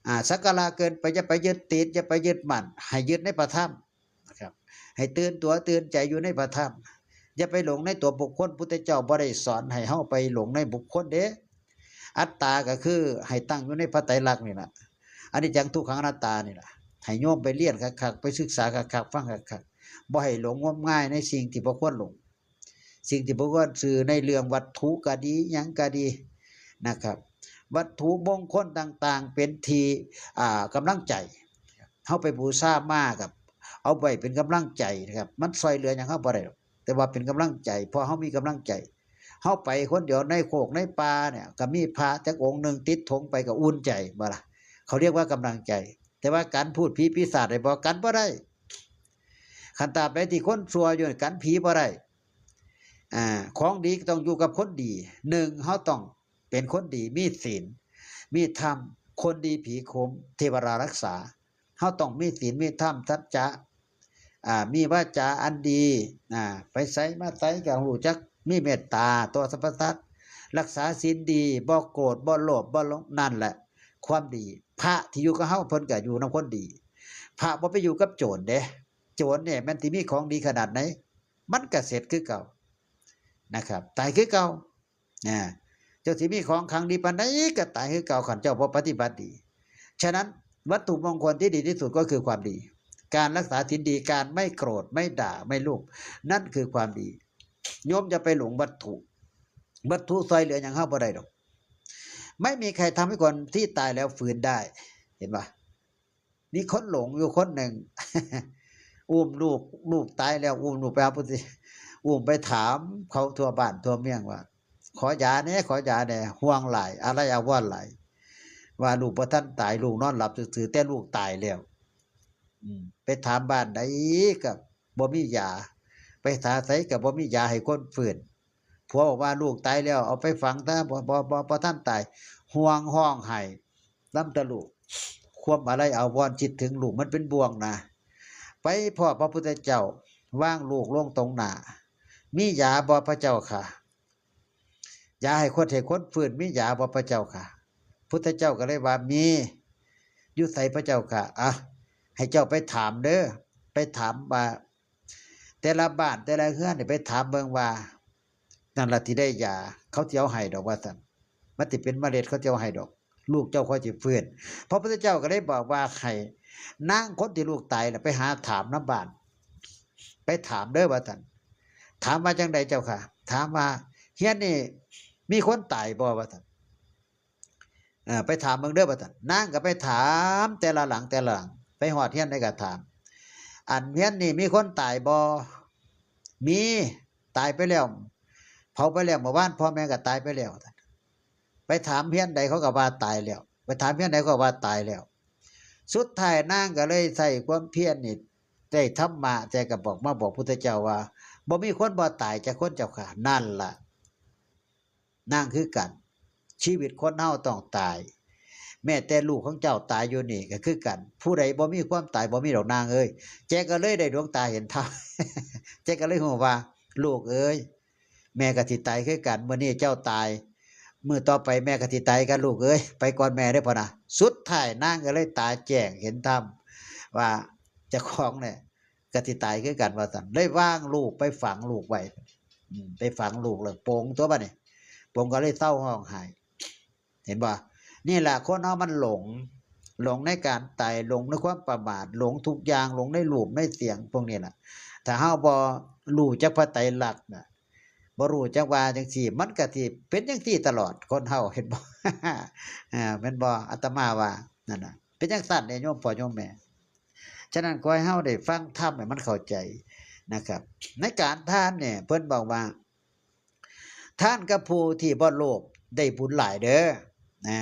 อ่า สักการะเกินไป อย่าไปยึดติด อย่าไปยึดมั่น ให้ยึดในพระธรรมนะครับ ให้ตื่นตัวตื่นใจอยู่ในพระธรรม อย่าไปหลงในตัวบุคคล พุทธเจ้าบ่ได้สอนให้เฮาไปหลงในบุคคลเด้ อัตตาก็คือให้ตั้งอยู่ในพระไตรลักษณ์นี่ล่ะ อนิจจังทุกขังอนัตตานี่ล่ะ ให้โยมไปเรียนคักๆ ไปศึกษาคักๆ ฟังคักๆ บ่ให้หลงงมงายในสิ่งที่บ่ควรหลง สิ่งที่บ่ควรซื่อในเรื่องวัตถุก็ดี หยังก็ดีนะครับ วัตถุมงคลต่างๆ เป็นที่ อ่า กำลังใจ เฮาไปบูชามาครับ เอาไว้เป็นกำลังใจนะครับ มันซ่อยเหลือหยังเฮาบ่ได้หรอก แต่ว่าเป็นกำลังใจ เพราะเฮามีกำลังใจ เฮาไปคนเดียวในโคกในป่าเนี่ย ก็มีพระจักองค์หนึ่งติดธงไปก็อุ่นใจบ่ล่ะ เขาเรียกว่ากำลังใจ แต่ว่ากันพูดผีปีศาจได้บ่ กันบ่ได้ คันตราบใดที่คนชั่วอยู่นี่ กันผีบ่ได้ อ่า ของดีก็ต้องอยู่กับคนดี หนึ่ง เฮาต้องเป็นคนดี มีศีล มีธรรม คนดีผีคุ้ม เทวดารักษา เฮาต้องมีศีล มีธรรม สัจจะ อ่า มีวาจาอันดี อ่า ไปไสมาไสก็รู้จักมีเมตตาต่อสรรพสัตว์ รักษาศีลดี บ่โกรธ บ่โลภ บ่หลง นั่นแหละ ความดี พระที่อยู่กับเฮาเพิ่นก็อยู่นำคนดี พระบ่ไปอยู่กับโจรเด้ โจรเนี่ยมันสิมีของดีขนาดไหน มันก็เสร็จคือเก่านะครับ ตายคือเก่า อ่า เจ้าสิมีของขลังดีปานใดก็ตายคือเก่า คันเจ้าบ่ปฏิบัติดี ฉะนั้นวัตถุมงคลที่ดีที่สุดก็คือความดี การรักษาศีลดี การไม่โกรธ ไม่ด่า ไม่โลภ นั่นคือความดี โยมอย่าไปหลงวัตถุ วัตถุซ่อยเหลือหยังเฮาบ่ได้ดอก ไม่มีใครทำให้คนที่ตายแล้วฟื้นได้ เห็นปะ มีคนหลงอยู่คนหนึ่ง อุ้มลูก ลูกตายแล้ว อุ้มลูกไปหาพุทธ อุ้มไปถามเขาทั่วบ้านทั่วเมืองว่า ขอยาแหน่ ขอยาแหน่ ห่วงหลาย อาลัยอาวรณ์หลาย ว่าลูกบ่ทันตาย ลูกนอนหลับซื่อๆ แต่ลูกตายแล้ว อืม ไปถามบ้านใดก็บ่มียา ไปหาไสก็บ่มียาให้คนฟื้น ผัวบอกว่าลูกตายแล้ว เอาไปฝังซะ บ่ บ่ บ่ บ่ทันตาย ห่วง ฮ้องไห้นำแต่ลูก ความอาลัยอาวรณ์คิดถึงลูกมันเป็นบ่วงนะ ไปพ้อพระพุทธเจ้า วางลูกลงตรงหน้า มียาบ่พระเจ้าค่ะ ยาให้คน ให้คนฟื้นมียาบ่พระเจ้าค่ะ พุทธเจ้าก็เลยว่ามี อยู่ไสพระเจ้าค่ะ อ่ะ ให้เจ้าไปถามเด้อ ไปถามว่า แต่ละบ้านแต่ละเฮือนนี่ไปถามเบิ่งว่า นั่นล่ะที่ได้ยา เขาสิเอาให้ดอกว่าซั่น มันสิเป็นเมล็ดเขาสิเอาให้ดอก ลูกเจ้าค่อยสิฟื้น พระพุทธเจ้าก็เลยบอกว่าให้นางคนที่ลูกตายน่ะไปหาถามนำบ้าน ไปถามเด้อว่าซั่น ถามว่าจั่งใดเจ้าค่ะ ถามว่าเฮือนนี่มีคนตายบ่ว่าซั่น เอ่อ ไปถามเบิ่งเด้อว่าซั่น นางก็ไปถามแต่ละหลังแต่ละหลัง ไปฮอดเฮือนใดก็ถาม อันเฮือนนี่มีคนตายบ่ มี ตายไปแล้ว เผาไปแล้ว เมื่อวานพ่อแม่ก็ตายไปแล้ว ไปถามเฮือนใดเขาก็ว่าตายแล้ว ไปถามเฮือนใดเขาก็ว่าตายแล้ว สุดท้ายนางก็เลยใช้ความเพียรนี่ ได้ธรรมะ แต่ก็บอก มาบอกพุทธเจ้าว่า บ่มีคนบ่ตายจักคนเจ้าค่ะ นั่นล่ะ นางคือกัน ชีวิตคนเฮาต้องตาย แม้แต่ลูกของเจ้าตายอยู่นี่ก็คือกัน ผู้ใดบ่มีความตายบ่มีดอกนางเอ้ย แกก็เลยได้ดวงตาเห็นธรรม แกก็เลยฮู้ว่า ลูกเอ้ย แม่ก็สิตายคือกัน มื้อนี้เจ้าตาย มื้อต่อไปแม่ก็สิตายคือกัน ลูกเอ้ย ไปก่อนแม่เด้อ พ่อนะ สุดท้ายนางก็เลยตาแจ้งเห็นธรรม ว่าเจ้าของเนี่ยก็สิตายคือกันว่าซั่น เลยวางลูกไปฝังลูกไว้ อืม ไปฝังลูกแล้วปลงตัวบัดนี้ ปลงก็เลยเซาฮ้องไห้ เห็นบ่ นี่แหละคนเฮามันหลง หลงในการตาย หลงในความประมาท หลงทุกอย่าง หลงในรูปในเสียงพวกนี้แหละ ถ้าเฮาบ่รู้จักพระไตรลักษณ์น่ะ บ่รู้จักว่าจั่งซี้ มันก็สิเป็นจั่งซี้ตลอด คนเฮา เห็นบ่ อ่า แม่นบ่ อาตมาว่า นั่นน่ะ เป็นจั่งซั้นเด้ โยมพ่อโยมแม่ ฉะนั้นขอให้เฮาได้ฟังธรรมให้มันเข้าใจนะครับ ในการทานเนี่ย เพิ่นบอกว่า ทานกับผู้ที่บ่โลภได้บุญหลายเด้อ นะ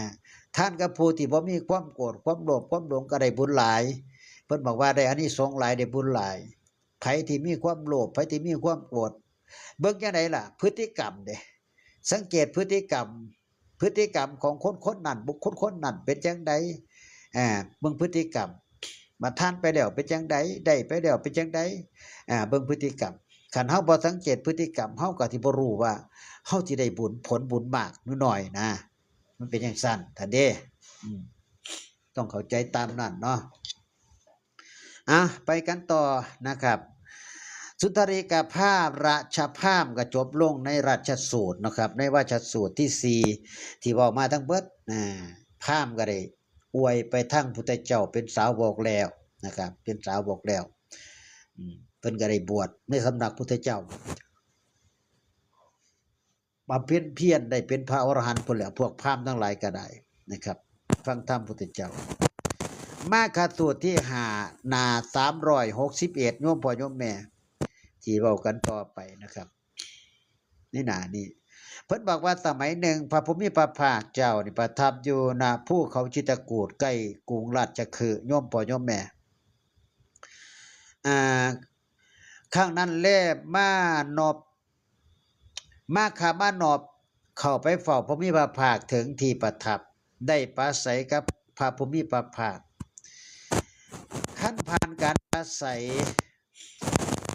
ทานกับผู้ที่บ่มีความโกรธ ความโลภ ความหลงก็ได้บุญหลาย เพิ่นบอกว่าได้อานิสงส์หลาย ได้บุญหลาย ไผที่มีความโลภ ไผที่มีความโกรธ เบิ่งจั่งใดล่ะ พฤติกรรมเด้ สังเกตพฤติกรรม พฤติกรรมของคนคนนั้น บุคคลคนนั้นเป็นจั่งใด อ่า เบิ่งพฤติกรรม มาทานไปแล้วเป็นจั่งใด ได้ไปแล้วเป็นจั่งใด อ่า เบิ่งพฤติกรรม คันเฮาบ่สังเกตพฤติกรรม เฮาก็สิบ่รู้ว่าเฮาสิได้บุญ ผลบุญมากหรือน้อยนะ มันเป็นจั่งซั้นท่านเด้ อืม ต้องเข้าใจตามนั้นเนาะ อ่ะ ไปกันต่อนะครับ สุนทรีกพราหมณ์ ราชพราหมณ์ก็จบลงในราชสูตรนะครับ ในราชสูตรที่สี่ที่เว้ามาทั้งเบิด อ่า พราหมณ์ก็ได้อวยไปทางพุทธเจ้าเป็นสาวกแล้วนะครับ เป็นสาวกแล้ว อืม เพิ่นก็ได้บวชในสำนักพุทธเจ้า บำเพ็ญเพียรได้เป็นพระอรหันต์พุ้นแหล้ว พวกพราหมณ์ทั้งหลายก็ได้นะครับ ฟังธรรมพุทธเจ้า มาคสูตรที่ห้า หน้าสามร้อยหกสิบเอ็ด โยมพ่อโยมแม่ ที่เว้ากันต่อไปนะครับ ในหน้านี้ เพิ่นบอกว่าสมัยหนึ่งพระผู้มีพระภาคเจ้านี่ประทับอยู่ณภูเขาจิตรกูฏใกล้กรุงราชคฤห์ โยมพ่อโยมแม่ อ่า ครั้งนั้นแลมานพ มาคามานพเข้าไปเฝ้าพระผู้มีพระภาคถึงที่ประทับ ได้ปราศัยกับพระผู้มีพระภาค คันผ่านการปราศัย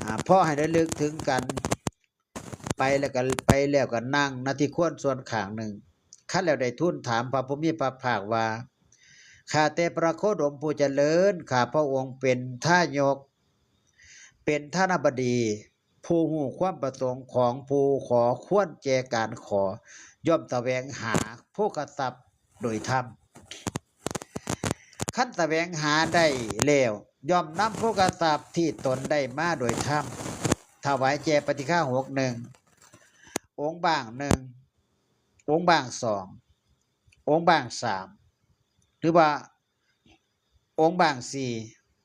อ่า พอให้ระลึกถึงกัน ไปแล้วก็ ไปแล้วก็นั่งณที่ควรส่วนข้างหนึ่ง คันแล้วได้ทูลถามพระผู้มีพระภาคว่า ข้าแต่พระโคดมผู้เจริญ ข้าพระองค์เป็นทายก เป็นทานบดี ผู้ฮู้ความประสงค์ของผู้ขอ ควรแก่การขอ ย่อมแสวงหาโภคทรัพย์โดยธรรม คันแสวงหาได้แล้ว ย่อมนำโภคทรัพย์ที่ตนได้มาโดยธรรม ถวายแก่ปฏิฆาหกหนึ่ง องค์บ้างหนึ่ง องค์บ้างสอง องค์บ้างสาม หรือว่า องค์บ้างสี่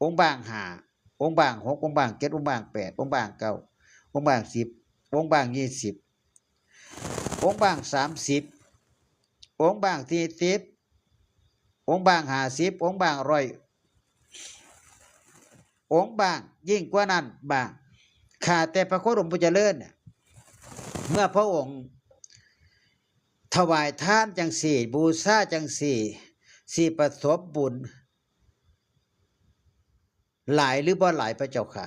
องค์บ้างห้า องค์บ้างหก องค์บ้างเจ็ด องค์บ้างแปด องค์บ้างเก้า องค์บ้างสิบ องค์บ้างยี่สิบ องค์บ้างสามสิบ องค์บ้างสี่สิบ องค์บ้างห้าสิบ องค์บ้างร้อย องค์บ้างยิ่งกว่านั้นบ้าง ข้าแต่พระโคดมผู้เจริญเนี่ย เมื่อพระองค์ถวายทานจังสี่ บูชาจังสี่ สิประสบบุญ หลายหรือบ่หลายพระเจ้าค่ะ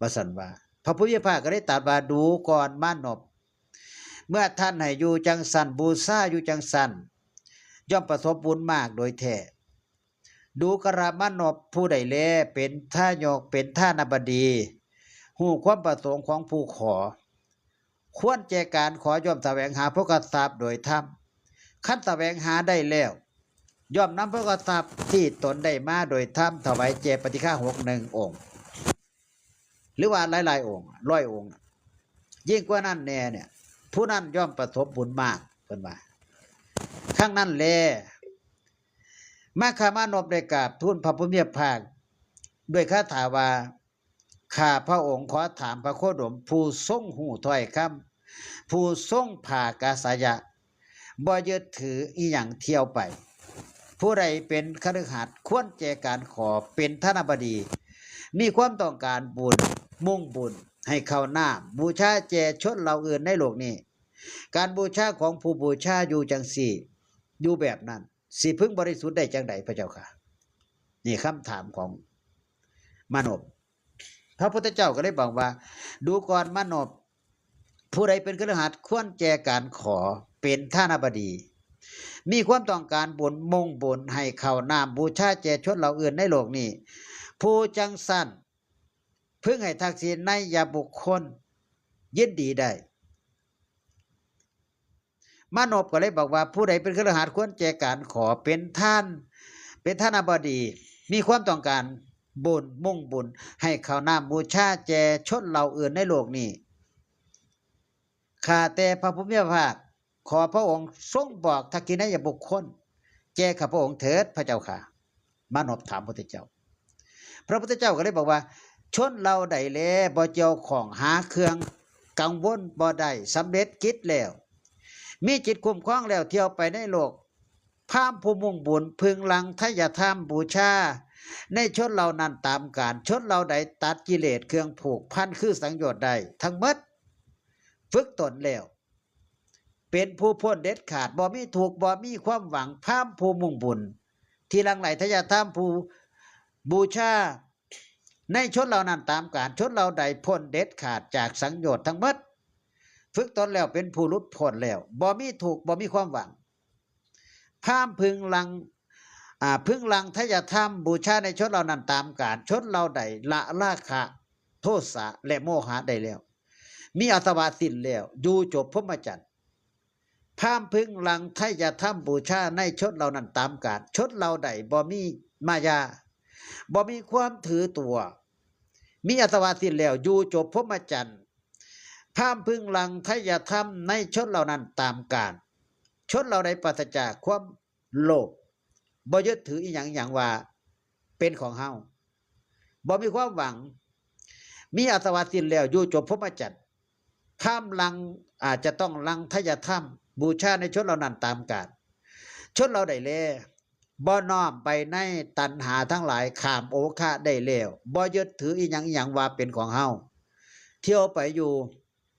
ว่าซั่นว่า พระผู้มีพระภาคก็ได้ตรัสว่า ดูก่อนมานพ เมื่อท่านให้อยู่จังซั่น บูชาอยู่จังซั่น ย่อมประสบบุญมากโดยแท้ ดูกรามานพผู้ใดแลเป็นทายก เป็นทานบดี ฮู้ความประสงค์ของผู้ขอ ควรแก่การขอย่อมแสวงหาโภคทรัพย์โดยธรรม คันแสวงหาได้แล้ว ย่อมนำโภคทรัพย์ที่ตนได้มาโดยธรรม ถวายแก่ปฏิฆาหกหนึ่งองค์ หรือว่าหลายๆองค์ ร้อยองค์ ยิ่งกว่านั้นแน่เนี่ย ผู้นั้นย่อมประสบบุญมาก เพิ่นว่า ครั้งนั้นแล มาคามานพได้กราบทูลพระผู้มีพระภาค ด้วยคาถาว่า ข้าพระองค์ขอถามพระโคดมผู้ทรงฮู้ถ้อยคำ ผู้ทรงผากาสายะ บ่ยึดถืออิหยังเที่ยวไป ผู้ใดเป็นคฤหัสถ์ควรแก่การขอเป็นทานบดี มีความต้องการบุญ มุ่งบุญให้เข้าน้ำ บูชาแก่ชนเหล่าอื่นในโลกนี้ การบูชาของผู้บูชาอยู่จังสี่ อยู่แบบนั้น สิพึงบริสุทธิ์ได้จังใดพระเจ้าค่ะ นี่คำถามของมานพ พระพุทธเจ้าก็เลยบอกว่า ดูก่อนมานพ ผู้ใดเป็นคฤหัสถ์ควรแก่การขอเป็นทานบดี มีความต้องการบุญ มุ่งบุญให้เข้าน้ำ บูชาแก่ชนเหล่าอื่นในโลกนี้ ผู้จังซั่น พึงให้ทักษิณัยยบุคคล ยินดีได้ มานพก็เลยบอกว่า ผู้ใดเป็นคฤหัสถ์ควรแก่การขอเป็นทาน เป็นทานบดี มีความต้องการบุญ มุ่งบุญให้เข้าน้ำ บูชาแก่ชนเหล่าอื่นในโลกนี้ ข้าแต่พระผู้มีพระภาค ขอพระองค์ทรงบอกทักษิณัยยบุคคล แก่ข้าพระองค์เถิดพระเจ้าค่ะ มานพถามพระพุทธเจ้า พระพุทธเจ้าก็เลยบอกว่า ชนเหล่าใดแลบ่เกี่ยวข้อง หาเครื่องกังวลบ่ได้ สำเร็จกิจแล้ว มีจิตคุ้มครองแล้ว เที่ยวไปในโลก พราหมณ์ผู้มุ่งบุญ พึงหลั่งทายธรรมบูชา ในชนเหล่านั้นตามกาล ชนเหล่าใดตัดกิเลสเครื่องผูกพันคือสังโยชน์ได้ทั้งหมด ฝึกตนแล้ว เป็นผู้พ้นเด็ดขาด บ่มีทุกข์ บ่มีความหวัง พราหมณ์ผู้มุ่งบุญ ที่หลั่งไหลทายธรรมผู้บูชา ในชนเหล่านั้นตามกาล ชนเหล่าใดพ้นเด็ดขาดจากสังโยชน์ทั้งหมด ฝึกตนแล้วเป็นผู้หลุดพ้นแล้ว บ่มีทุกข์ บ่มีความหวัง พราหมณ์พึงหลั่ง อ่า พึงหลั่งทายธรรมบูชาในชนเหล่านั้นตามกาล ชนเหล่าใดละราคะ โทสะและโมหะได้แล้ว มีอาสวะสิ้นแล้ว อยู่จบพรหมจรรย์ พราหมณ์พึงหลั่งไทยธรรมบูชาในชนเหล่านั้นตามกาล ชนเหล่าใดบ่มีมายา บ่มีความถือตัว มีอาสวะสิ้นแล้ว อยู่จบพรหมจรรย์ พราหมณ์พึงหลั่งไทยธรรมในชนเหล่านั้นตามกาล ชนเหล่าใดปราศจากความโลภ บ่ยึดถืออีหยังอย่างว่าเป็นของเฮา บ่มีความหวัง มีอาสวะสิ้นแล้ว อยู่จบพรหมจรรย์ พราหมณ์หลั่ง อาจจะต้องหลั่งไทยธรรมบูชาในชนเหล่านั้นตามกาล ชนเหล่าใดแล บ่น้อมไปในตัณหาทั้งหลาย ข้ามโอคะได้แล้ว บ่ยึดถืออีหยังอีหยังว่าเป็นของเฮา เที่ยวไปอยู่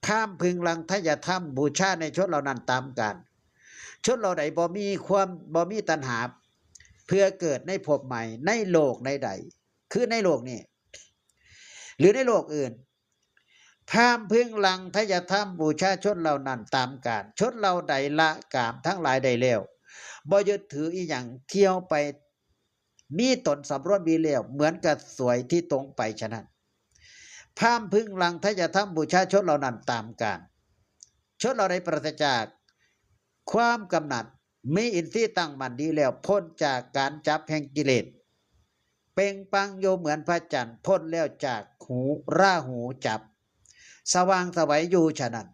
พราหมณ์พึงหลั่งไทยธรรมบูชาในชนเหล่านั้นตามกาล ชนเหล่าใดบ่มีความ บ่มีตัณหา เพื่อเกิดในภพใหม่ในโลกใดๆ คือในโลกนี้ หรือในโลกอื่น พราหมณ์พึงหลั่งไทยธรรมบูชาชนเหล่านั้นตามกาล ชนเหล่าใดละกามทั้งหลายได้แล้ว บ่ยึดถืออีหยัง เที่ยวไป มีตนสำรวมดีแล้ว เหมือนกระสวยที่ตรงไปฉะนั้น พราหมณ์พึงหลั่งไทยธรรมบูชาชนเหล่านั้นตามกาล ชนเหล่าใดปราศจากความกำหนัด มีอินทรีย์ตั้งมั่นดีแล้ว พ้นจากการจับแห่งกิเลส เปล่งปลั่งอยู่เหมือนพระจันทร์ พ้นแล้วจากหูราหูจับ สว่างไสวอยู่ฉะนั้น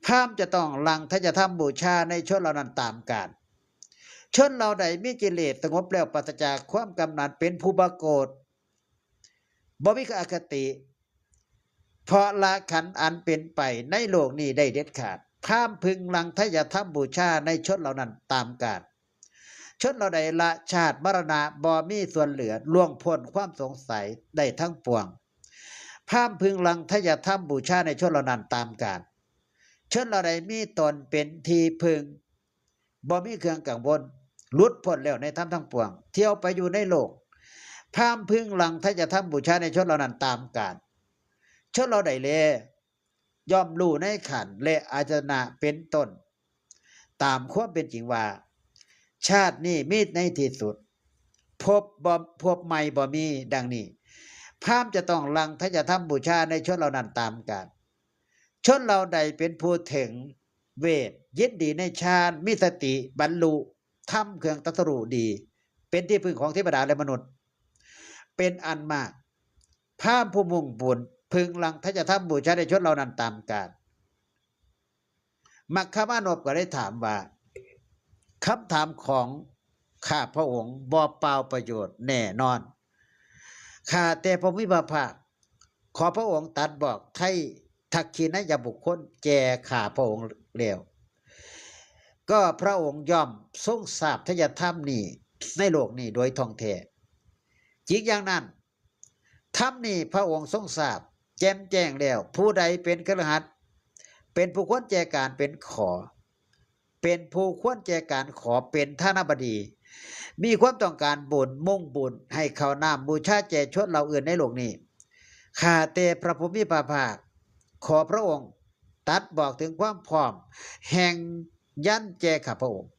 พราหมณ์จะต้องหลั่งไทยธรรมบูชาในชนเหล่านั้นตามกาล ชนเหล่าใดมีกิเลสสงบแล้ว ปราศจากความกำหนัด เป็นผู้บ่โกรธ บ่มีอคติ เพราะละขันธ์อันเป็นไปในโลกนี้ได้เด็ดขาด พราหมณ์พึงหลั่งไทยธรรมบูชาในชนเหล่านั้นตามกาล ชนเหล่าใดละชาติมรณะ บ่มีส่วนเหลือ ล่วงพ้นความสงสัยได้ทั้งปวง พราหมณ์พึงหลั่งไทยธรรมบูชาในชนเหล่านั้นตามกาล ชนเหล่าใดมีตนเป็นที่พึ่ง บ่มีเครื่องกังวล หลุดพ้นแล้วในธรรมทั้งปวง เที่ยวไปอยู่ในโลก พราหมณ์พึงหลั่งไทยธรรมบูชาในชนเหล่านั้นตามกาล ชนเหล่าใดแล ย่อมรู้ในขันธ์และอายตนะเป็นต้น ตามความเป็นจริงว่า ชาตินี้มีในที่สุด ภพบ่ ภพใหม่บ่มี ดังนี้ พราหมณ์จะต้องหลั่งไทยธรรมบูชาในชนเหล่านั้นตามกาล ชนเหล่าใดเป็นผู้ถึงเวท ยินดีในฌาน มีสติ บรรลุธรรมเครื่องตรัสรู้ดี เป็นที่พึ่งของเทวดาและมนุษย์ เป็นอันมาก พราหมณ์ผู้มุ่งบุญ พึงหลั่งไทยธรรมบูชาในชนเหล่านั้นตามกาล มัคคมานพก็ได้ถามว่า คำถามของข้าพระองค์บ่เปล่าประโยชน์แน่นอน ข้าแต่พระผู้มีพระภาค ขอพระองค์ตรัสบอกไถ่ทักขิณายบุคคลแก่ข้าพระองค์แล้ว ก็พระองค์ย่อมทรงทราบไทยธรรมนี้ในโลกนี้โดยท่องแท้ จริงอย่างนั้น ธรรมนี้พระองค์ทรงทราบแจ่มแจ้งแล้ว ผู้ใดเป็นคฤหัสถ์ เป็นผู้ควรแก่การเป็นขอ เป็นผู้ควรแก่การขอเป็นทานบดี มีความต้องการบุญ มุ่งบุญให้ข้าวน้ำบูชาแก่ชนเหล่าอื่นในโลกนี้ ข้าแต่พระผู้มีพระภาค ขอพระองค์ตรัสบอกถึงความพร้อมแห่งยันต์แก่ข้าพระองค์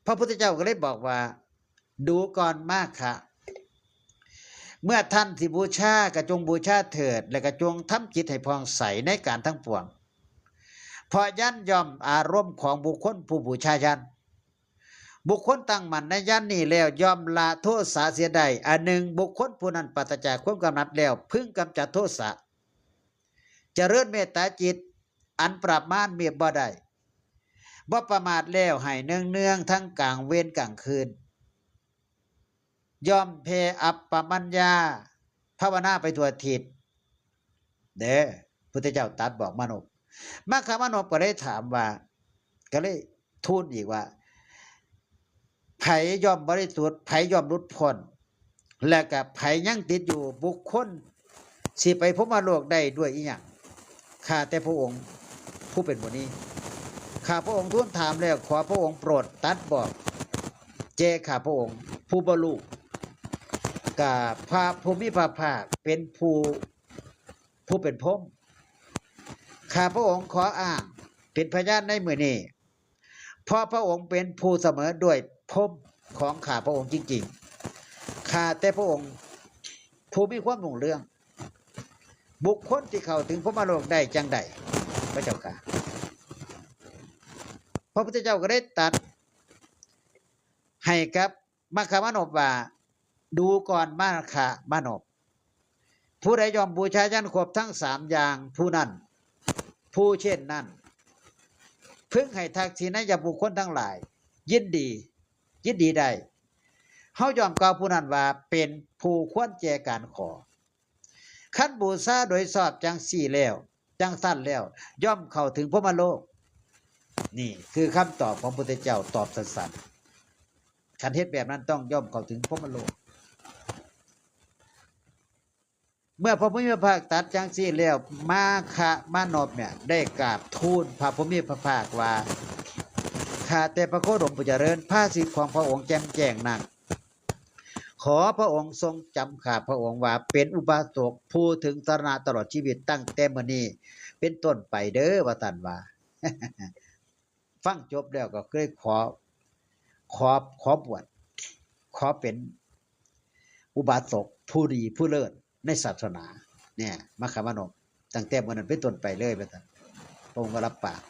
พระพุทธเจ้าก็เลยบอกว่า ดูก่อนมาคะ เมื่อท่านสิบูชาก็จงบูชาเถิด และก็จงทำจิตให้ผ่องใสในการทั้งปวง เพราะยันต์ย่อมอารมณ์ของบุคคลผู้บูชายันต์ บุคคลตั้งมั่นในยันต์นี้แล้วย่อมละโทสะเสียได้ อันหนึ่ง บุคคลผู้นั้นปราศจากความกำหนัดแล้ว พึงกำจัดโทสะ เจริญเมตตาจิต อันปราบมารเมียบ่ได้ บ่ประมาทแล้วให้เนืองๆ ทั้งกลางเวรกลางคืน ย่อมแผ่อัปปมัญญาภาวนาไปทั่วทิศ เด้อ พุทธเจ้าตรัสบอกมานพ มัคคมานพก็เลยถามว่า ก็เลยทูลอีกว่า ไผย่อมบริสุทธิ์ ไผย่อมหลุดพ้น และก็ไผยังติดอยู่ บุคคลสิไปพรหมโลกได้ด้วยอีหยัง ข้าแต่พระองค์ผู้เป็นมุนี ข้าพระองค์ทูลถามแล้ว ขอพระองค์โปรดตรัสบอกแก่ข้าพระองค์ผู้บรรลุ กับพระผู้มีพระภาคเป็นผู้ ผู้เป็นพรหม ข้าพระองค์ขออ้างเป็นพยานในมื้อนี้ เพราะพระองค์เป็นผู้เสมอด้วยพรหมของข้าพระองค์จริงๆ ข้าแต่พระองค์ผู้มีความรุ่งเรือง บุคคลที่เข้าถึงพรหมโลกได้จั่งใด พระเจ้าค่ะ พระพุทธเจ้าก็ได้ตรัสให้กับมัคคมานพว่า ดูก่อนมัคคมานพ ผู้ใดย่อมบูชายันครบทั้งสามอย่าง ผู้นั้น ผู้เช่นนั้น พึงให้ทักษิณัยบุคคลทั้งหลาย ยินดี ยินดีได้ เฮาย่อมกล่าวผู้นั้นว่าเป็นผู้ควรแก่การขอ คันบูชาโดยชอบจั่งซี้แล้ว จั่งซั้นแล้ว ย่อมเข้าถึงพรหมโลก นี่คือคำตอบของพุทธเจ้า ตอบสั้นๆ คันเฮ็ดแบบนั้นต้องย่อมเข้าถึงพรหมโลก เมื่อพระผู้มีพระภาคตรัสจั่งซี้แล้ว มัคคมานพเนี่ยได้กราบทูลพระผู้มีพระภาคว่า ข้าแต่พระโคดมผู้เจริญ ภาษิตของพระองค์แจ่มแจ้งนัก ขอพระองค์ทรงจำข้าพระองค์ว่าเป็นอุบาสกผู้ถึงสรณะตลอดชีวิตตั้งแต่มื้อนี้เป็นต้นไปเด้อ ว่าซั่นว่า ฟังจบแล้วก็เลยขอ ขอ ขอบวช ขอเป็นอุบาสกผู้ดีผู้เลิศในศาสนา เนี่ย มัคคมานพ ตั้งแต่มื้อนั้นเป็นต้นไปเลย ว่าซั่น พระองค์ก็รับปาก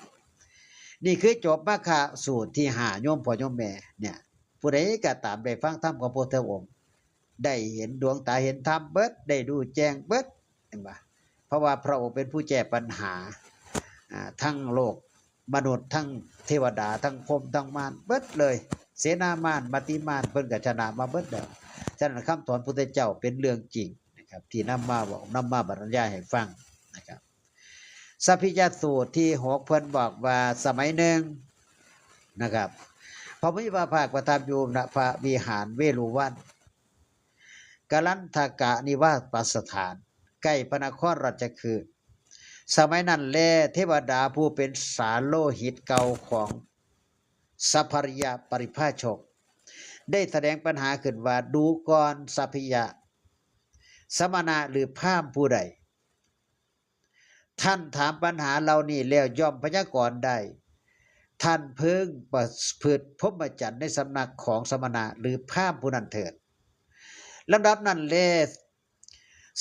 นี่คือจบมัคคสูตรที่ห้า โยมพ่อโยมแม่ เนี่ย ผู้ใดก็ตามได้ฟังธรรมของพระพุทธองค์ ได้เห็นดวงตาเห็นธรรมเบิด ได้รู้แจ้งเบิด เห็นบ่ เพราะว่าพระองค์เป็นผู้แก้ปัญหา อ่า ทั้งโลกมนุษย์ ทั้งเทวดา ทั้งพรหม ทั้งมาร เบิดเลย เสนามาร มัตติมาร เพิ่นก็ชนะมาเบิดแล้ว ฉะนั้นคำสอนพุทธเจ้าเป็นเรื่องจริงนะครับ ที่นำมาบอก นำมาบรรยายให้ฟังนะครับ สัพพิยสูตรที่หก เพิ่นบอกว่าสมัยหนึ่งนะครับ พระผู้มีพระภาคประทับอยู่ณพระวิหารเวฬุวัน กรันทกะนิวาสสถาน ใกล้พระนครราชคฤห์ สมัยนั้นแล เทวดาผู้เป็นสาโลหิตเก่าของสัพพยปริภาชก ได้แสดงปัญหาขึ้นว่า ดูก่อนสัพพยะ สมณะหรือพราหมณ์ผู้ใด ท่านถามปัญหาเหล่านี้แล้วย่อมพยากรณ์ได้ ท่านเพิ่งประพฤติพรหมจรรย์ในสำนักของสมณะหรือพราหมณ์ผู้นั้นเถิด ลำดับนั้นแล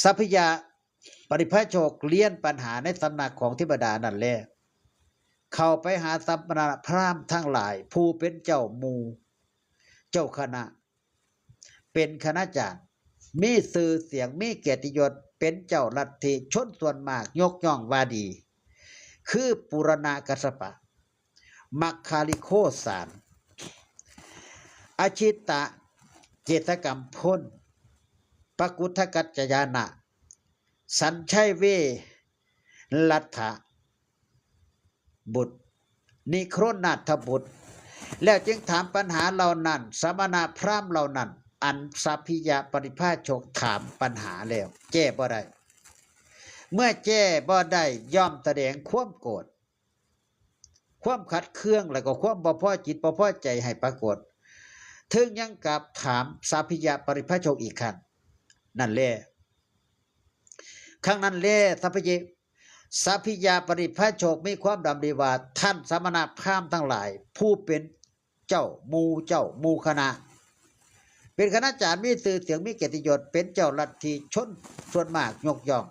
สัพพยะปริภาชกเรียนปัญหาในสำนักของเทวดานั้นแล เข้าไปหาสมณะพราหมณ์ทั้งหลาย ผู้เป็นเจ้าหมู่เจ้าคณะ เป็นคณาจารย์ มีชื่อเสียง มีเกียรติยศ เป็นเจ้าลัทธิ ชนส่วนมากยกย่องว่าดี คือปุรณะกัสสปะ มัคคาริโคสาร อชิตะเจตกรรมพล ปกุทธกัจจยานะ สัญชัยเวรัตถบุตร นิโครนาถบุตร แล้วจึงถามปัญหาเหล่านั้น สมณะพราหมณ์เหล่านั้น อันสัพพยปริภาชกถามปัญหาแล้ว แก้บ่ได้ เมื่อแก้บ่ได้ย่อมแสดงความโกรธ ความขัดเคือง และก็ความบ่พอจิตบ่พอใจให้ปรากฏ ถึงยังกลับถามสัพพยปริภาชกอีกครั้ง นั่นแล ครั้งนั้นแล สัพพย สัพพยปริภาชกมีความดำริว่า ท่านสมณะพราหมณ์ทั้งหลาย ผู้เป็นเจ้าหมู่เจ้าหมู่คณะ เป็นคณาจารย์ มีชื่อเสียง มีเกียรติยศ เป็นเจ้าลัทธิ ชนส่วนมากยกย่อง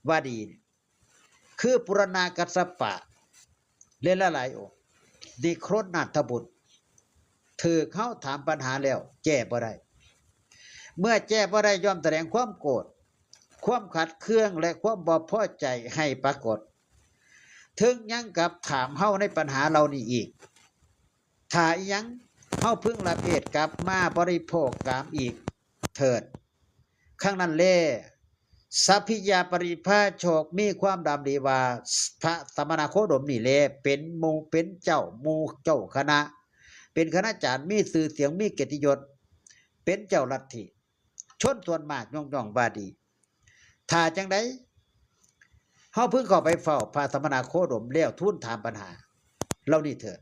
ว่าดี คือปุรณะกัสสปะ และหลายๆองค์ นิโครนาถบุตร ถูกเฮาถามปัญหาแล้วแก้บ่ได้ เมื่อแก้บ่ได้ย่อมแสดงความโกรธ ความขัดเคือง และความบ่พอใจให้ปรากฏ ถึงยังกลับถามเฮาในปัญหาเหล่านี้อีก ถ้าอิหยัง เฮาพึงละเพศกลับมาบริโภคกามอีกเถิด ครั้งนั้นแล สัพพยปริภาชกมีความดำริว่า พระสมณโคดมนี่แล เป็นหมู่เป็นเจ้าหมู่เจ้าคณะ เป็นคณาจารย์ มีชื่อเสียง มีเกียรติยศ เป็นเจ้าลัทธิ ชนส่วนมากยกย่องว่าดี ถ้าจั่งใด เฮาพึงเข้าไปเฝ้าพระสมณโคดมแล้วทูลถามปัญหาเหล่านี้เถิด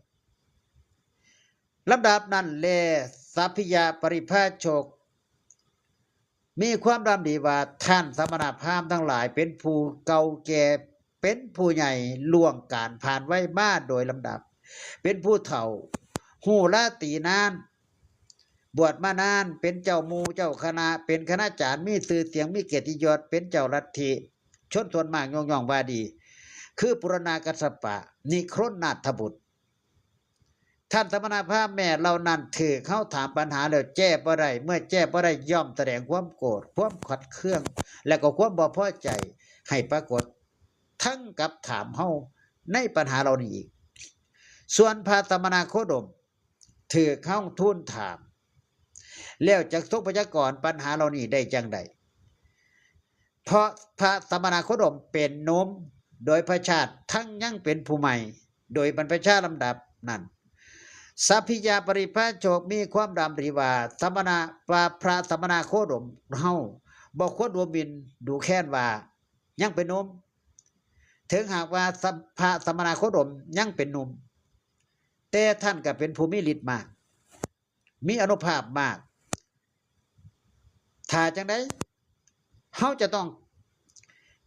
ลำดับนั้นแล สัพพยปริภาชก มีความดำริว่า ท่านสมณพราหมณ์ทั้งหลายเป็นผู้เก่าแก่ เป็นผู้ใหญ่ล่วงกาลผ่านวัยมาโดยลำดับ เป็นผู้เฒ่า ฮู้ราตรีนาน บวชมานาน เป็นเจ้าหมู่เจ้าคณะ เป็นคณาจารย์ มีชื่อเสียง มีเกียรติยศ เป็นเจ้าลัทธิ ชนส่วนมากยกย่องว่าดี คือปุรณากัสสปะ นิครนนาถบุตร ท่านสมณพราหมณ์แม่เหล่านั้นถือเขาถามปัญหาแล้วแก้บ่ได้ เมื่อแก้บ่ได้ย่อมแสดงความโกรธ ความขัดเคือง และก็ความบ่พอใจให้ปรากฏ ทั้งกับถามเฮาในปัญหาเหล่านี้อีก ส่วนพระสมณโคดม ถือเขาทูลถาม แล้วจักทรงพยากรณ์ปัญหาเหล่านี้ได้จั่งใด เพราะพระสมณโคดมเป็นหนุ่ม โดยพระชาติทั้งยังเป็นผู้ใหม่ โดยบรรพชาลำดับนั้น สัพพิยาปริพาชกมีความดำริว่าสมณะ ว่าพระสมณโคดมเฮาบ่ควรดูหมิ่นดูแคลนว่ายังเป็นหนุ่ม ถึงหากว่าพระสมณโคดมยังเป็นหนุ่ม แต่ท่านก็เป็นผู้มีฤทธิ์มาก มีอานุภาพมาก ถ้าจั่งใด เฮาจะต้อง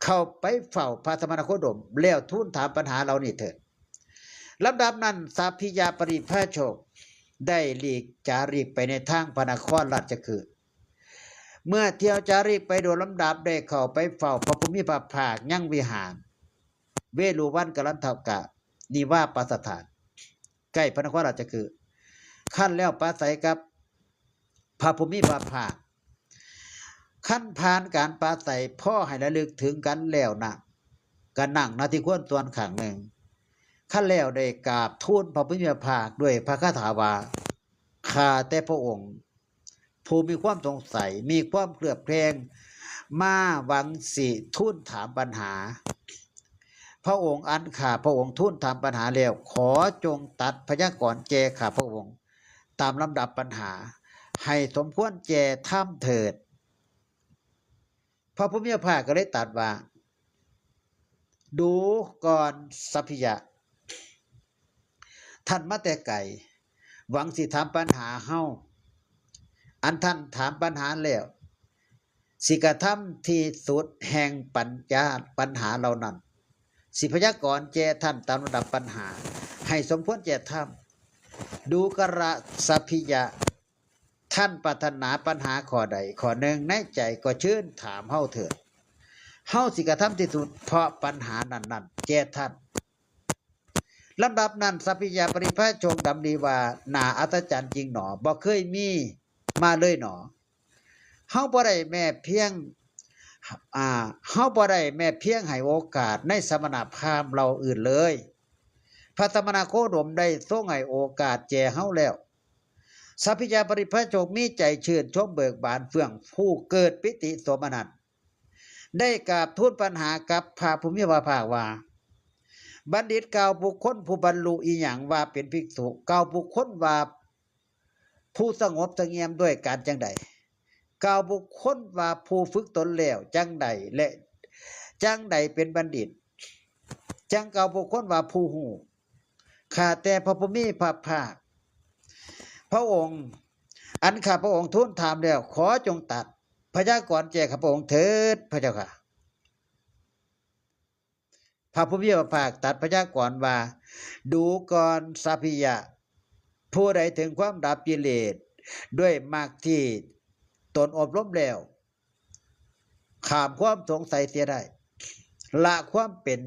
เข้าไปเฝ้าพระสมณโคดม แล้วทูลถามปัญหาเหล่านี้เถิด ลำดับนั้น สัพพิยาปริพาชก ได้หลีกจาริกไปในทางพระนครราชคฤห์ เมื่อเที่ยวจาริกไปโดยลำดับ ได้เข้าไปเฝ้าพระผู้มีพระภาคยังวิหาร เวฬุวันกรันทกะ นิวาสสถาน ใกล้พระนครราชคฤห์ ครั้นแล้วปราศรัยกับพระผู้มีพระภาค ครั้นผ่านการปราศรัย พอให้ระลึกถึงกันแล้วนะ ก็นั่งณที่ควรส่วนข้างหนึ่ง ครั้นแล้วได้กราบทูลพระผู้มีพระภาคด้วยพระคาถาว่า ข้าแต่พระองค์ ผู้มีความสงสัย มีความเคลือบแคลง มาหวังสิทูลถามปัญหา พระองค์ อันข้าพระองค์ทูลถามปัญหาแล้ว ขอจงตรัสพยากรณ์แก่ข้าพระองค์ ตามลำดับปัญหา ให้สมควรแก่ธรรมเถิด พระผู้มีพระภาคก็เลยตรัสว่า ดูก่อนสัพพิยะ ท่านมาแต่ไกล หวังสิถามปัญหาเฮา อันท่านถามปัญหาแล้ว สิกระทำที่สุดแห่งปัญญาปัญหาเหล่านั้น สิพยากรณ์แก่ท่านตามลำดับปัญหา ให้สมควรแก่ธรรม ดูกระสัพพิยะ ท่านปรารถนาปัญหาข้อใดข้อหนึ่งในใจก็เชิญถามเฮาเถิด เฮาสิกระทำที่สุดเพราะปัญหานั้นๆ แก่ท่าน ลำดับนั้นสัพพิยาปริพาชกดำริว่า น่าอัศจรรย์จริงหนอ บ่เคยมีมาเลยหนอ เฮาบ่ได้แม้เพียง อ่า เฮาบ่ได้แม้เพียงให้โอกาสในสมณพราหมณ์เหล่าอื่นเลย พระสมณโคดมได้ทรงให้โอกาสแก่เฮาแล้ว สัพพิยาปริพาชกมีใจชื่นชมเบิกบานเฟื่องฟูเกิดปิติโสมนัส ได้กราบทูลปัญหากับพระผู้มีพระภาคว่า บัณฑิตกล่าวบุคคลผู้บรรลุอีหยังว่าเป็นภิกษุ กล่าวบุคคลว่าผู้สงบเสงี่ยมด้วยการจั่งใด กล่าวบุคคลว่าผู้ฝึกตนแล้วจั่งใด และจั่งใดเป็นบัณฑิต จั่งกล่าวบุคคลว่าผู้ฮู้ ข้าแต่พระผู้มีพระภาค พระองค์ อันข้าพระองค์ทูลถามแล้ว ขอจงตรัสพยากรณ์แก่ข้าพระองค์เถิดพระเจ้าค่ะ พระผู้มีพระภาคตรัสพยากรณ์ว่า ดูก่อนสัพพิยะ ผู้ใดถึงความดับกิเลสด้วยมรรคที่ตนอบรมแล้ว ข้ามความสงสัยเสียได้ ละความเป็น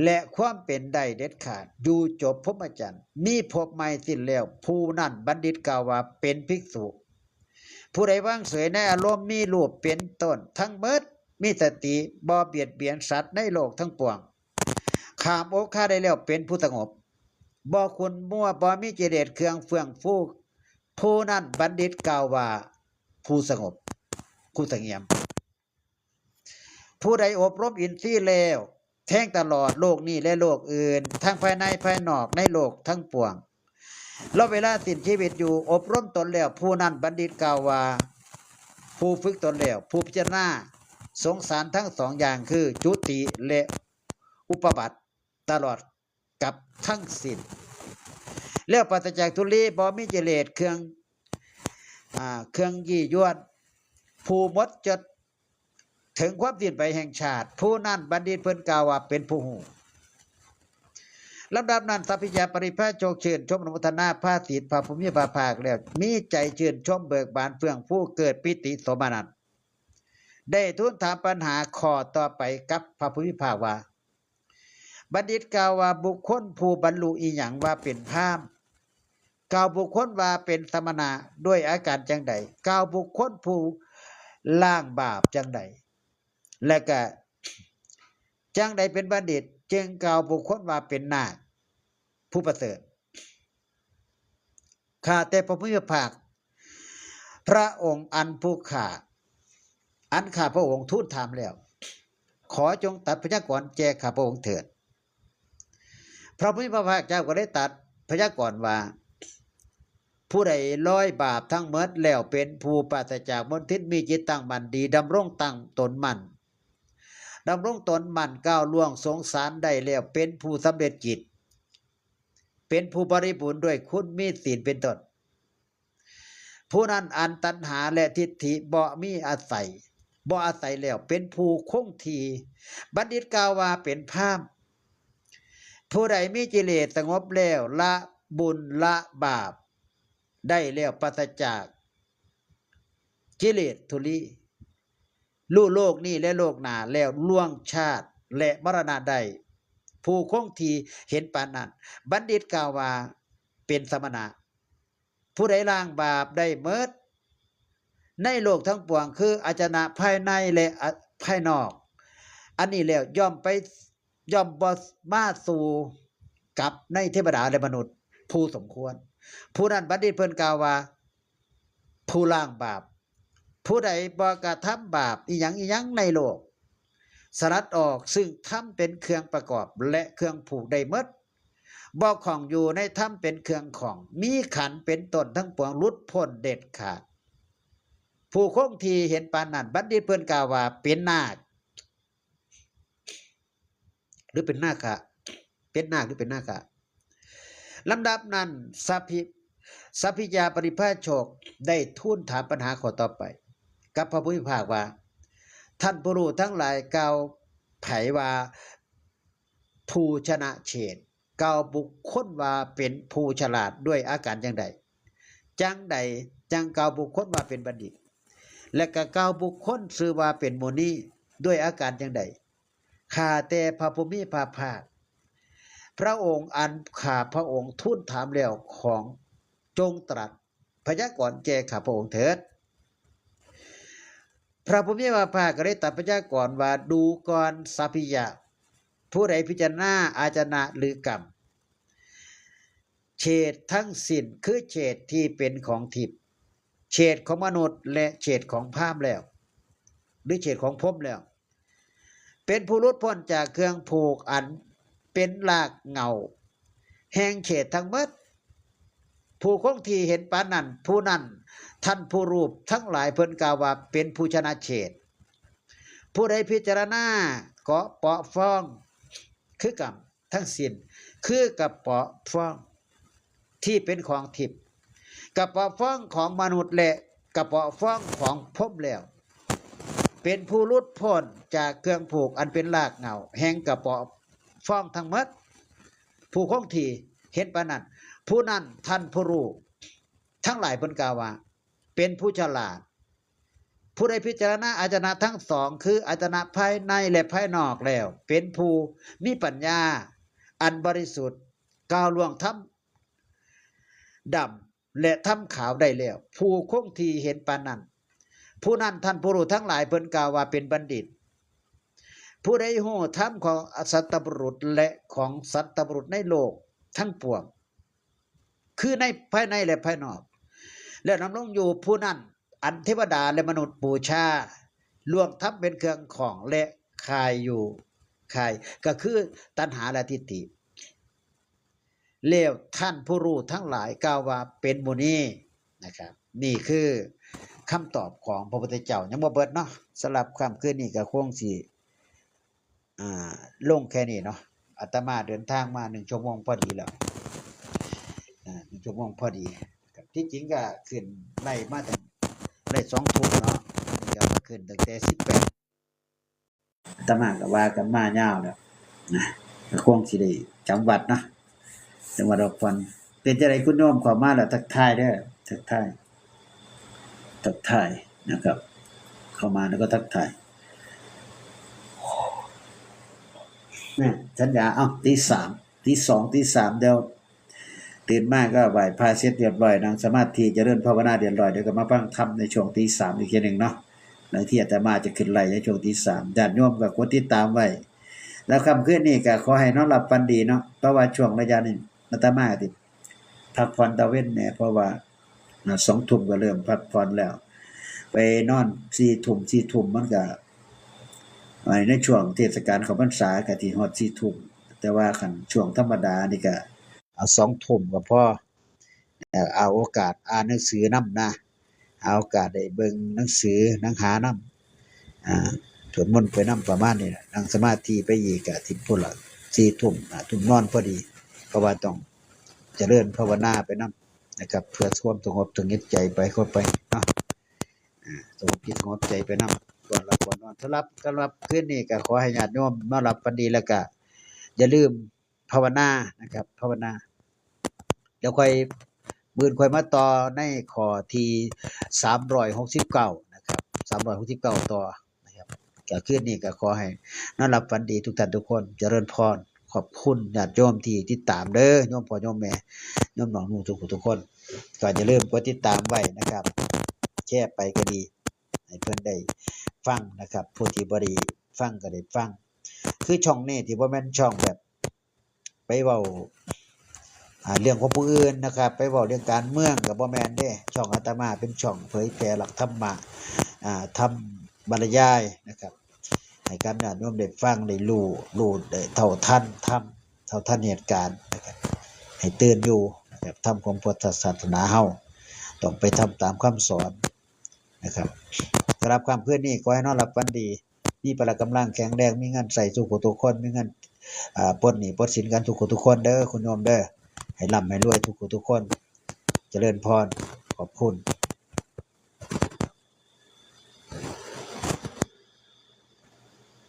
และความเป็นได้เด็ดขาด อยู่จบพรหมจรรย์ มีภพใหม่สิ้นแล้ว ผู้นั้นบัณฑิตกล่าวว่าเป็นภิกษุ ผู้ใดวางเฉยในอารมณ์มีรูปเป็นต้นทั้งหมด มีสติ บ่เบียดเบียนสัตว์ในโลกทั้งปวง ข้ามโอฆะได้แล้วเป็นผู้สงบ บ่ขุ่นมัว บ่มีกิเลสเครื่องเฟื่องฟู ผู้นั้นบัณฑิตกล่าวว่าผู้สงบ ผู้เสงี่ยม ผู้ใดอบรมอินทรีย์แล้ว แทงตลอดโลกนี้และโลกอื่น ทั้งภายในภายนอกในโลกทั้งปวง รอบเวลาสิ้นชีวิตอยู่ อบรมตนแล้ว ผู้นั้นบัณฑิตกล่าวว่า ผู้ฝึกตนแล้ว ผู้พิจารณาสงสารทั้งสองอย่างคือจุติและอุปบัติ ตลอดกับทั้งสิ้น แล้วปราศจากทุลี บ่มีกิเลสเครื่อง อ่า เครื่องยี่ยวน ผู้หมดจด ถึงความสิ้นไปแห่งชาติ ผู้นั้นบัณฑิตเพิ่นกล่าวว่าเป็นผู้ฮู้ ลำดับนั้น สัพพยาปริภาชกชื่นชมอนุโมทนาพระสิทธิ์พระผู้มีพระภาคแล้ว มีใจชื่นชมเบิกบานเฟื่องฟูเกิดปีติโสมนัส ได้ทูลถามปัญหาข้อต่อไปกับพระผู้มีพระภาคว่า บัณฑิตกล่าวว่าบุคคลผู้บรรลุอีหยังว่าเป็นพราหมณ์ กล่าวบุคคลว่าเป็นสมณะด้วยอาการจังใด กล่าวบุคคลผู้ล้างบาปจังใด และก็จังใดเป็นบัณฑิต จึงกล่าวบุคคลว่าเป็นนาคผู้ประเสริฐ ข้าแต่พระผู้มีพระภาค พระองค์อันผู้ข้า อันข้าพระองค์ทูลถามแล้ว ขอจงตรัสพยากรณ์แก่ข้าพระองค์เถิด พระผู้มีพระภาคเจ้าก็ได้ตรัสพยากรณ์ว่า ผู้ใดลอยบาปทั้งหมดแล้วเป็นผู้ปราศจากมลทิน มีจิตตั้งมั่นดี ดำรงตั้งตนมั่น ดำรงตนมั่นก้าวล่วงสงสารได้แล้วเป็นผู้สำเร็จกิจ เป็นผู้บริบูรณ์ด้วยคุณมีศีลเป็นต้น ผู้นั้นอันตัณหาและทิฏฐิบ่มีอาศัย บ่อาศัยแล้วเป็นผู้คงที่ บัณฑิตกล่าวว่าเป็นพราหมณ์ ผู้ใดมีกิเลสสงบแล้วละบุญละบาปได้แล้วปราศจากกิเลสทุลี รู้โลกนี้และโลกหน้าแล้วล่วงชาติและมรณะได้ ผู้คงที่เห็นปานนั้น บัณฑิตกล่าวว่าเป็นสมณะ ผู้ใดล้างบาปได้หมด ในโลกทั้งปวงคืออาชนะภายในและภายนอก อันนี้แล้วย่อมไปย่อมบ่มาสู่กับในเทวดาและมนุษย์ผู้สมควร ผู้นั้นบัณฑิตเพิ่นกล่าวว่า ผู้ล้างบาป ผู้ใดบ่กระทำบาปอีหยังอีหยังในโลก สลัดออกซึ่งธรรมเป็นเครื่องประกอบและเครื่องผูกได้หมด บ่ข้องอยู่ในธรรมเป็นเครื่องข้อง มีขันธ์เป็นต้นทั้งปวงหลุดพ้นเด็ดขาด ผู้คงที่เห็นปานนั้น บัณฑิตเพิ่นกล่าวว่าเป็นนาค หรือเป็นนาคะ เป็นนาคหรือเป็นนาคะ ลำดับนั้นสัพพิ สัพพิยาปริภาชกได้ทูลถามปัญหาข้อต่อไป กับพระผู้มีพระภาคว่า ท่านผู้รู้ทั้งหลายกล่าวไผว่าผู้ชนะเฉท กล่าวบุคคลว่าเป็นผู้ฉลาดด้วยอาการจังใด จังใดจังกล่าวบุคคลว่าเป็นบัณฑิต และก็กล่าวบุคคลชื่อว่าเป็นมุนีด้วยอาการจังใด ข้าแต่พระผู้มีพระภาค พระองค์อันข้าพระองค์ทูลถามแล้วของจงตรัสพยากรณ์แก่ข้าพระองค์เถิด พระผู้มีพระภาคก็ได้ตรัสพยากรณ์ว่า ดูก่อนสัพพิยะ ผู้ใดพิจารณาอาชนะหรือกรรม เฉททั้งสิ้นคือเฉทที่เป็นของทิพย์ เฉทของมนุษย์และเฉทของพราหมณ์แล้ว หรือเฉทของพรหมแล้ว เป็นผู้หลุดพ้นจากเครื่องผูกอันเป็นรากเหง้าแห่งเฉททั้งหมด ผู้คงที่เห็นปานนั้น ผู้นั้นท่านผู้รู้ทั้งหลายเพิ่นกล่าวว่าเป็นผู้ชนะเฉท ผู้ใดพิจารณาเกาะเปาะฟอง คือกรรมทั้งสิ้น คือกระเปาะฟองที่เป็นของทิพย์ กระเปาะฟองของมนุษย์และกระเปาะฟองของพรหมแล้ว เป็นผู้หลุดพ้นจากเครื่องผูกอันเป็นรากเหง้าแห่งกระเปาะฟองทั้งหมด ผู้คงที่เห็นปานนั้น ผู้นั้นท่านผู้รู้ทั้งหลายเพิ่นกล่าวว่า เป็นผู้ฉลาด ผู้ใดพิจารณาอาชนะทั้งสอง คืออาชนะภายในและภายนอกแล้ว เป็นผู้มีปัญญาอันบริสุทธิ์ ก้าวล่วงธรรมดำและธรรมขาวได้แล้ว ผู้คงที่เห็นปานนั้น ผู้นั้นท่านผู้รู้ทั้งหลายเพิ่นกล่าวว่าเป็นบัณฑิต ผู้ใดฮู้ธรรมของสัตบุรุษและของสัตบุรุษในโลกทั้งปวง คือในภายในและภายนอก และดำรงอยู่ผู้นั้น อันเทวดาและมนุษย์บูชา ล่วงธรรมเป็นเครื่องของและคายอยู่ คาย ก็คือตัณหาและทิฏฐิ แล้วท่านผู้รู้ทั้งหลายกล่าวว่าเป็นมุนีนะครับ นี่คือคำตอบของพระพุทธเจ้า ยังบ่เบิดเนาะ สำหรับค่ำคืนนี้ก็คงสิ อ่า ลงแค่นี้เนาะ อาตมาเดินทางมาหนึ่งชั่วโมงพอดีแล้ว อ่า หนึ่งชั่วโมงพอดีครับ ที่จริงก็ขึ้นไล่มาตั้ง ไล่สองทุ่มเนาะ นี่ก็มาขึ้นตั้งแต่สิบแปด อาตมาก็ว่ากันมายาวแล้วนะ ก็คงสิได้จำวัดเนาะ จังหวัดดอกควัน เป็นจั่งใดคุณโยมเข้ามาแล้วทักทายเด้อ ทักทาย ทักทายนะครับ เข้ามาแล้วก็ทักทาย เนี่ย สัญญา เอ้า ตีสาม ตีสอง ตีสาม เดี๋ยว ตื่นมาก็ไหว้พระเสร็จเรียบร้อย นั่งสมาธิเจริญภาวนาเรียบร้อย เดี๋ยวก็มาฟังธรรมในช่วงตีสามอีกทีหนึ่งเนาะ ในที่อาตมาจะขึ้นไลฟ์ในช่วงตีสาม ญาติโยมก็กดติดตามไว้ แล้วค่ำคืนนี้ก็ขอให้นอนหลับฝันดีเนาะ เพราะว่าช่วงระยะนี้อาตมาก็สิพักผ่อนตะเว็นแหน่ เพราะว่า อ่า สองทุ่มก็เริ่มพักผ่อนแล้ว ไปนอนสี่ทุ่ม สี่ทุ่มมันก็ อ่า ในช่วงเทศกาลเข้าพรรษาก็สิฮอดสี่ทุ่ม แต่ว่าคันช่วงธรรมดานี่ก็ เอาสองทุ่มก็พอ เอ่อ เอาโอกาสอ่านหนังสือนำนะ เอาโอกาสได้เบิ่งหนังสือ นั่งหานำ อ่า สวดมนต์ไปนำประมาณนี้ล่ะ นั่งสมาธิไปอีกก็สิพุ้นละ สี่ทุ่ม ห้าทุ่มนอนพอดี เพราะว่าต้องเจริญภาวนาไปนำนะครับ เพื่อความสงบสงบใจไปเข้าไปเนาะ อ่า สงบจิตสงบใจไปนำ ก่อนหลับก่อนนอน สำหรับ สำหรับคืนนี้ก็ขอให้ญาติโยมนอนหลับฝันดี แล้วก็อย่าลืมภาวนานะครับ ภาวนา เดี๋ยวค่อย มื้ออื่นค่อยมาต่อในข้อที่สามร้อยหกสิบเก้านะครับ สามร้อยหกสิบเก้าต่อนะครับ ก็คืนนี้ก็ขอให้นอนหลับฝันดีทุกท่านทุกคน เจริญพร ขอบคุณญาติโยมที่ติดตามเด้อ โยมพ่อโยมแม่ โยมน้องนุ่งทุกผู้ทุกคน ก็อย่าลืมกดติดตามไว้นะครับ แชร์ไปก็ดี ให้เพิ่นได้ฟังนะครับ ผู้ที่บ่ได้ฟังก็ได้ฟัง คือช่องนี้ที่บ่แม่นช่องแบบ ไปเว้า อ่า เรื่องของผู้อื่นนะครับ ไปเว้าเรื่องการเมืองก็บ่แม่นเด้ ช่องอาตมาเป็นช่องเผยแผ่หลักธรรมะ อ่า ธรรมบรรยายนะครับ ให้กับญาติโยมได้ฟัง ได้รู้ รู้ ได้เท่าทันธรรม เท่าทันเหตุการณ์นะครับ ให้ตื่นอยู่นะครับ ธรรมของพุทธศาสนาเฮา ต้องไปทำตามคำสอนนะครับ สำหรับค่ำคืนนี้ขอให้นอนหลับฝันดี มีพละกำลังแข็งแรง มีเงินใช้ทุกผู้ทุกคน มีเงิน อ่า ปลดหนี้ปลดสินกันทุกผู้ทุกคนเด้อ คุณโยมเด้อ ให้ร่ำให้รวยทุกผู้ทุกคน เจริญพร ขอบคุณ